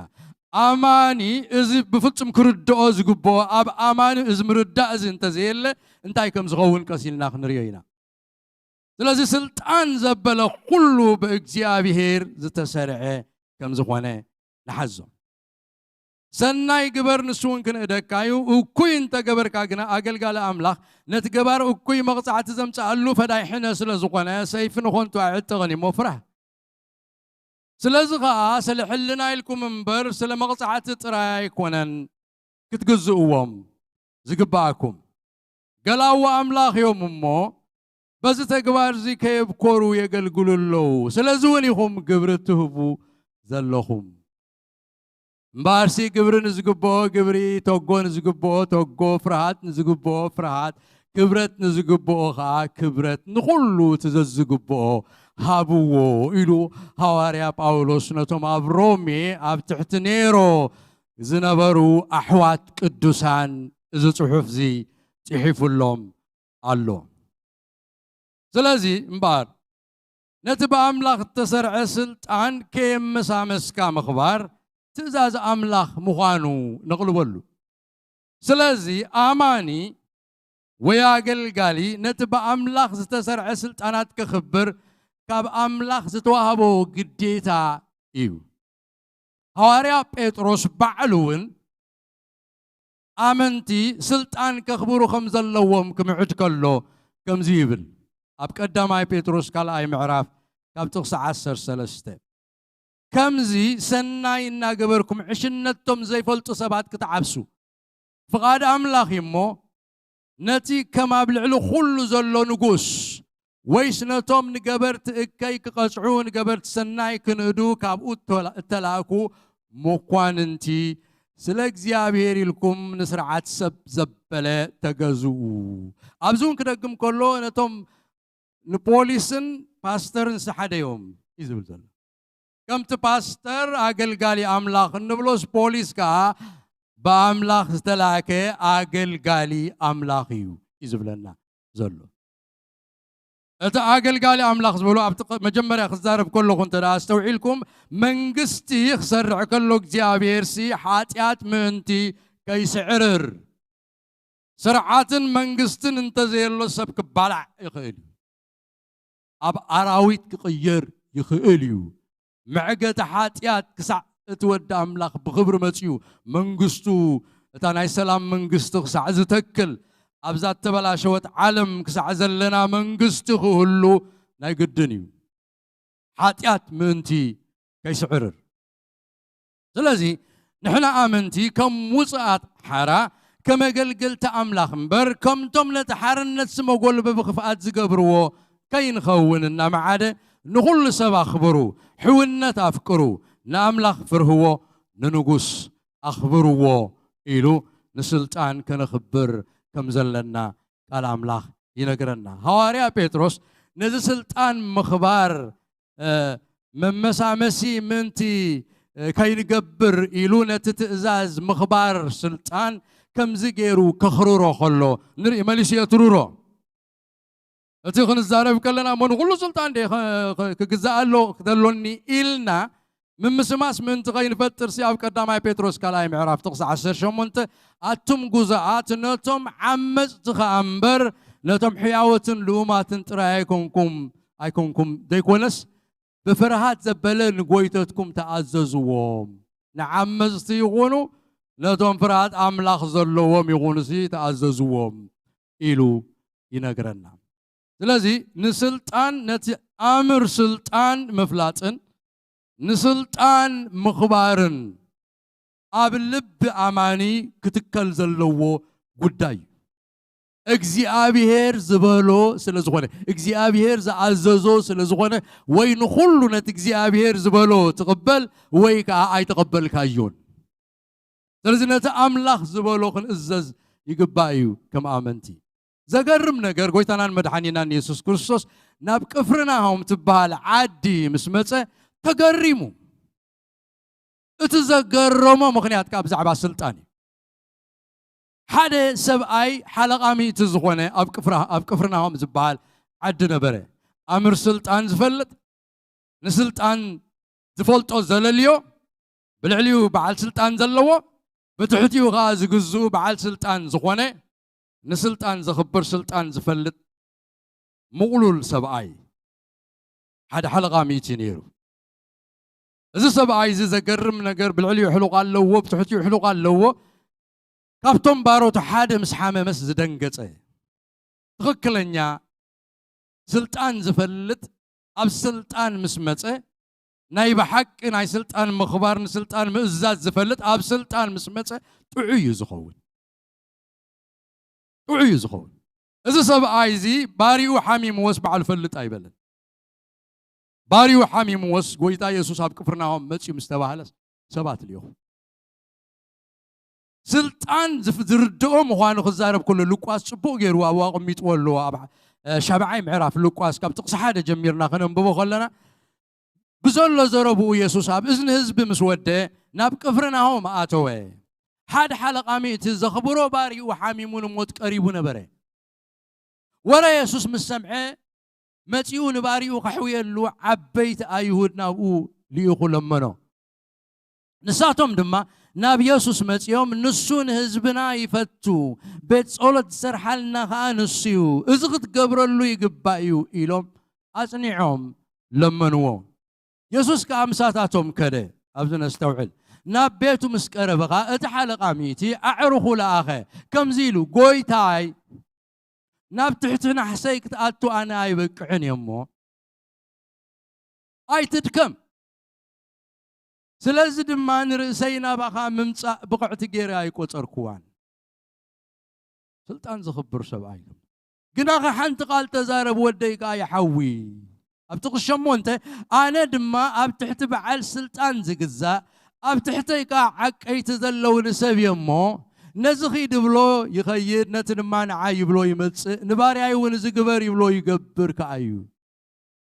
ኣማኒ እዚ ብፍጹም ክርድኦ ዝግብኦ ኣብ ኣማኒ እዚ ምርዳእ እዚ እንተዘየለ እንታይ ከም ዝኸውን ቀስ ኢልና ክንሪኦ ኢና። ስለዚ ስልጣን ዘበለ ኩሉ ብእግዚኣብሔር ዝተሰርዐ ከም ዝኾነ ንሓዞ። ሰናይ ግበር ንሱ እውን ክንእደካ እዩ፣ እኩይ እንተገበርካ ግና ኣገልጋሊ ኣምላኽ ነቲ ገባር እኩይ መቕጻዕቲ ዘምጽኣሉ ፈዳይ ሕነ ስለ ዝኾነ ሰይፊ ንኾንቱ ኣይዕጠቕን እሞ ፍራህ። ስለዚ ኸኣ ስለ ሕልና ኢልኩም እምበር ስለ መቕጻዕቲ ጥራይ ኣይኮነን ክትግዝእዎም ዝግብኣኩም። ገላዎ ኣምላኽ እዮም እሞ በዚ ተግባር እዚ ከየብኮሩ የገልግሉ ኣለዉ። ስለዚ እውን ኢኹም ግብሪ እትህቡ ዘለኹም። እምበኣርሲ ግብሪ ንዝግብኦ ግብሪ፣ ተጎ ንዝግብኦ ተጎ፣ ፍርሃት ንዝግብኦ ፍርሃት፣ ክብረት ንዝግብኦ ኸኣ ክብረት፣ ንኹሉ እቲ ዘዝግብኦ ሃብዎ ኢሉ ሃዋርያ ጳውሎስ ነቶም ኣብ ሮሜ ኣብ ትሕቲ ኔሮ ዝነበሩ ኣሕዋት ቅዱሳን እዚ ጽሑፍ እዚ ጽሒፉሎም ኣሎ። ስለዚ እምበኣር ነቲ ብኣምላኽ እተሰርዐ ስልጣን ከየመሳመስካ ምኽባር ትእዛዝ ኣምላኽ ምዃኑ ነቕልበሉ። ስለዚ ኣማኒ ወይ ኣገልጋሊ ነቲ ብኣምላኽ ዝተሰርዐ ስልጣናት ከኽብር ካብ ኣምላኽ ዝተዋህቦ ግዴታ እዩ። ሃዋርያ ጴጥሮስ ባዕሉ እውን ኣመንቲ ስልጣን ከኽብሩ ከም ዘለዎም ክምዕድ ከሎ ከምዚ ይብል። ኣብ ቀዳማይ ጴጥሮስ ካልኣይ ምዕራፍ ካብ ጥቕሲ ዓሰርተ ሰለስተ፣ ከምዚ ሰናይ እናገበርኩም ዕሽነቶም ዘይፈልጡ ሰባት ክትዓብሱ ፍቓድ ኣምላኽ እዩ እሞ፣ ነቲ ከም ኣብ ልዕሊ ኩሉ ዘሎ ንጉስ፣ ወይስ ነቶም ንገበርቲ እከይ ክቐጽዑ፣ ንገበርቲ ሰናይ ክንእዱ ካብኡ እተላ-፣ እተላእኩ መኳንንቲ፣ ስለ እግዚኣብሔር ኢልኩም ንስርዓት ሰብ ዘበለ ተገዝኡ። ኣብዚ እውን ክደግም ከሎ፣ ነቶም ንፖሊስን ፓስተርን ሰሓደዮም እዩ ዝብል ዘሎ። ከምቲ ፓስተር ኣገልጋሊ ኣምላኽ እንብሎስ፣ ፖሊስ ከኣ ብኣምላኽ ዝተላእከ ኣገልጋሊ ኣምላኽ እዩ እዩ ዝብለና ዘሎ። እቲ ኣገልጋሊ ኣምላኽ ዝበሎ ኣብቲ ቕ-፣ መጀመርያ ክዛረብ ከለኹ እንተ ደኣ ኣስተውዒልኩም፣ መንግስቲ ክሰርዕ ከሎ እግዚኣብሔርሲ ሓጢኣት ምእንቲ ከይስዕርር፣ ስርዓትን መንግስትን እንተዘየሎ ሰብ ክባላዕ ይኽእል እዩ። ኣብ ኣራዊት ክቕየር ይኽእል እዩ። መዕገቲ ሓጢኣት ክሳዕ እቲ ወዲ ኣምላኽ ብኽብሪ መጺኡ መንግስቱ፣ እታ ናይ ሰላም መንግስቲ ክሳዕ ዝተክል፣ ኣብዛ እተበላሸወት ዓለም ክሳዕ ዘለና መንግስቲ ክህሉ ናይ ግድን እዩ። ሓጢኣት ምእንቲ ከይስዕርር። ስለዚ ንሕና ኣመንቲ ከም ውጹኣት ሓራ፣ ከም ኣገልገልቲ ኣምላኽ እምበር፣ ከምቶም ነቲ ሓርነትሲ መጎልበቢ ክፍኣት ዝገብርዎ ከይንኸውን እናመዓደ፣ ንኹሉ ሰብ ኣኽብሩ፣ ሕውነት ኣፍቅሩ፣ ንኣምላኽ ፍርህዎ፣ ንንጉስ ኣኽብርዎ ኢሉ ንስልጣን ከነኽብር ከም ዘለና ቃል ኣምላኽ ይነግረና። ሃዋርያ ጴጥሮስ ነዚ ስልጣን ምኽባር፣ እ፣ መመሳመሲ ምእንቲ፣ እ፣ ከይንገብር ኢሉ ነቲ ትእዛዝ ምኽባር ስልጣን ከምዚ ገይሩ ከኽርሮ ከሎ ንርኢ፣ መሊሱ የትርሮ። እቲ ክንዛረብ ከለና፣ እሞ ንኹሉ ስልጣን ድየ ኸ-፣ ኸ-፣ ክግዛእ ኣሎ-፣ ክደሎኒ ኢልና ምምስማስ ምእንቲ ኸይንፈጥርሲ፣ ኣብ ቀዳማይ ጴጥሮስ ካልኣይ ምዕራፍ ጥቕሲ ዓሰርተ ሸሞንተ፣ ኣቱም ጉዛኣት ነቶም ዓመጽቲ ኸኣ እምበር ነቶም ሕያዎትን ልኡማትን ጥራይ ኣይኮንኩም፣ ኣይኮንኩም፣ ዘይኮነስ ብፍርሃት ዘበለ ንጎይተትኩም ተኣዘዝዎም። ንዓመጽቲ ይኹኑ ነቶም ፍርሃት ኣምላኽ ዘለዎም ይኹኑሲ ተኣዘዝዎም ኢሉ ይነግረና። ስለዚ ንስልጣን፣ ነቲ ኣምር ስልጣን ምፍላጥን ንስልጣን ምኽባርን ኣብ ልቢ ኣማኒ ክትከል ዘለዎ ጉዳይ እዩ። እግዚኣብሔር ዝበሎ ስለ ዝኾነ፣ እግዚኣብሔር ዝኣዘዞ ስለ ዝኾነ፣ ወይ ንኹሉ ነቲ እግዚኣብሔር ዝበሎ ትቕበል ወይ ከዓ ኣይተቐበልካዮን። ስለዚ ነቲ ኣምላኽ ዝበሎ ክንእዘዝ ይግባእ እዩ። ከም ኣመንቲ፣ ዘገርም ነገር፣ ጎይታናን መድሓኒናን የሱስ ክርስቶስ ናብ ቅፍርናሆም ትበሃል ዓዲ ምስ መጸ ተገሪሙ። እቲ ዘገረሞ ምኽንያት ከዓ ብዛዕባ ስልጣን እዩ። ሓደ ሰብኣይ ሓለቓ ሚእቲ ዝኾነ ኣብ ቅፍራ-፣ ኣብ ቅፍርናሆም ዝበሃል ዓዲ ነበረ። ኣምር ስልጣን ዝፈልጥ፣ ንስልጣን ዝፈልጦ ዘለልዮ፣ ብልዕሊኡ በዓል ስልጣን ዘለዎ፣ ብትሕቲኡ ኸዓ ዝግዝኡ በዓል ስልጣን ዝኾነ፣ ንስልጣን ዘኽብር፣ ስልጣን ዝፈልጥ ምቕሉል ሰብኣይ፣ ሓደ ሓለቓ ሚእቲ ነይሩ። እዚ ሰብኣይ እዚ ዘገርም ነገር፣ ብልዕሊኡ ሕሉቕ ኣለዎ፣ ብትሕቲኡ ሕሉቕ ኣለዎ። ካብቶም ባሮቱ ሓደ ምስ ሓመመስ ዝደንገጸ፣ ትኽክለኛ ስልጣን ዝፈልጥ፣ ኣብ ስልጣን ምስ መጸ፣ ናይ ብሓቂ ናይ ስልጣን ምኽባር፣ ንስልጣን ምእዛዝ ዝፈልጥ ኣብ ስልጣን ምስ መጸ ጥዑይ እዩ ዝኸውን። ጥዑይ እዩ ዝኸውን። እዚ ሰብኣይ እዚ ባሪኡ ሓሚምዎስ ባዕሉ ፈልጥ ኣይበለን። ባሪኡ ሓሚምዎስ ጎይታ የሱስ ኣብ ቅፍርናሆም መጺኡ ምስ ተባህለስ ሰባት ልኢኹ። ስልጣን ዝፍ-፣ ዝርድኦ ምዃኑ ክዛረብ ከሎ ሉቃስ ጽቡቕ ገይሩ ኣብኡ ኣቐሚጥዎ ኣለዎ። ኣብ፣ እ፣ ሻብዓይ ምዕራፍ ሉቃስ ካብ ጥቕሲ ሓደ ጀሚርና ከነንብቦ ከለና፣ ብዘሎ ዘረብኡ የሱስ ኣብ እዝኒ ህዝቢ ምስ ወደ ናብ ቅፍርናሆም ኣተወ። ሓደ ሓለቓ ሚእቲ ዘኽብሮ ባሪኡ ሓሚሙ ንሞት ቀሪቡ ነበረ። ወረ የሱስ ምስ ሰምዐ መጺኡ ንባሪኡ ከሕውየሉ ዓበይቲ ኣይሁድ ናብኡ ልኢኹ ለመኖ። ንሳቶም ድማ ናብ የሱስ መጺኦም፣ "ንሱ ንህዝብና ይፈቱ፣ ቤት ጸሎት ዝሰርሓልና ኸኣ ንሱ እዩ። እዚ ክትገብረሉ ይግባእ እዩ" ኢሎም ኣጽኒዖም ለመንዎ። የሱስ ከኣ ምሳታቶም ከደ። ኣብዚ ነስተውዕል። ናብ ቤቱ ምስ ቀረበ ኸኣ እቲ ሓለቓ ሚእቲ ኣዕሩኹ ለኣኸ፣ ከምዚ ኢሉ፣ "ጎይታይ፣ ናብ ትሕቲ ናሕሰይ ክትኣቱ ኣነ ኣይበቅዕን እየ እሞ፣ ኣይትድከም። ስለዚ ድማ ንርእሰይ ናባኻ ምምጻእ ብቕዕቲ ገይረ ኣይቆጸርኩዋን።" ስልጣን ዘኽብር ሰብኣይ እዩ። "ግናኸ ሓንቲ ቃል ተዛረብ፣ ወደይ ከኣ ይሓዊ።" ኣብ ጥቕሲ ሸሞንተ፣ "ኣነ ድማ ኣብ ትሕቲ በዓል ስልጣን ዝግዛእ፣ ኣብ ትሕተይ ከኣ ዓቀይቲ ዘለውኒ ሰብ እየ እሞ፣ ነዚ ኺድ እብሎ ይኸይድ፣ ነቲ ድማ ንዓይ ይብሎ ይመጽእ፣ ንባርያይ እውን እዚ ግበር ይብሎ ይገብር ከኣ እዩ።"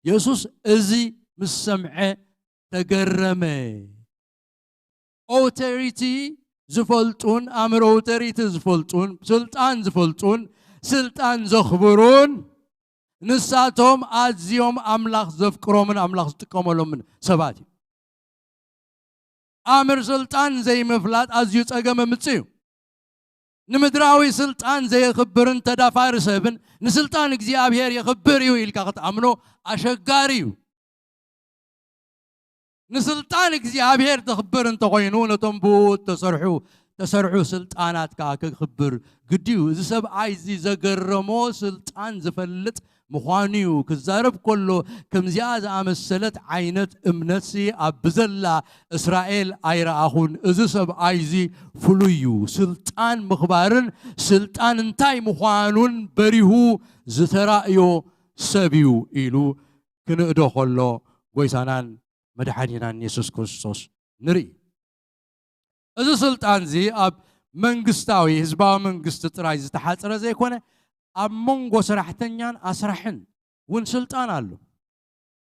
የሱስ እዚ ምስ ሰምዐ ተገረመ። ኦቶሪቲ ዝፈልጡን ኣምር ኦቶሪቲ ዝፈልጡን ስልጣን ዝፈልጡን ስልጣን ዘኽብሩን ንሳቶም ኣዝዮም ኣምላኽ ዘፍቅሮምን ኣምላኽ ዝጥቀመሎምን ሰባት እዩ። ኣምር ስልጣን ዘይምፍላጥ ኣዝዩ ጸገም ምጽእ እዩ። ንምድራዊ ስልጣን ዘየኽብርን ተዳፋሪ ሰብን ንስልጣን እግዚኣብሔር የኽብር እዩ ኢልካ ክትኣምኖ ኣሸጋሪ እዩ። ንስልጣን እግዚኣብሔር ተኽብር እንተኾይኑ፣ ነቶም ብኡ ተሰርሑ፣ ተሰርሑ ስልጣናት ከኣ ከኽብር ግዲ እዩ። እዚ ሰብኣይ እዚ ዘገረሞ ስልጣን ዝፈልጥ ምዃኑ እዩ። ክዛረብ ከሎ፣ ከምዚኣ ዝኣመሰለት ዓይነት እምነትሲ ኣብ ብዘላ እስራኤል ኣይረኣኹን። እዚ ሰብኣይ እዚ ፍሉይ እዩ። ስልጣን ምኽባርን ስልጣን እንታይ ምዃኑን በሪሁ ዝተራእዮ ሰብ እዩ ኢሉ ክንእዶ ከሎ፣ ጎይታናን መድሓኒናን የሱስ ክርስቶስ ንርኢ። እዚ ስልጣን እዚ ኣብ መንግስታዊ፣ ህዝባዊ መንግስቲ ጥራይ ዝተሓጽረ ዘይኮነ፣ ኣብ መንጎ ሰራሕተኛን ኣስራሕን እውን ስልጣን ኣሎ።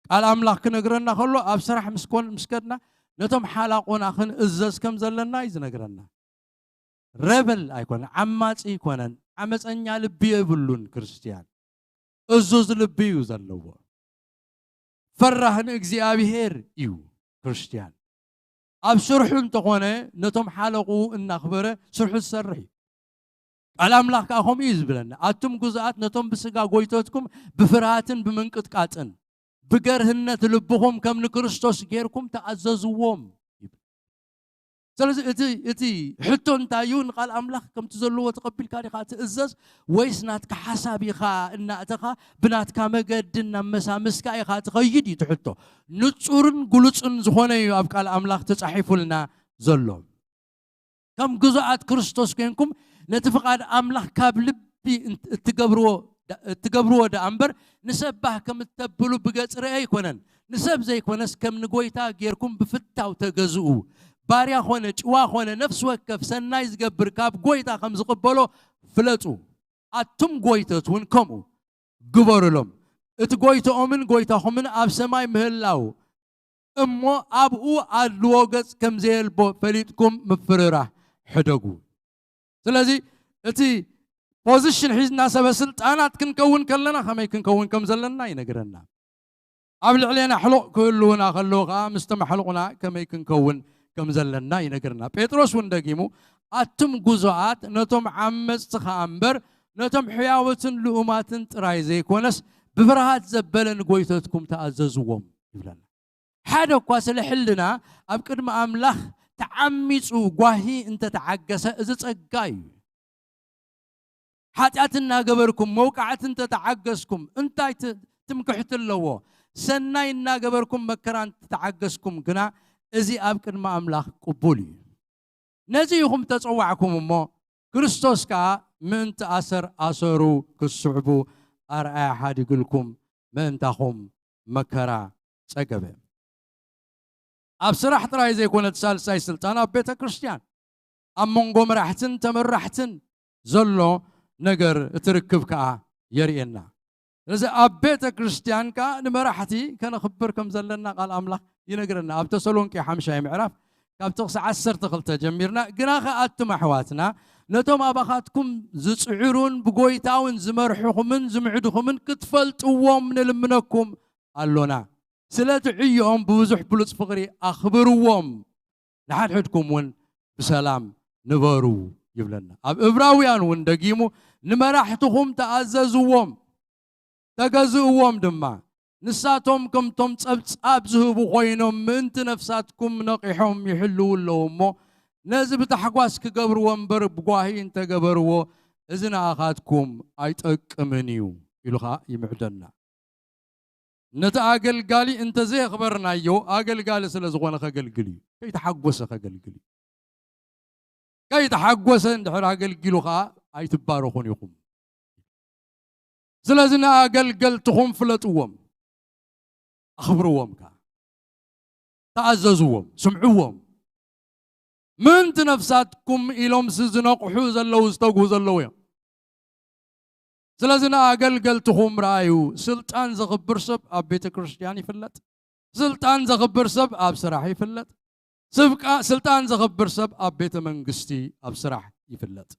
ቃል ኣምላኽ ክነግረና ከሎ፣ ኣብ ስራሕ ምስ ኮን-፣ ምስ ከድና፣ ነቶም ሓላቑና ክንእዘዝ ከም ዘለና እዩ ዝነግረና። ረበል ኣይኮነን፣ ዓማጺ ኣይኮነን፣ ዓመፀኛ ልቢ የብሉን ክርስትያን። እዙዝ ልቢ እዩ ዘለዎ። ፈራህ ንእግዚኣብሔር እዩ ክርስትያን። ኣብ ስርሑ እንተኾነ፣ ነቶም ሓለቑ እናኽበረ ስርሑ ዝሰርሕ እዩ። ቃል ኣምላኽ ከኣ ከምኡ እዩ ዝብለና፣ "ኣቱም ግዙኣት፣ ነቶም ብስጋ ጎይቶትኩም ብፍርሃትን ብምንቅጥቃጥን ብገርህነት ልብኹም ከም ንክርስቶስ ጌርኩም ተኣዘዝዎም" ይብል። ስለዚ እቲ፣ እቲ ሕቶ እንታይ እዩ? ንቃል ኣምላኽ ከምቲ ዘለዎ ተቐቢልካ ዲኻ ትእዘዝ፣ ወይስ ናትካ ሓሳብ ኢኻ እናእተኻ ብናትካ መገዲ እናመሳመስካ ኢኻ ትኸይድ እዩ እቲ ሕቶ። ንጹርን ግሉጽን ዝኾነ እዩ ኣብ ቃል ኣምላኽ ተጻሒፉልና ዘሎ። ከም ግዙኣት ክርስቶስ ኮይንኩም ነቲ ፍቓድ ኣምላኽ ካብ ልቢ እትገብርዎ እትገብርዎ ደኣ እምበር፣ ንሰብ ባህ ከም እተብሉ ብገጽ ርእ ኣይኮነን። ንሰብ ዘይኮነስ ከም ንጎይታ ጌርኩም ብፍታው ተገዝኡ። ባርያ ኾነ ጭዋ ኾነ ነፍሲ ወከፍ ሰናይ ዝገብር ካብ ጎይታ ከም ዝቕበሎ ፍለጡ። ኣቱም ጎይቶት እውን ከምኡ ግበሩሎም። እቲ ጎይቶኦምን ጎይታኹምን ኣብ ሰማይ ምህላው እሞ ኣብኡ ኣድልዎ ገጽ ከም ዘየልቦ ፈሊጥኩም ምፍርራህ ሕደጉ። ስለዚ እቲ ፖዚሽን ሒዝና ሰበ ስልጣናት ክንከውን ከለና ከመይ ክንከውን ከም ዘለና ይነግረና። ኣብ ልዕሌና ሕሉቕ ክህልውና ከለዉ ከኣ ምስቶም ኣሕሉቕና ከመይ ክንከውን ከም ዘለና ይነግርና። ጴጥሮስ እውን ደጊሙ ኣቱም ጉዞኣት ነቶም ዓመጽቲ ከኣ እምበር ነቶም ሕያወትን ልኡማትን ጥራይ ዘይኮነስ ብፍርሃት ዘበለ ንጎይቶትኩም ተኣዘዝዎም ይብለና። ሓደ እኳ ስለ ሕልና ኣብ ቅድሚ ኣምላኽ ተዓሚጹ ጓሂ እንተተዓገሰ እዚ ጸጋ እዩ። ሓጢኣት እናገበርኩም መውቃዕቲ እንተተዓገስኩም እንታይ ትምክሕቲ ኣለዎ? ሰናይ እናገበርኩም መከራ እንተተዓገስኩም ግና እዚ ኣብ ቅድሚ ኣምላኽ ቅቡል እዩ። ነዚ ኢኹም ተጸዋዕኩም እሞ ክርስቶስ ከኣ ምእንቲ ኣሰር ኣሰሩ ክስዕቡ ኣርኣያ ሓዲግልኩም ምእንታኹም መከራ ጸገበ። ኣብ ስራሕ ጥራይ ዘይኮነ እቲ ሳልሳይ ስልጣን ኣብ ቤተ ክርስቲያን ኣብ መንጎ መራሕትን ተመራሕትን ዘሎ ነገር እቲ ርክብ ከኣ የርእየና። ስለዚ ኣብ ቤተ ክርስቲያን ከኣ ንመራሕቲ ከነኽብር ከም ዘለና ቃል ኣምላኽ ይነግረና። ኣብ ተሰሎንቄ ሓምሻይ ምዕራፍ ካብ ጥቕሲ ዓሰርተ ክልተ ጀሚርና፣ ግና ከኣቱም ኣሕዋትና ነቶም ኣባኻትኩም ዝጽዕሩን ብጎይታውን ዝመርሕኹምን ዝምዕድኹምን ክትፈልጥዎም ንልምነኩም ኣሎና። ስለቲ ዕዮኦም ብብዙሕ ብሉጽ ፍቕሪ ኣኽብርዎም፣ ንሓድሕድኩም እውን ብሰላም ንበሩ ይብለና። ኣብ እብራውያን እውን ደጊሙ ንመራሕትኹም ተኣዘዝዎም፣ ተገዝእዎም ድማ። ንሳቶም ከምቶም ጸብጻብ ዝህቡ ኮይኖም ምእንቲ ነፍሳትኩም ነቒሖም ይሕልዉ ኣለዉ እሞ ነዚ ብታሕጓስ ክገብርዎ እምበር ብጓሂ እንተገበርዎ እዚ ንኣኻትኩም ኣይጠቅምን እዩ ኢሉ ኸኣ ይምዕደና። ነቲ ኣገልጋሊ እንተዘየኽበርናዮ ኣገልጋሊ ስለ ዝኾነ ከገልግል እዩ። ከይተሓጎሰ ከገልግል እዩ። ከይተሓጎሰ እንድሕር ኣገልጊሉ ኸዓ ኣይትባረኹን ኢኹም። ስለዚ ንኣገልገልትኹም ፍለጥዎም፣ ኣኽብርዎም ከኣ፣ ተኣዘዝዎም፣ ስምዕዎም። ምእንቲ ነፍሳትኩም ኢሎምሲ ዝነቕሑ ዘለዉ ዝተግሁ ዘለዉ እዮም። ስለዚ ንኣገልገልትኹም ረኣዩ። ስልጣን ዘኽብር ሰብ ኣብ ቤተ ክርስቲያን ይፍለጥ። ስልጣን ዘኽብር ሰብ ኣብ ስራሕ ይፍለጥ። ስብቃ ስልጣን ዘኽብር ሰብ ኣብ ቤተ መንግስቲ ኣብ ስራሕ ይፍለጥ።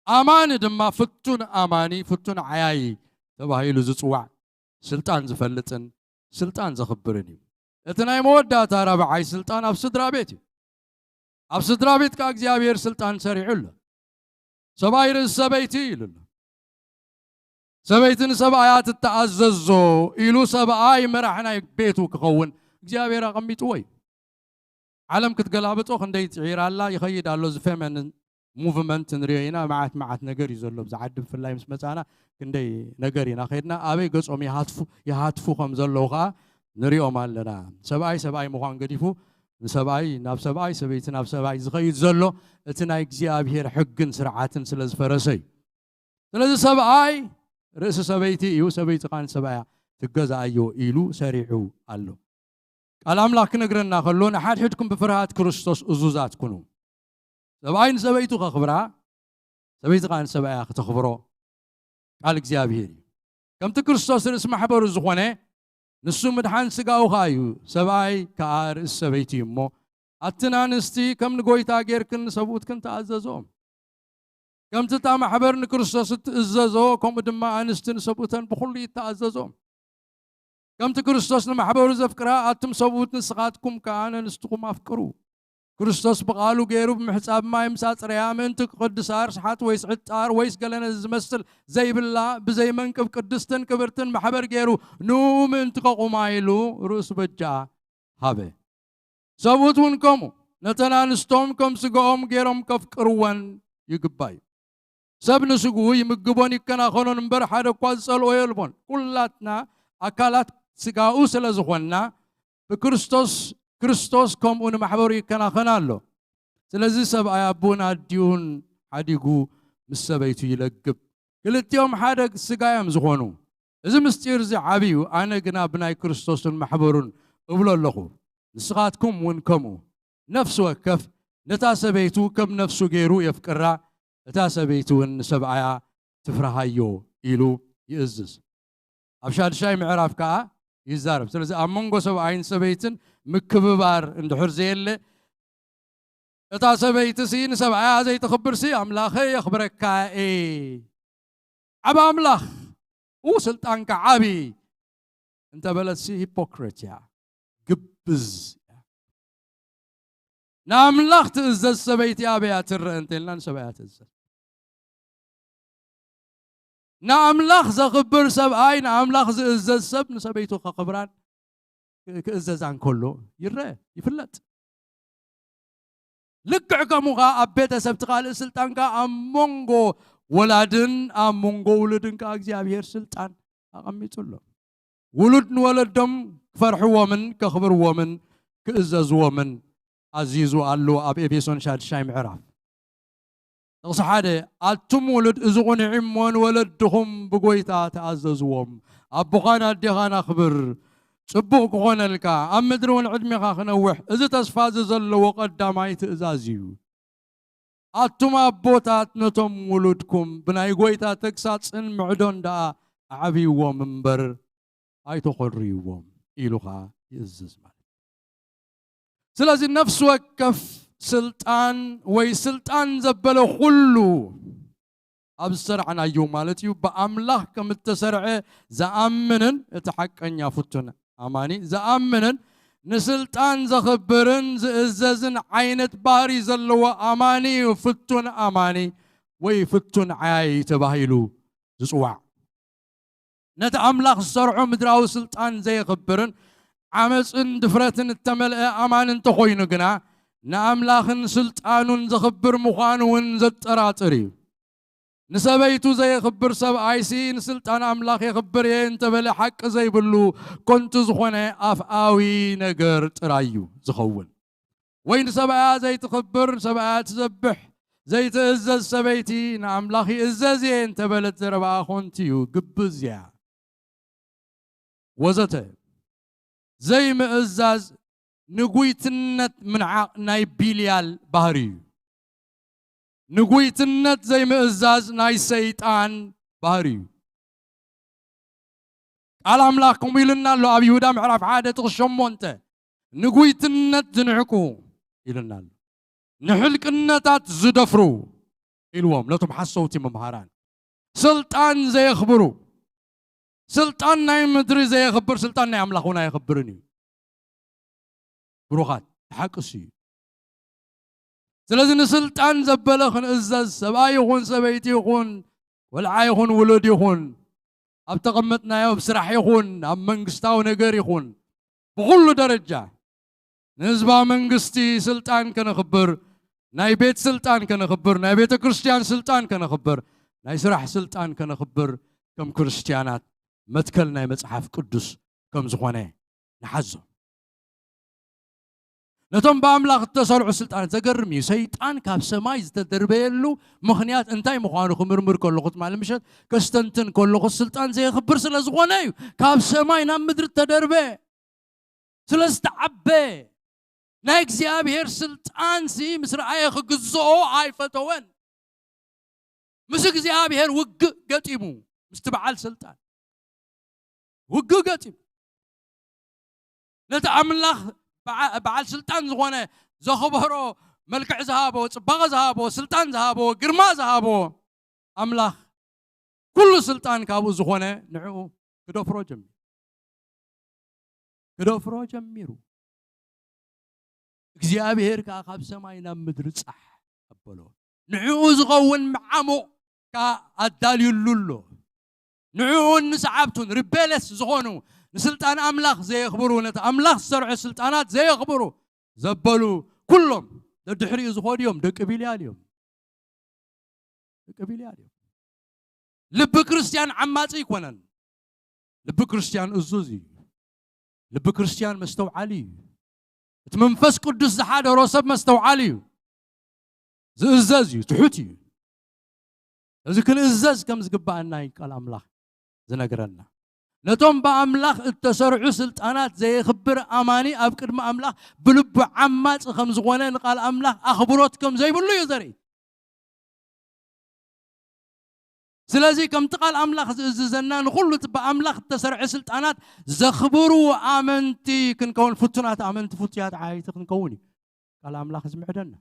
ኣማኒ ድማ ፍቱን ኣማኒ ፍቱን ዓያዪ ተባሂሉ ዝጽዋዕ ስልጣን ዝፈልጥን ስልጣን ዘኽብርን እዩ። እቲ ናይ መወዳእታ ራብዓይ ስልጣን ኣብ ስድራ ቤት እዩ። ኣብ ስድራ ቤት ከኣ እግዚኣብሔር ስልጣን ሰሪዑ ኣሎ። ሰብኣይ ርእሲ ሰበይቲ ኢሉ ኣሎ። ሰበይቲ ንሰብኣያ ትተኣዘዞ ኢሉ ሰብኣይ መራሕ ናይ ቤቱ ክኸውን እግዚኣብሔር ኣቐሚጥዎ እዩ። ዓለም ክትገላብጦ ክንደይ ጽዒራ ኣላ። ይኸይድ ኣሎ። እዚ ፌመኒን ሙቭመንት ንሪኦ ኢና። መዓት መዓት ነገር እዩ ዘሎ። ኣብዚ ዓዲ ብፍላይ ምስ መጻና ክንደይ ነገር ኢና ኸይድና። ኣበይ ገጾም ይሃትፉ ይሃትፉ ከም ዘለዉ ኸኣ ንሪኦም ኣለና። ሰብኣይ ሰብኣይ ምዃን ገዲፉ ንሰብኣይ ናብ ሰብኣይ፣ ሰበይቲ ናብ ሰብኣይ ዝኸይድ ዘሎ እቲ ናይ እግዚኣብሔር ሕግን ስርዓትን ስለ ዝፈረሰ እዩ። ስለዚ ሰብኣይ ርእሲ ሰበይቲ እዩ፣ ሰበይቲ ኻን ሰብኣያ ትገዛኣዮ ኢሉ ሰሪዑ ኣሎ። ቃል ኣምላኽ ክነግረና ከሎ ንሓድሕድኩም ብፍርሃት ክርስቶስ እዙዛት ኩኑ። ሰብኣይ ንሰበይቱ ከኽብራ፣ ሰበይቲ ኻን ሰብኣያ ክተኽብሮ ቃል እግዚኣብሔር እዩ። ከምቲ ክርስቶስ ርእሲ ማሕበሩ ዝኾነ ንሱ ምድሓን ስጋኡ ኸኣ እዩ። ሰብኣይ ከኣ ርእሲ ሰበይቲ እዩ እሞ ኣትን ኣንስቲ ከም ንጎይታ ጌርክን ንሰብኡትክን ተኣዘዞም። ከምቲ እታ ማሕበር ንክርስቶስ እትእዘዞ ከምኡ ድማ ኣንስቲ ንሰብኡተን ብኹሉ ይተኣዘዞም። ከምቲ ክርስቶስ ንማሕበሩ ዘፍቅራ ኣቱም ሰብኡት ንስኻትኩም ከኣ ነንስትኹም ኣፍቅሩ። ክርስቶስ ብቓሉ ገይሩ ብምሕጻብ ማይ ምስ ኣጽረያ ምእንቲ ክቕድሳ ርስሓት ወይስ ዕጣር ወይስ ገለ ነዚ ዝመስል ዘይብላ ብዘይ መንቅብ ቅድስትን ክብርትን ማሕበር ገይሩ ንኡ ምእንቲ ከቑማ ኢሉ ርእሱ በጃ ሃበ። ሰብኡት እውን ከምኡ ነተን ኣንስቶም ከም ስጋኦም ገይሮም ከፍቅርወን ይግባእ እዩ። ሰብ ንስግኡ ይምግቦን ይከናኸኖን እምበር ሓደ እኳ ዝጸልኦ የልቦን። ኩላትና ኣካላት ስጋኡ ስለ ዝኾንና ብክርስቶስ ክርስቶስ ከምኡ ንማሕበሩ ይከናኸን ኣሎ። ስለዚ ሰብኣይ ኣቡን ኣዲኡን ሓዲጉ ምስ ሰበይቱ ይለግብ፣ ክልቲኦም ሓደ ስጋ እዮም ዝኾኑ። እዚ ምስጢር እዚ ዓብዩ፣ ኣነ ግና ብናይ ክርስቶስን ማሕበሩን እብሎ ኣለኹ፣ ንስኻትኩም እውን ከምኡ። ነፍሲ ወከፍ ነታ ሰበይቱ ከም ነፍሱ ገይሩ የፍቅራ፣ እታ ሰበይቲ እውን ንሰብኣያ ትፍርሃዮ ኢሉ ይእዝዝ። ኣብ ሻድሻይ ምዕራፍ ከኣ ይዛረብ። ስለዚ ኣብ መንጎ ሰብኣይን ሰበይትን ምክብባር እንድሕር ዘየለ፣ እታ ሰበይትሲ ንሰብኣያ ዘይተኽብርሲ፣ ኣምላኸ የኽብረካ እየ፣ ዓብ ኣምላኽ፣ ኡ ስልጣንካ ዓቢ እንተበለትሲ፣ ሂፖክሪት እያ፣ ግብዝ እያ። ንኣምላኽ ትእዘዝ ሰበይቲ ኣበያ ትረአ እንተልና፣ ንሰብኣያ ትእዘዝ። ንኣምላኽ ዘኽብር ሰብኣይ፣ ንኣምላኽ ዝእዘዝ ሰብ ንሰበይቱ ከኽብራን ክእዘዛን ከሎ ይረአ፣ ይፍለጥ። ልክዕ ከምኡ ኸኣ ኣብ ቤተሰብ እቲ ካልእ ስልጣንካ ኣብ መንጎ ወላድን ኣብ መንጎ ውሉድን ከኣ እግዚኣብሔር ስልጣን ኣቐሚጡ ኣሎ። ውሉድ ንወለዶም ክፈርሕዎምን ከኽብርዎምን ክእዘዝዎምን ኣዚዙ ኣሎ። ኣብ ኤፌሶን ሻድሻይ ምዕራፍ ጥቕሲ ሓደ፣ ኣቱም ውሉድ እዚ ቁኑዕ እሞ ንወለድኹም ብጎይታ ተኣዘዝዎም። ኣቦኻን ኣዴኻን ኣኽብር፣ ጽቡቕ ክኾነልካ፣ ኣብ ምድሪ እውን ዕድሜኻ ክነውሕ፣ እዚ ተስፋ እዚ ዘለዎ ቀዳማይ ትእዛዝ እዩ። ኣቱም ኣቦታት ነቶም ውሉድኩም ብናይ ጎይታ ተግሳጽን ምዕዶን ደኣ ኣዕብይዎም እምበር ኣይተኾርይዎም ኢሉ ኸኣ ይእዝዝ ማለት እዩ። ስለዚ ነፍሲ ወከፍ ስልጣን ወይ ስልጣን ዘበለ ኩሉ ኣብ ዝሰርዕናዮ ማለት እዩ፣ ብኣምላኽ ከም እተሰርዐ ዝኣምንን እቲ ሓቀኛ ፍቱን ኣማኒ ዝኣምንን ንስልጣን ዘኽብርን ዝእዘዝን ዓይነት ባህሪ ዘለዎ ኣማኒ እዩ ፍቱን ኣማኒ ወይ ፍቱን ዓያዪ ተባሂሉ ዝጽዋዕ። ነቲ ኣምላኽ ዝሰርዖ ምድራዊ ስልጣን ዘየኽብርን ዓመጽን ድፍረትን እተመልአ ኣማኒ እንተኾይኑ ግና፣ ንኣምላኽን ስልጣኑን ዘኽብር ምዃኑ እውን ዘጠራጥር እዩ። ንሰበይቱ ዘየኽብር ሰብኣይሲ ንስልጣን ኣምላኽ የኽብር እየ እንተበለ ሓቂ ዘይብሉ ኮንቱ ዝኾነ ኣፍኣዊ ነገር ጥራይ እዩ ዝኸውን። ወይ ንሰብኣያ ዘይትኽብር፣ ንሰብኣያ ትዘብሕ፣ ዘይትእዘዝ ሰበይቲ ንኣምላኽ ይእዘዝ እየ እንተበለት ዘረባኣ ኮንቱ እዩ፣ ግብዝ እያ። ወዘተ። ዘይምእዛዝ ንጉይትነት ምንዓቕ ናይ ቢልያል ባህሪ እዩ። ንጉይትነት ዘይምእዛዝ ናይ ሰይጣን ባህሪ እዩ። ቃል ኣምላኽ ከምኡ ኢሉና ኣሎ ኣብ ይሁዳ ምዕራፍ ሓደ ጥቕሲ ሸሞንተ፣ ንጉይትነት ዝንዕቁ ኢሉና ኣሎ። ንሕልቅነታት ዝደፍሩ ኢልዎም ነቶም ሓሰውቲ መምሃራን። ስልጣን ዘየኽብሩ፣ ስልጣን ናይ ምድሪ ዘየኽብር ስልጣን ናይ ኣምላኽ እውን ኣየኽብርን እዩ። ብሩኻት፣ ሓቅስ እዩ። ስለዚ ንስልጣን ዘበለ ክንእዘዝ፣ ሰብኣይ ይኹን ሰበይቲ ይኹን ቆልዓ ይኹን ውሉድ ይኹን ኣብ ተቐመጥናዮ ኣብ ስራሕ ይኹን ኣብ መንግስታዊ ነገር ይኹን ብኹሉ ደረጃ ንህዝባዊ መንግስቲ ስልጣን ከነኽብር፣ ናይ ቤት ስልጣን ከነኽብር፣ ናይ ቤተ ክርስቲያን ስልጣን ከነኽብር፣ ናይ ስራሕ ስልጣን ከነኽብር ከም ክርስቲያናት መትከል ናይ መጽሓፍ ቅዱስ ከም ዝኾነ ንሓዞ። ነቶም ብኣምላኽ እተሰርዑ ስልጣናት ዘገርም እዩ። ሰይጣን ካብ ሰማይ ዝተደርበየሉ ምኽንያት እንታይ ምዃኑ ክምርምር ከለኹ ትማሊ ምሸት ከስተንትን ከለኹ ስልጣን ዘየኽብር ስለ ዝኾነ እዩ። ካብ ሰማይ ናብ ምድሪ እተደርበ ስለ ዝተዓበ ናይ እግዚኣብሔር ስልጣንሲ ምስ ረኣየ ክግዝኦ ኣይፈተወን። ምስ እግዚኣብሔር ውግእ ገጢሙ ምስቲ በዓል ስልጣን ውግእ ገጢሙ ነቲ ኣምላኽ በዓ- በዓል ስልጣን ዝኾነ ዘኽበሮ መልክዕ ዝሃቦ ጽባቐ ዝሃቦ ስልጣን ዝሃቦ ግርማ ዝሃቦ ኣምላኽ ኩሉ ስልጣን ካብኡ ዝኾነ ንዕኡ ክደፍሮ ጀሚሩ ክደፍሮ ጀሚሩ እግዚኣብሔር ከዓ ካብ ሰማይ ናብ ምድሪ ጻሕ ኣበሎ ንዕኡ ዝኸውን መዓሙቕ ከዓ ኣዳልዩሉ ኣሎ ንዕኡን ንሰዓብቱን ሪቤለስ ዝኾኑ ንስልጣን ኣምላኽ ዘየኽብሩ ነቲ ኣምላኽ ዝሰርዖ ስልጣናት ዘየኽብሩ ዘበሉ ኩሎም ደድሕሪኡ ዝኾኑ እዮም ደቂ ቢልያል እዮም ደቂ ቢልያል እዮም ልቢ ክርስትያን ዓማጺ ኣይኮነን ልቢ ክርስትያን እዙዝ እዩ ልቢ ክርስትያን መስተውዓሊ እዩ እቲ መንፈስ ቅዱስ ዝሓደሮ ሰብ መስተውዓሊ እዩ ዝእዘዝ እዩ ትሑት እዩ እዚ ክንእዘዝ ከም ዝግባኣና እዩ ቃል ኣምላኽ ዝነግረና። ነቶም ብኣምላኽ እተሰርዑ ስልጣናት ዘየኽብር ኣማኒ ኣብ ቅድሚ ኣምላኽ ብልቡ ዓማጺ ከም ዝኾነ ንቃል ኣምላኽ ኣኽብሮት ከም ዘይብሉ እዩ ዘርኢ። ስለዚ ከምቲ ቃል ኣምላኽ ዝእዝዘና ንኹሉ እቲ ብኣምላኽ እተሰርዐ ስልጣናት ዘኽብሩ ኣመንቲ ክንከውን፣ ፍቱናት ኣመንቲ፣ ፍቱያት ዓበይቲ ክንከውን እዩ ቃል ኣምላኽ ዝምዕደና።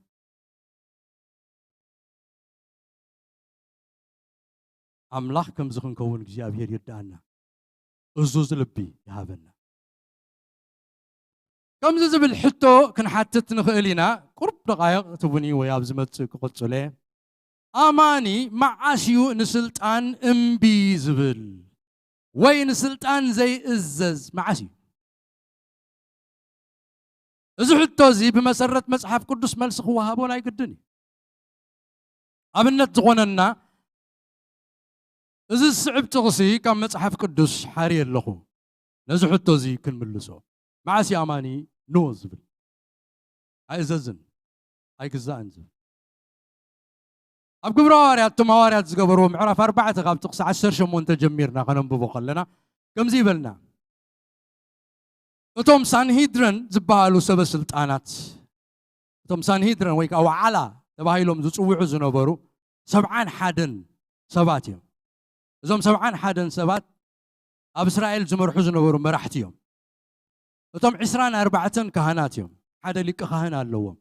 ኣምላኽ ከምዚ ክንከውን እግዚኣብሔር ይርድኣና፣ እዙዝ ልቢ ይሃበና። ከምዚ ዝብል ሕቶ ክንሓትት ንኽእል ኢና። ቁሩብ ደቓይቕ ትቡኒ ወይ ኣብ ዝመጽእ ክቕጽለ። ኣማኒ መዓስ እዩ ንስልጣን እምቢ ዝብል ወይ ንስልጣን ዘይእዘዝ መዓስ እዩ? እዚ ሕቶ እዚ ብመሰረት መጽሓፍ ቅዱስ መልሲ ክወሃቦ ናይ ግድን እዩ። ኣብነት ዝኾነና እዚ ዝስዕብ ጥቕሲ ካብ መጽሓፍ ቅዱስ ሓርየ ኣለኹ። ነዚ ሕቶ እዚ ክንምልሶ፣ መዓስ እዩ ኣማኒ ኖ ዝብል? ኣይእዘዝን ኣይግዛእን ዝብል። ኣብ ግብረ ሃዋርያት፣ እቶም ሃዋርያት ዝገበርዎ ምዕራፍ ኣርባዕተ ካብ ጥቕሲ ዓሰርተ ሸሞንተ ጀሚርና ከነንብቦ ከለና ከምዚ ይበልና። እቶም ሳንሂድረን ዝበሃሉ ሰበ ስልጣናት፣ እቶም ሳንሂድረን ወይ ከዓ ዋዓላ ተባሂሎም ዝጽውዑ ዝነበሩ ሰብዓን ሓደን ሰባት እዮም። እዞም ሰብዓን ሓደን ሰባት ኣብ እስራኤል ዝመርሑ ዝነበሩ መራሕቲ እዮም። እቶም ዕስራን ኣርባዕተን ካህናት እዮም። ሓደ ሊቀ ካህን ኣለዎም።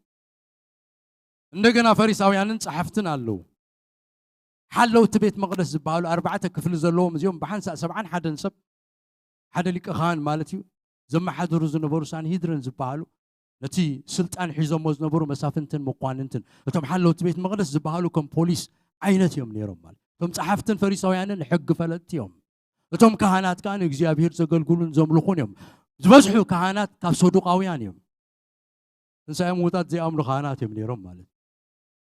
እንደገና ፈሪሳውያንን ጸሓፍትን ኣለዉ። ሓለውቲ ቤት መቕደስ ዝበሃሉ ኣርባዕተ ክፍሊ ዘለዎም እዚኦም ብሓንሳእ ሰብዓን ሓደን ሰብ ሓደ ሊቀ ካህን ማለት እዩ። ዘመሓድሩ ዝነበሩ ሳንሂድረን ዝበሃሉ ነቲ ስልጣን ሒዞሞ ዝነበሩ መሳፍንትን መኳንንትን፣ እቶም ሓለውቲ ቤት መቕደስ ዝበሃሉ ከም ፖሊስ ዓይነት እዮም ነይሮም ማለት። እቶም ጸሓፍትን ፈሪሳውያንን ሕጊ ፈለጥቲ እዮም። እቶም ካህናት ከኣ ንእግዚኣብሔር ዘገልግሉን ዘምልኹን እዮም። ዝበዝሑ ካህናት ካብ ሰዱቃውያን እዮም። ትንሳኤ ምዉታት ዘይኣምኑ ካህናት እዮም ነይሮም ማለት።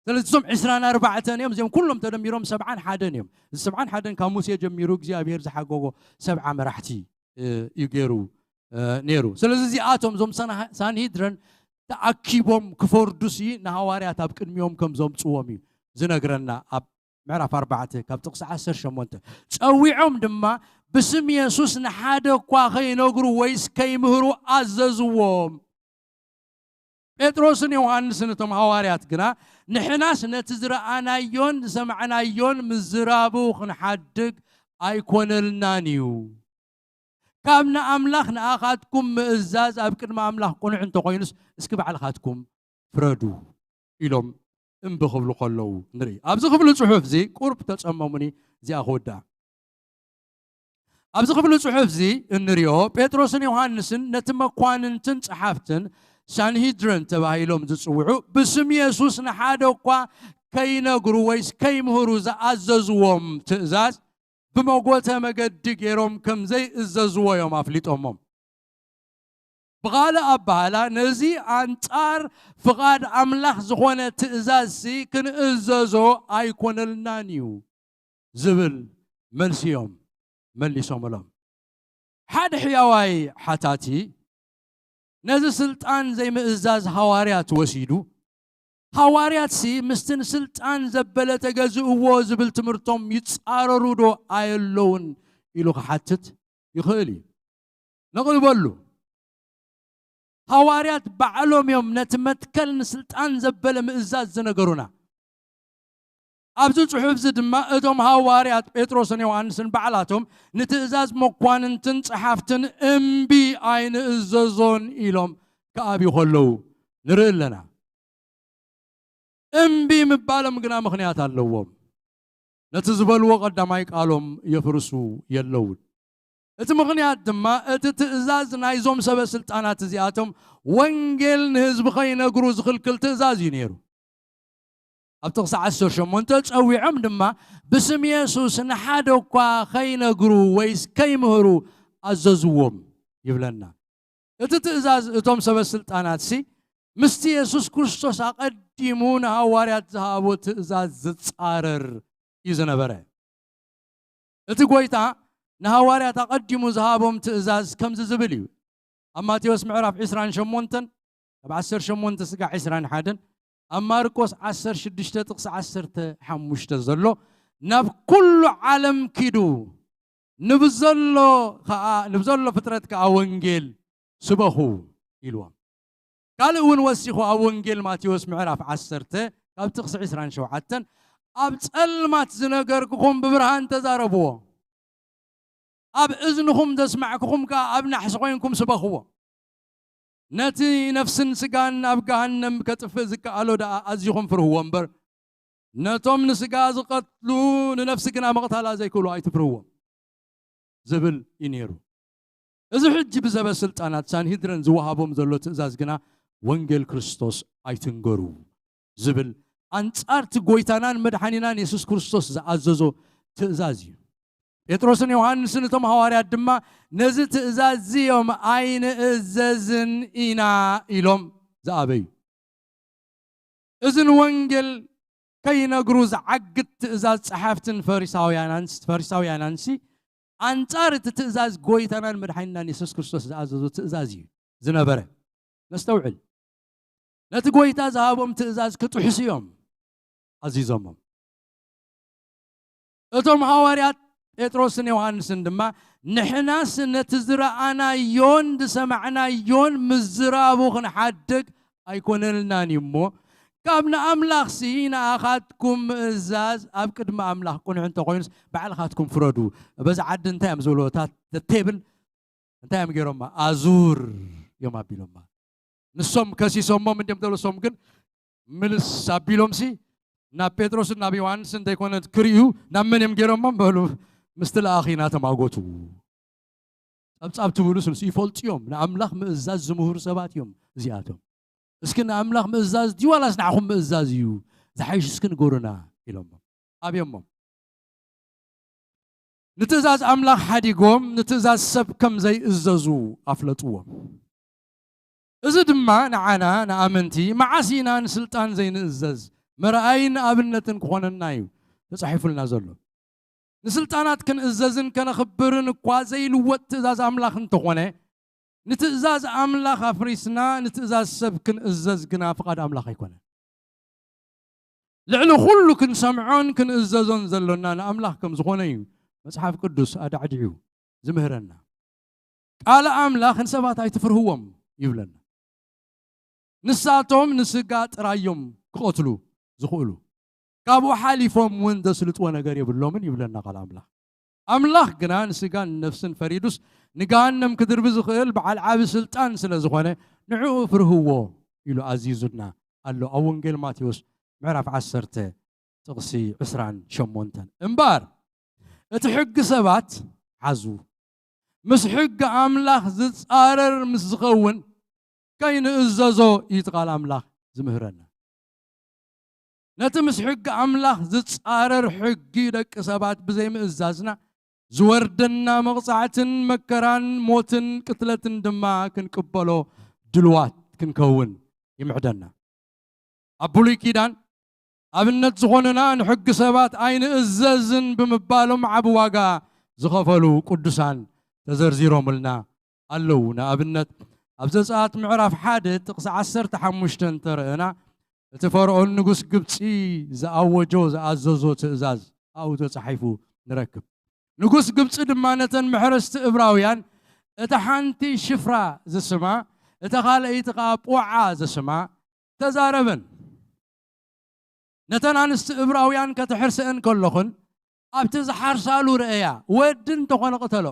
ስለዚ እዞም ዕስራን ኣርባዕተን እዮም፣ እዚኦም ኩሎም ተደሚሮም ሰብዓን ሓደን እዮም። እዚ ሰብዓን ሓደን ካብ ሙሴ ጀሚሩ እግዚኣብሔር ዝሓገጎ ሰብዓ መራሕቲ እዩ ገይሩ ነይሩ። ስለዚ እዚኣቶም እዞም ሳንሂድረን ተኣኪቦም ክፈርዱሲ ንሃዋርያት ኣብ ቅድሚኦም ከም ዘምፅዎም እዩ ዝነግረና ኣብ ምዕራፍ ኣርባዕተ ካብ ጥቕሲ ዓሰርተ ሸሞንተ። ጸዊዖም ድማ ብስም የሱስ ንሓደ እኳ ከይነግሩ ወይስ ከይምህሩ ኣዘዝዎም። ጴጥሮስን ዮሃንስን እቶም ሃዋርያት ግና ንሕናስ ነቲ ዝረኣናዮን ዝሰማዕናዮን ምዝራቡ ክንሓድግ ኣይኮነልናን እዩ። ካብ ንኣምላኽ ንኣኻትኩም ምእዛዝ ኣብ ቅድሚ ኣምላኽ ቅኑዕ እንተኾይኑስ እስኪ ባዕልኻትኩም ፍረዱ ኢሎም እምቢ ክብሉ ከለዉ ንርኢ። ኣብዚ ክፍሊ ጽሑፍ እዚ ቁሩብ ተጸመሙኒ እዚኣ ክውዳእ። ኣብዚ ክፍሊ ጽሑፍ እዚ እንሪኦ ጴጥሮስን ዮሃንስን ነቲ መኳንንትን ጸሓፍትን ሳንሂድረን ተባሂሎም ዝጽውዑ ብስም የሱስ ንሓደ እኳ ከይነግሩ ወይስ ከይምህሩ ዝኣዘዝዎም ትእዛዝ ብመጎተ መገዲ ገይሮም ከም ዘይእዘዝዎ እዮም ኣፍሊጦሞም። ብኻልእ ኣባህላ ነዚ ኣንጻር ፍቓድ ኣምላኽ ዝኾነ ትእዛዝሲ ክንእዘዞ ኣይኮነልናን እዩ ዝብል መልሲ እዮም መሊሶምሎም። ሓደ ሕያዋይ ሓታቲ ነዚ ስልጣን ዘይምእዛዝ ሃዋርያት ወሲዱ፣ ሃዋርያትሲ ምስቲ ንስልጣን ዘበለ ተገዝእዎ ዝብል ትምህርቶም ይጻረሩ ዶ ኣየለውን ኢሉ ክሓትት ይኽእል እዩ። ነቕርበሉ። ሃዋርያት ባዕሎም እዮም ነቲ መትከል ንስልጣን ዘበለ ምእዛዝ ዝነገሩና። ኣብዚ ጽሑፍ እዚ ድማ እቶም ሃዋርያት ጴጥሮስን ዮሃንስን ባዕላቶም ንትእዛዝ መኳንንትን ጸሓፍትን እምቢ ኣይንእዘዞን ኢሎም ክኣብዩ ከለዉ ንርኢ ኣለና። እምቢ ምባሎም ግና ምኽንያት ኣለዎም። ነቲ ዝበልዎ ቀዳማይ ቃሎም የፍርሱ የለውን። እቲ ምኽንያት ድማ እቲ ትእዛዝ ናይዞም ሰበ ስልጣናት እዚኣቶም ወንጌል ንህዝቢ ከይነግሩ ዝኽልክል ትእዛዝ እዩ ነይሩ። ኣብ ጥቕሲ ዓሰርተ ሸሞንተ ጸዊዖም ድማ ብስም የሱስ ንሓደ እኳ ከይነግሩ ወይስ ከይምህሩ ኣዘዝዎም ይብለና። እቲ ትእዛዝ እቶም ሰበ ስልጣናትሲ ምስቲ የሱስ ክርስቶስ ኣቐዲሙ ንሃዋርያት ዝሃቦ ትእዛዝ ዝጻረር እዩ ዝነበረ። እቲ ጐይታ ንሃዋርያት ኣቐዲሙ ዝሃቦም ትእዛዝ ከምዚ ዝብል እዩ። ኣብ ማቴዎስ ምዕራፍ ዕስራን ሸሞንተን ካብ ዓሰርተ ሸሞንተ ስጋዕ ዕስራን ሓደን፣ ኣብ ማርቆስ ዓሰርተ ሽዱሽተ ጥቕሲ ዓሰርተ ሓሙሽተ ዘሎ ናብ ኩሉ ዓለም ኪዱ፣ ንብዘሎ ኸዓ፣ ንብዘሎ ፍጥረት ከኣ ወንጌል ስበኹ ኢልዎም። ካልእ እውን ወሲኹ ኣብ ወንጌል ማቴዎስ ምዕራፍ ዓሰርተ ካብ ጥቕሲ ዕስራን ሸውዓተን፣ ኣብ ጸልማት ዝነገርኩኹም ብብርሃን ተዛረብዎ፣ ኣብ እዝንኹም ዘስማዕኩኹም ከኣ ኣብ ናሕሲ ኮይንኩም ስበኽዎ። ነቲ ነፍስን ስጋን ኣብ ገሃነም ከጥፍእ ዝከኣሎ ደኣ ኣዚኹም ፍርህዎ እምበር፣ ነቶም ንስጋ ዝቐትሉ ንነፍሲ ግና ምቕታላ ዘይክእሉ ኣይትፍርህዎም ዝብል እዩ ነይሩ። እዚ ሕጂ ብዘበ ስልጣናት ሳንሂድረን ዝወሃቦም ዘሎ ትእዛዝ ግና ወንጌል ክርስቶስ ኣይትንገሩ ዝብል ኣንጻርቲ ጎይታናን መድሓኒናን የሱስ ክርስቶስ ዝኣዘዞ ትእዛዝ እዩ። ጴጥሮስን ዮሃንስን እቶም ሃዋርያት ድማ ነዚ ትእዛዝ እዮም ኣይንእዘዝን ኢና ኢሎም ዝኣበዩ። እዚ ንወንጌል ከይነግሩ ዝዓግት ትእዛዝ ጸሓፍትን ፈሪሳውያናንስ-፣ ፈሪሳውያናንሲ ኣንጻር እቲ ትእዛዝ ጎይታናን መድሓኒናን የሱስ ክርስቶስ ዝኣዘዞ ትእዛዝ እዩ ዝነበረ። ነስተውዕል። ነቲ ጎይታ ዝሃቦም ትእዛዝ ክጥሕሱ እዮም ኣዚዞሞም። እቶም ሃዋርያት ጴጥሮስን ዮሃንስን ድማ፣ "ንሕናስ ነቲ ዝረኣናዮን ዝሰማዕናዮን ምዝራቡ ክንሓድግ ኣይኮነልናን እዩ እሞ፣ ካብ ንኣምላኽሲ ንኣኻትኩም ምእዛዝ ኣብ ቅድሚ ኣምላኽ ቅኑዕ እንተኾይኑስ፣ ባዕልኻትኩም ፍረዱ። በዚ ዓዲ እንታይ እዮም ዝበልዎ? እታ ቴብል እንታይ እዮም ገይሮማ? ኣዙር እዮም ኣቢሎማ። ንሶም ከሲሶሞም እንዲም ተለሶም ግን ምልስ ኣቢሎምሲ ናብ ጴጥሮስን ናብ ዮሃንስን እንተይኮነ ክርእዩ ናብ መን እዮም ገይሮሞም? በሉ ምስቲ ለኣኺ ኢና ተማጎቱ። ጸብጻብ ትብሉስ ንሱ ይፈልጡ እዮም። ንኣምላኽ ምእዛዝ ዝምህሩ ሰባት እዮም እዚኣቶም። እስኪ ንኣምላኽ ምእዛዝ ድዩ ዋላስ ንዓኹም ምእዛዝ እዩ? ዝሓይሽ እስኪ ንገሩና ኢሎሞም። ኣብዮሞም። ንትእዛዝ ኣምላኽ ሓዲጎም ንትእዛዝ ሰብ ከም ዘይእዘዙ ኣፍለጥዎም። እዚ ድማ ንዓና ንኣመንቲ መዓስ ኢና ንስልጣን ዘይንእዘዝ መርኣይን ኣብነትን ክኾነና እዩ ተጻሒፉልና ዘሎ። ንስልጣናት ክንእዘዝን ከነኽብርን እኳ ዘይልወጥ ትእዛዝ ኣምላኽ እንተኾነ፣ ንትእዛዝ ኣምላኽ ኣፍሪስና ንትእዛዝ ሰብ ክንእዘዝ ግና ፍቓድ ኣምላኽ ኣይኮነን። ልዕሊ ኩሉ ክንሰምዖን ክንእዘዞን ዘሎና ንኣምላኽ ከም ዝኾነ እዩ መጽሓፍ ቅዱስ ኣዳዕዲዑ ዝምህረና። ቃል ኣምላኽ ንሰባት ኣይትፍርህዎም ይብለና። ንሳቶም ንስጋ ጥራይ እዮም ክቐትሉ ዝኽእሉ። ካብኡ ሓሊፎም እውን ዘስልጥዎ ነገር የብሎምን ይብለና ቃል ኣምላኽ። ኣምላኽ ግና ንስጋን ንነፍስን ፈሪዱስ ንገሃነም ክድርቢ ዝኽእል በዓል ዓቢ ስልጣን ስለ ዝኾነ ንዕኡ ፍርህዎ ኢሉ ኣዚዙና ኣሎ ኣብ ወንጌል ማቴዎስ ምዕራፍ ዓሰርተ ጥቕሲ ዕስራን ሸሞንተን። እምበኣር እቲ ሕጊ ሰባት ሓዙ ምስ ሕጊ ኣምላኽ ዝጻረር ምስ ዝኸውን ከይንእዘዞ እዩ እቲ ቃል ኣምላኽ ዝምህረና። ነቲ ምስ ሕጊ ኣምላኽ ዝጻረር ሕጊ ደቂ ሰባት ብዘይምእዛዝና ዝወርደና መቕጻዕትን መከራን ሞትን ቅትለትን ድማ ክንቅበሎ ድልዋት ክንከውን ይምዕደና። ኣብ ብሉይ ኪዳን ኣብነት ዝኾኑና ንሕጊ ሰባት ኣይንእዘዝን ብምባሎም ዓቢ ዋጋ ዝኸፈሉ ቅዱሳን ተዘርዚሮምልና ኣለዉ። ንኣብነት ኣብ ዘጸኣት ምዕራፍ ሓደ ጥቕሲ ዓሰርተ ሓሙሽተ እንተረእና እቲ ፈርዖን ንጉስ ግብጺ ዝኣወጆ ዝኣዘዞ ትእዛዝ ኣብኡ ተጻሒፉ ንረክብ። ንጉስ ግብጺ ድማ ነተን መሕረስቲ እብራውያን እታ ሓንቲ ሽፍራ ዝስማ እታ ካልኣይቲ ኸኣ ጶዓ ዝስማ ተዛረበን። ነተን ኣንስቲ እብራውያን ከተሕርሰአን ከለኹን ኣብቲ ዝሓርሳሉ ረእያ፣ ወዲ እንተኾነ ቅተሎ፣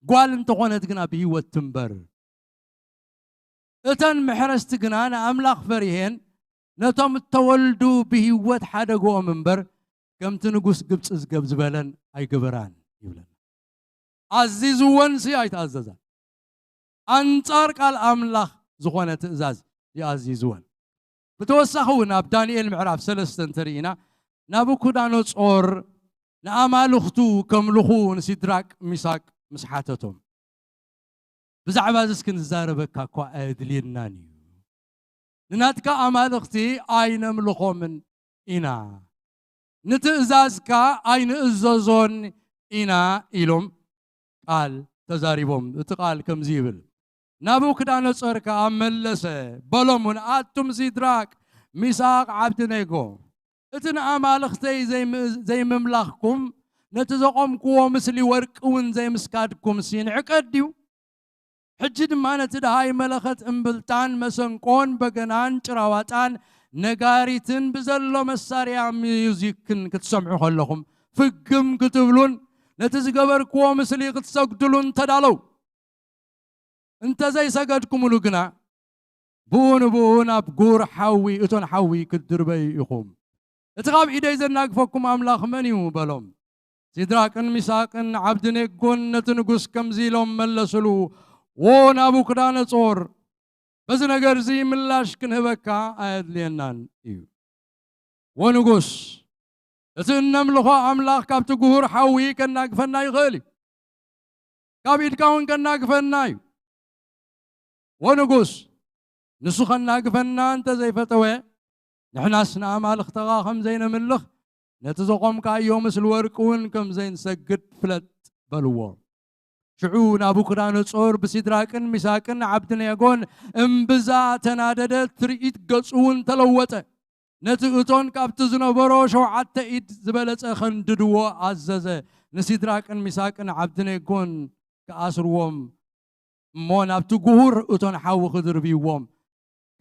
ጓል እንተኾነት ግና ብህይወት ትንበር። እተን መሕረስቲ ግና ንኣምላኽ ፈሪሄን ነቶም እተወልዱ ብህይወት ሓደግኦም እምበር ከምቲ ንጉስ ግብጺ ዝገብ ዝበለን ኣይገበራን ይብለና። ኣዚዝወንሲ ኣይተኣዘዛን። ኣንጻር ቃል ኣምላኽ ዝኾነ ትእዛዝ ይኣዚዝወን። ብተወሳኺ እውን ኣብ ዳንኤል ምዕራፍ ሰለስተ እንተርኢና ናቡኩዳነጾር ንኣማልኽቱ ከምልኹ ንሲድራቅ ሚሳቅ ምስ ሓተቶም ብዛዕባ እዚ እስኪ ንዛረበካ እኳ ኣየድልየናን እዩ። ንናትካ ኣማልኽቲ ኣይነምልኾምን ኢና፣ ንትእዛዝካ ኣይንእዘዞን ኢና ኢሎም ቃል ተዛሪቦም። እቲ ቃል ከምዚ ይብል፣ ናቡክዳነጾር ከኣ መለሰ፣ በሎም እውን፣ ኣቱም ሲድራቅ፣ ሚሳቅ፣ ዓብድኔጎ፣ እቲ ንኣማልኽተይ ዘይም-፣ ዘይምምላኽኩም፣ ነቲ ዘቖምክዎ ምስሊ ወርቂ እውን ዘይምስጋድኩምሲ ንዕቀት ድዩ? ሕጂ ድማ ነቲ ደሃይ መለኸት እምብልታን መሰንቆን በገናን ጭራዋጣን ነጋሪትን ብዘሎ መሳርያ ሚዩዚክን ክትሰምዑ ከለኹም ፍግም ክትብሉን ነቲ ዝገበርክዎ ምስሊ ክትሰግድሉን ተዳለዉ። እንተ ዘይሰገድኩምሉ ግና፣ ብኡ ንብኡ ናብ ጉር ሓዊ፣ እቶን ሓዊ ክትድርበዩ ኢኹም። እቲ ኻብ ኢደይ ዘናግፈኩም ኣምላኽ መን እዩ? በሎም። ሲድራቅን ሚሳቅን ዓብድኔጎን ነቲ ንጉስ ከምዚ ኢሎም መለስሉ፣ ዎ ናቡክዳነጾር፣ በዚ ነገር እዚ ምላሽ ክንህበካ ኣየድልየናን እዩ። ወንጉስ፣ እቲ እነምልኾ ኣምላኽ ካብቲ ግሁር ሓዊ ከናግፈና ይኽእል እዩ። ካብ ኢድካ እውን ከናግፈና እዩ። ወንጉስ፣ ንሱ ከናግፈና እንተ ዘይፈተወ፣ ንሕናስ ንኣማልኽትኻ ከም ዘይነምልኽ፣ ነቲ ዘቖምካዮ ምስል ወርቂ እውን ከም ዘይንሰግድ ፍለጥ በልዎ። ሽዑ ናቡክዳነጾር ብሲድራቅን ሚሳቅን ዓብድኔጎን እምብዛ ተናደደ፣ ትርኢት ገጹ እውን ተለወጠ። ነቲ እቶን ካብቲ ዝነበሮ ሸውዓተ ኢድ ዝበለጸ ከንድድዎ ኣዘዘ። ንሲድራቅን ሚሳቅን ዓብድኔጎን ክኣስርዎም እሞ ናብቲ ግሁር እቶን ሓዊ ክድርብይዎም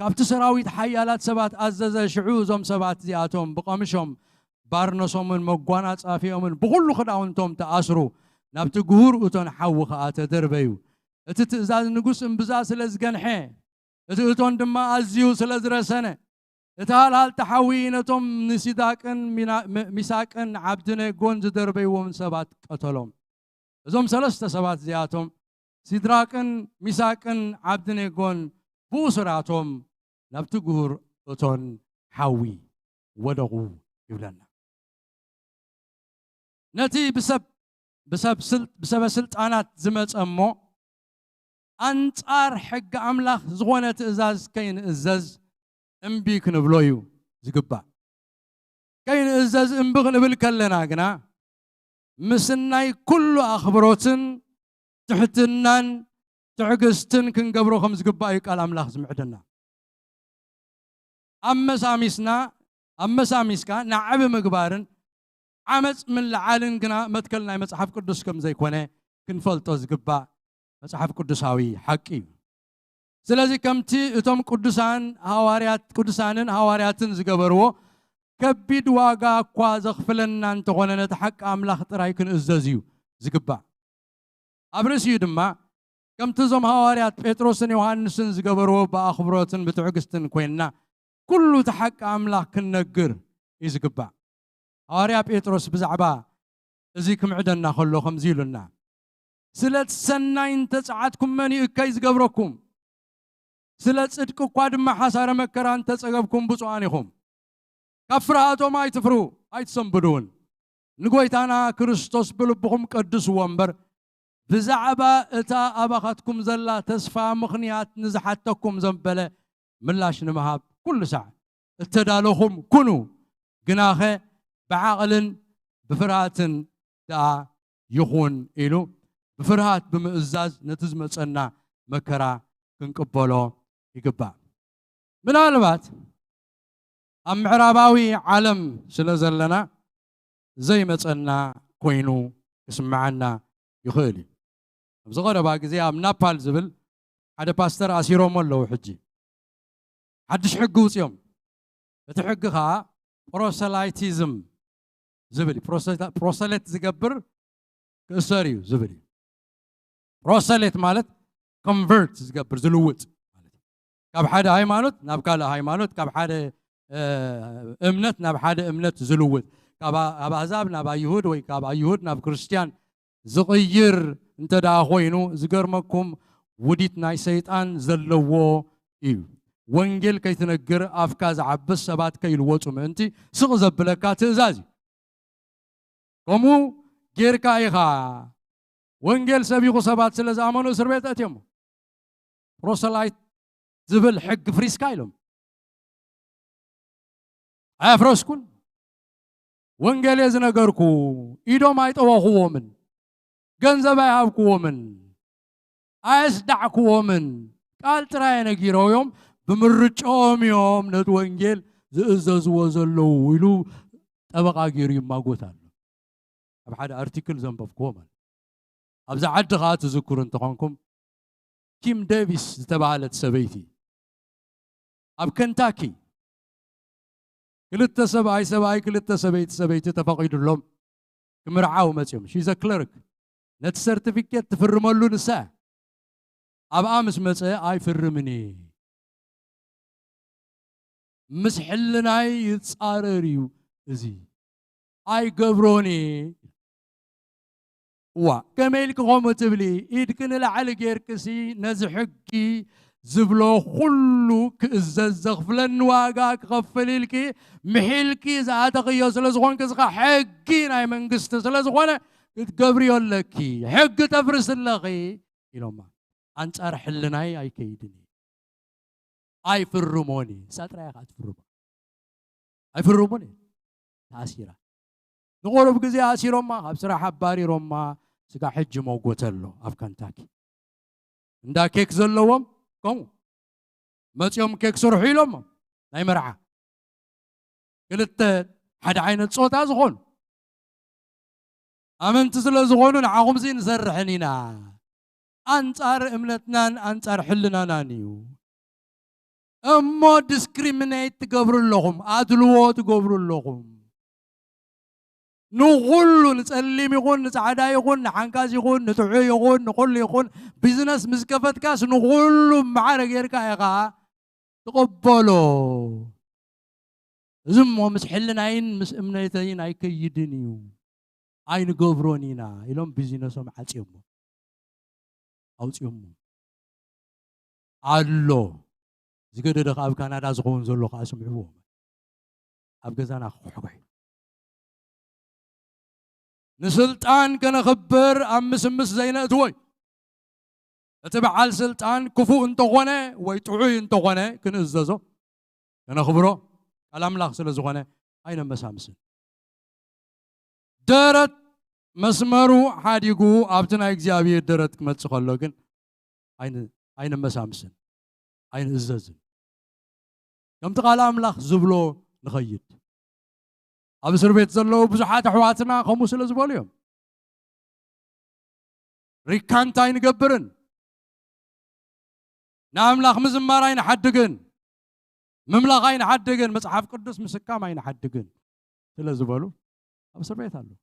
ካብቲ ሰራዊት ሓያላት ሰባት ኣዘዘ። ሽዑ እዞም ሰባት እዚኣቶም ብቐምሾም ባርነሶምን መጓናጻፊኦምን ብኹሉ ክዳውንቶም ተኣስሩ፣ ናብቲ ግሁር እቶን ሓዊ ኸኣ ተደርበዩ። እቲ ትእዛዝ ንጉስ እምብዛ ስለ ዝገንሐ፣ እቲ እቶን ድማ ኣዝዩ ስለ ዝረሰነ፣ እቲ ሃልሃልቲ ሓዊ ነቶም ንሲዳቅን ሚና-፣ ሚ-፣ ሚሳቅን ዓብድነጎን ዝደርበይዎም ሰባት ቀተሎም። እዞም ሰለስተ ሰባት እዚኣቶም፣ ሲድራቅን ሚሳቅን ዓብድነጎን ብእሱራቶም ናብቲ ግሁር እቶን ሓዊ ወደቑ ይብለና። ነቲ ብሰብ፣ ብሰብ ስል-፣ ብሰበ ስልጣናት ዝመጸ እሞ ኣንጻር ሕጊ ኣምላኽ ዝኾነ ትእዛዝ ከይንእዘዝ እምቢ ክንብሎ እዩ ዝግባእ። ከይንእዘዝ እምቢ ክንብል ከለና ግና፣ ምስ ናይ ኩሉ ኣኽብሮትን ትሕትናን ትዕግስትን ክንገብሮ ከም ዝግባእ እዩ ቃል ኣምላኽ ዝምዕደና። ኣመሳሚስና፣ ኣመሳሚስካ ንዓቢ ምግባርን ዓመጽ ምልዓልን ግና መትከል ናይ መጽሓፍ ቅዱስ ከም ዘይኮነ ክንፈልጦ ዝግባእ መጽሓፍ ቅዱሳዊ ሓቂ እዩ። ስለዚ ከምቲ እቶም ቅዱሳን ሃዋርያት፣ ቅዱሳንን ሃዋርያትን ዝገበርዎ ከቢድ ዋጋ እኳ ዘኽፍለና እንተኾነ ነቲ ሓቂ ኣምላኽ ጥራይ ክንእዘዝ እዩ ዝግባእ። ኣብ ርእሲኡ ድማ ከምቲ እዞም ሃዋርያት ጴጥሮስን ዮሃንስን ዝገበርዎ ብኣኽብሮትን ብትዕግስትን ኮይንና ኩሉ እቲ ሓቂ ኣምላኽ ክንነግር እዩ ዝግባእ። ሃዋርያ ጴጥሮስ ብዛዕባ እዚ ክምዕደና ከሎ ከምዚ ኢሉና፣ ስለ እቲ ሰናይ እንተጸዓትኩም መን እዩ እከይ ዝገብረኩም? ስለ ጽድቂ እኳ ድማ ሓሳረ መከራ እንተጸገብኩም ብፁዓን ኢኹም። ካብ ፍርሃቶም ኣይትፍርሁ፣ ኣይትሰንብዱ እውን። ንጎይታና ክርስቶስ ብልብኹም ቀድስዎ እምበር፣ ብዛዕባ እታ ኣባኻትኩም ዘላ ተስፋ ምኽንያት ንዝሓተኩም ዘንበለ ምላሽ ንምሃብ ኩሉ ሳዕ እተዳለኹም ኩኑ። ግናኸ ብዓቕልን ብፍርሃትን ደኣ ይኹን ኢሉ፣ ብፍርሃት ብምእዛዝ ነቲ ዝመጸና መከራ ክንቅበሎ ይግባእ። ምናልባት ኣብ ምዕራባዊ ዓለም ስለ ዘለና ዘይመጸና ኮይኑ ክስምዓና ይኽእል እዩ። ኣብዚ ቀረባ ግዜ ኣብ ናፓል ዝብል ሓደ ፓስተር ኣሲሮሞ ኣለዉ። ሕጂ ሓድሽ ሕጊ ውጽዮም። እቲ ሕጊ ኸኣ ፕሮሰላይቲዝም ዝብል እዩ። ፕሮሰ-፣ ፕሮሰሌት ዝገብር ክእሰር እዩ ዝብል እዩ። ፕሮሰሌት ማለት ኮንቨርት ዝገብር፣ ዝልውጥ ማለት እዩ። ካብ ሓደ ሃይማኖት ናብ ካልእ ሃይማኖት፣ ካብ ሓደ፣ እ፣ እምነት ናብ ሓደ እምነት ዝልውጥ፣ ካብ ኣ-፣ ካብ ኣህዛብ ናብ ኣይሁድ ወይ ካብ ኣይሁድ ናብ ክርስትያን ዝቕይር እንተ ደኣ ኾይኑ፣ ዝገርመኩም ውዲት ናይ ሰይጣን ዘለዎ እዩ። ወንጌል ከይትነግር ኣፍካ ዝዓብስ ሰባት ከይልወጹ ምእንቲ ስቕ ዘብለካ ትእዛዝ እዩ። ከምኡ ጌርካ ኢኻ። ወንጌል ሰቢኹ ሰባት ስለ ዝኣመኑ እስር ቤት ኣእትዮሞ። ፕሮሰላይት ዝብል ሕጊ ፍሪስካ ኢሎም። ኣየፍረስኩን። ወንጌል እየ ዝነገርኩ። ኢዶም ኣይጠወኽዎምን። ገንዘብ ኣይሃብክዎምን። ኣየስዳዕክዎምን። ቃል ጥራይ ነጊሮም፣ ብምርጫኦም እዮም ነቲ ወንጌል ዝእዘዝዎ ዘለዉ ኢሉ ጠበቓ ገይሩ ይማጎት ኣሎ። ኣብ ሓደ ኣርቲክል ዘንበብክዎ ማለት። ኣብዛ ዓዲ ኸዓ ትዝክሩ እንተኾንኩም፣ ኪም ዴቪስ ዝተባህለት ሰበይቲ ኣብ ከንታኪ ክልተ ሰብኣይ ሰብኣይ፣ ክልተ ሰበይቲ ሰበይቲ ተፈቒዱሎም ክምርዓው መፅዮም። ሺዘ ክለርክ፣ ነቲ ሰርቲፊኬት ትፍርመሉ ንሳ እያ። ኣብኣ ምስ መፀ ኣይፍርምን እየ፣ ምስ ሕልናይ ይፃረር እዩ፣ እዚ ኣይገብሮን እየ። እዋ፣ ከመይ ኢልኪ ከምኡ ትብሊ? ኢድኪ ንላዕሊ ጌርክሲ ነዚ ሕጊ ዝብሎ ኩሉ ክእዘዝ፣ ዘኽፍለኒ ዋጋ ክኸፍል ኢልኪ ምሒልኪ ዝኣተኽዮ ስለ ዝኾንኪ፣ እዚ ኸዓ ሕጊ ናይ መንግስቲ ስለ ዝኾነ ክትገብርዮ ኣለኪ። ሕጊ ተፍርሲ ኣለኺ ኢሎማ። ኣንጻር ሕልናይ ኣይከይድን እየ። ኣይፍርሞን እየ። ንሳ ጥራይ እያ ኸዓ ትፍርሞ። ኣይፍርሙን እየ። ተኣሲራ። ንቑሩብ ግዜ ኣሲሮማ፣ ካብ ስራሕ ኣባሪሮማ፣ ስጋዕ ሕጂ መጎተ ኣሎ ኣብ ከንታኪ። እንዳ ኬክ ዘለዎም ከምኡ መፅዮም ኬክ ስርሑ ኢሎሞ ናይ መርዓ። ክልተ ሓደ ዓይነት ፆታ ዝኾኑ ኣመንቲ ስለ ዝኾኑ ንዓኹምሲ ንሰርሕን ኢና። ኣንጻር እምነትናን ኣንጻር ሕልናናን እዩ። እሞ ዲስክሪሚኔት ትገብሩ ኣለኹም፣ ኣድልዎ ትገብሩ ኣለኹም። ንኹሉ፣ ንጸሊም ይኹን፣ ንጻዕዳ ይኹን፣ ንሓንካስ ይኹን፣ ንጥዑይ ይኹን፣ ንኹሉ ይኹን፣ ቢዝነስ ምስ ከፈትካስ ንኹሉ ማዕረ ጌርካ ኢኻ ትቕበሎ። እዚ እሞ ምስ ሕልናይን ምስ እምነተይን ኣይከይድን እዩ። ኣይንገብሮን ኢና ኢሎም ቢዝነሶም ዓጽዮሞ፣ ኣውጽዮሞ ኣሎ። ዝገደደ ከኣ ኣብ ካናዳ ዝኸውን ዘሎ ከኣ ስምዕዎ። ኣብ ገዛና ክኩሕኩሕ። ንስልጣን ከነኽብር ኣብ ምስምስ ዘይነእትዎ እዩ። እቲ በዓል ስልጣን ክፉእ እንተኾነ ወይ ጥዑይ እንተኾነ ክንእዘዞ፣ ከነኽብሮ ቃል ኣምላኽ ስለ ዝኾነ ኣይነመሳምስን። ደረት መስመሩ ሓዲጉ ኣብቲ ናይ እግዚኣብሔር ደረት ክመጽእ ከሎ ግን ኣይን-፣ ኣይንመሳምስን፣ ኣይንእዘዝን። ከምቲ ቃል ኣምላኽ ዝብሎ ንኸይድ። ኣብ እስር ቤት ዘለዉ ብዙሓት ኣሕዋትና ከምኡ ስለ ዝበሉ እዮም። ሪካንት ኣይንገብርን። ንኣምላኽ ምዝማር ኣይንሓድግን። ምምላኽ ኣይንሓድግን። መጽሓፍ ቅዱስ ምስካም ኣይንሓድግን ስለ ዝበሉ ኣብ እስር ቤት ኣለዉ።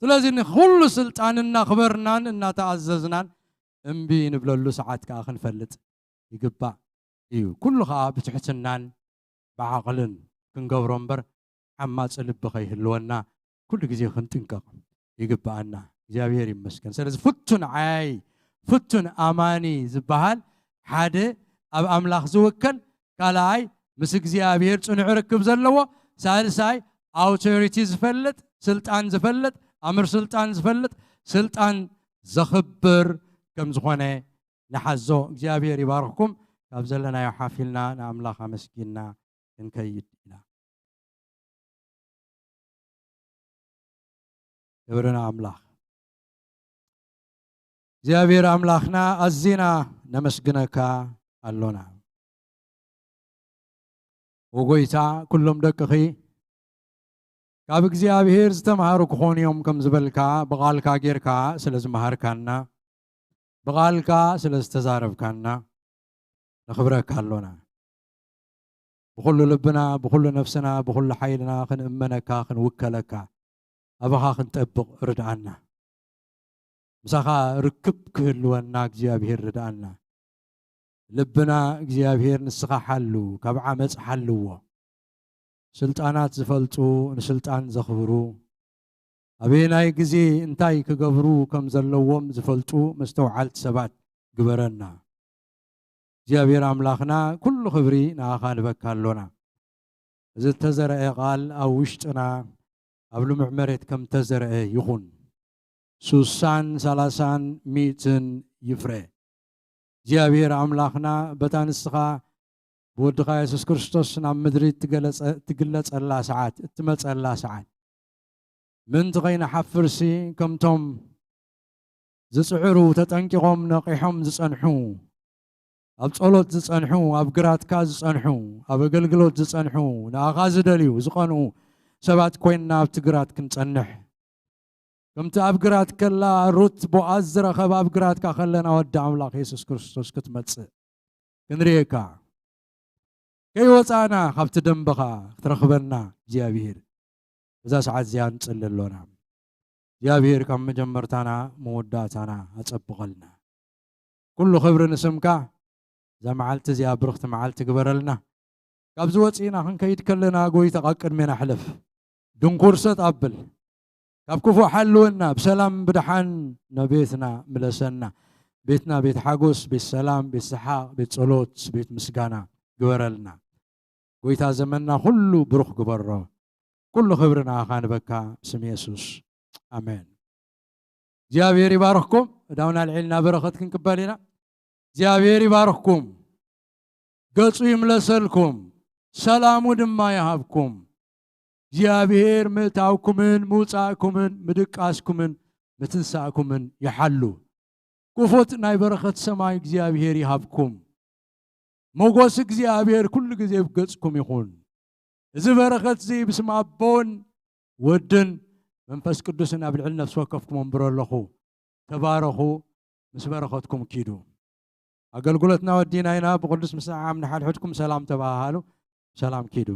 ስለዚ ንኹሉ ስልጣን እናኽበርናን እናተኣዘዝናን እምቢ ንብለሉ ሰዓት ከኣ ክንፈልጥ ይግባእ እዩ። ኩሉ ከኣ ብትሕትናን ብዓቕልን ክንገብሮ እምበር፣ ዓማጺ ልቢ ከይህልወና ኩሉ ግዜ ክንጥንቀቕ ይግብኣና። እግዚኣብሔር ይመስገን። ስለዚ ፍቱን ዓያዪ፣ ፍቱን ኣማኒ ዝበሃል ሓደ ኣብ ኣምላኽ ዝውከል፣ ካልኣይ ምስ እግዚኣብሔር ጽኑዕ ርክብ ዘለዎ፣ ሳልሳይ ኣውቶሪቲ ዝፈልጥ፣ ስልጣን ዝፈልጥ፣ ኣምር ስልጣን ዝፈልጥ፣ ስልጣን ዘኽብር ከም ዝኾነ ንሓዞ። እግዚኣብሔር ይባርኽኩም። ካብ ዘለናዮ ሓፊልና ንኣምላኽ ኣመስጊንና ክንከይድ ኢና። ክብሪ ንኣምላኽ። እግዚኣብሔር ኣምላኽና ኣዚና ነመስግነካ ኣሎና። ኦ ጎይታ፣ ኩሎም ደቅኺ ካብ እግዚኣብሔር ዝተምሃሩ ክኾኑ እዮም ከም ዝበልካ፣ ብቓልካ ጌርካ ስለ ዝመሃርካና፣ ብቓልካ ስለ ዝተዛረብካና ነኽብረካ ኣሎና። ብኹሉ ልብና፣ ብኹሉ ነፍስና፣ ብኹሉ ሓይልና ክንእመነካ፣ ክንውከለካ፣ ኣባኻ ክንጠብቕ ርድኣና። ምሳኻ ርክብ ክህልወና እግዚኣብሔር ርድኣና። ልብና እግዚኣብሔር ንስኻ ሓሉ፣ ካብ ዓመፅ ሓልዎ። ስልጣናት ዝፈልጡ ንስልጣን ዘኽብሩ፣ ኣበየናይ ግዜ እንታይ ክገብሩ ከም ዘለዎም ዝፈልጡ መስተውዓልቲ ሰባት ግበረና። እግዚኣብሔር ኣምላኽና ኩሉ ክብሪ ንኣኻ ንበካ ኣሎና። እዚ እተዘርአ ቃል ኣብ ውሽጥና ኣብ ልሙዕ መሬት ከም እተዘርአ ይኹን። ሱሳን ሰላሳን ሚእትን ይፍረ። እግዚኣብሔር ኣምላኽና በታ ንስኻ ብወድኻ የሱስ ክርስቶስ ናብ ምድሪ እትገለጸ-፣ እትግለጸላ ሰዓት፣ እትመጸላ ሰዓት ምእንቲ ኸይንሓፍርሲ ከምቶም ዝጽዕሩ ተጠንቂቖም ነቒሖም ዝጸንሑ ኣብ ጸሎት ዝጸንሑ፣ ኣብ ግራትካ ዝጸንሑ፣ ኣብ ኣገልግሎት ዝጸንሑ፣ ንኣኻ ዝደልዩ ዝቐንኡ ሰባት ኮይንና ኣብቲ ግራት ክንጸንሕ፣ ከምቲ ኣብ ግራት ከላ ሩት ቦኣዝ ዝረኸብ ኣብ ግራትካ ከለና ወዲ ኣምላኽ የሱስ ክርስቶስ ክትመጽእ ክንርእየካ፣ ከይወጻእና ካብቲ ደንበኻ ክትረኽበና እግዚኣብሔር እዛ ሰዓት እዚኣ ንጽሊ ኣሎና። እግዚኣብሔር ካብ መጀመርታና መወዳእታና ኣጸብቐልና። ኩሉ ክብሪ ንስምካ። እዛ መዓልቲ እዚኣ ብርኽቲ መዓልቲ ግበረልና። ካብዚ ወጺእና ክንከይድ ከለና ጎይታ ካብ ቅድሜና ሕለፍ። ድንኩር ሰጥ ኣብል። ካብ ክፉእ ሓልወና፣ ብሰላም ብደሓን ናብ ቤትና ምለሰና። ቤትና ቤት ሓጎስ፣ ቤት ሰላም፣ ቤት ሰሓቕ፣ ቤት ጸሎት፣ ቤት ምስጋና ግበረልና። ጎይታ ዘመንና ኩሉ ብሩኽ ግበሮ። ኩሉ ክብሪ ንኣኻ ንበካ ብስም የሱስ። ኣሜን። እግዚኣብሔር ይባርኽኩም። እዳውን ኣልዒልና በረኸት ክንቅበል ኢና። እግዚኣብሔር ይባርኽኩም። ገጹ ይምለሰልኩም። ሰላሙ ድማ ይሃብኩም። እግዚኣብሔር ምእታውኩምን ምውጻእኩምን ምድቃስኩምን ምትንሳእኩምን ይሓሉ። ክፉት ናይ በረኸት ሰማይ እግዚኣብሔር ይሃብኩም። ሞጎስ እግዚኣብሔር ኩሉ ግዜ ኣብ ገጽኩም ይኹን። እዚ በረኸት እዚ ብስም ኣቦን ወድን መንፈስ ቅዱስን ኣብ ልዕሊ ነፍሲ ወከፍኩም ኣንብሮ ኣለኹ። ተባረኹ፣ ምስ በረኸትኩም ኪዱ። ኣገልግሎትና ወዲና ኢና። ብቅዱስ ምስዓም ንሓድሕድኩም ሰላም ተባሃሃሉ። ሰላም ኪዱ።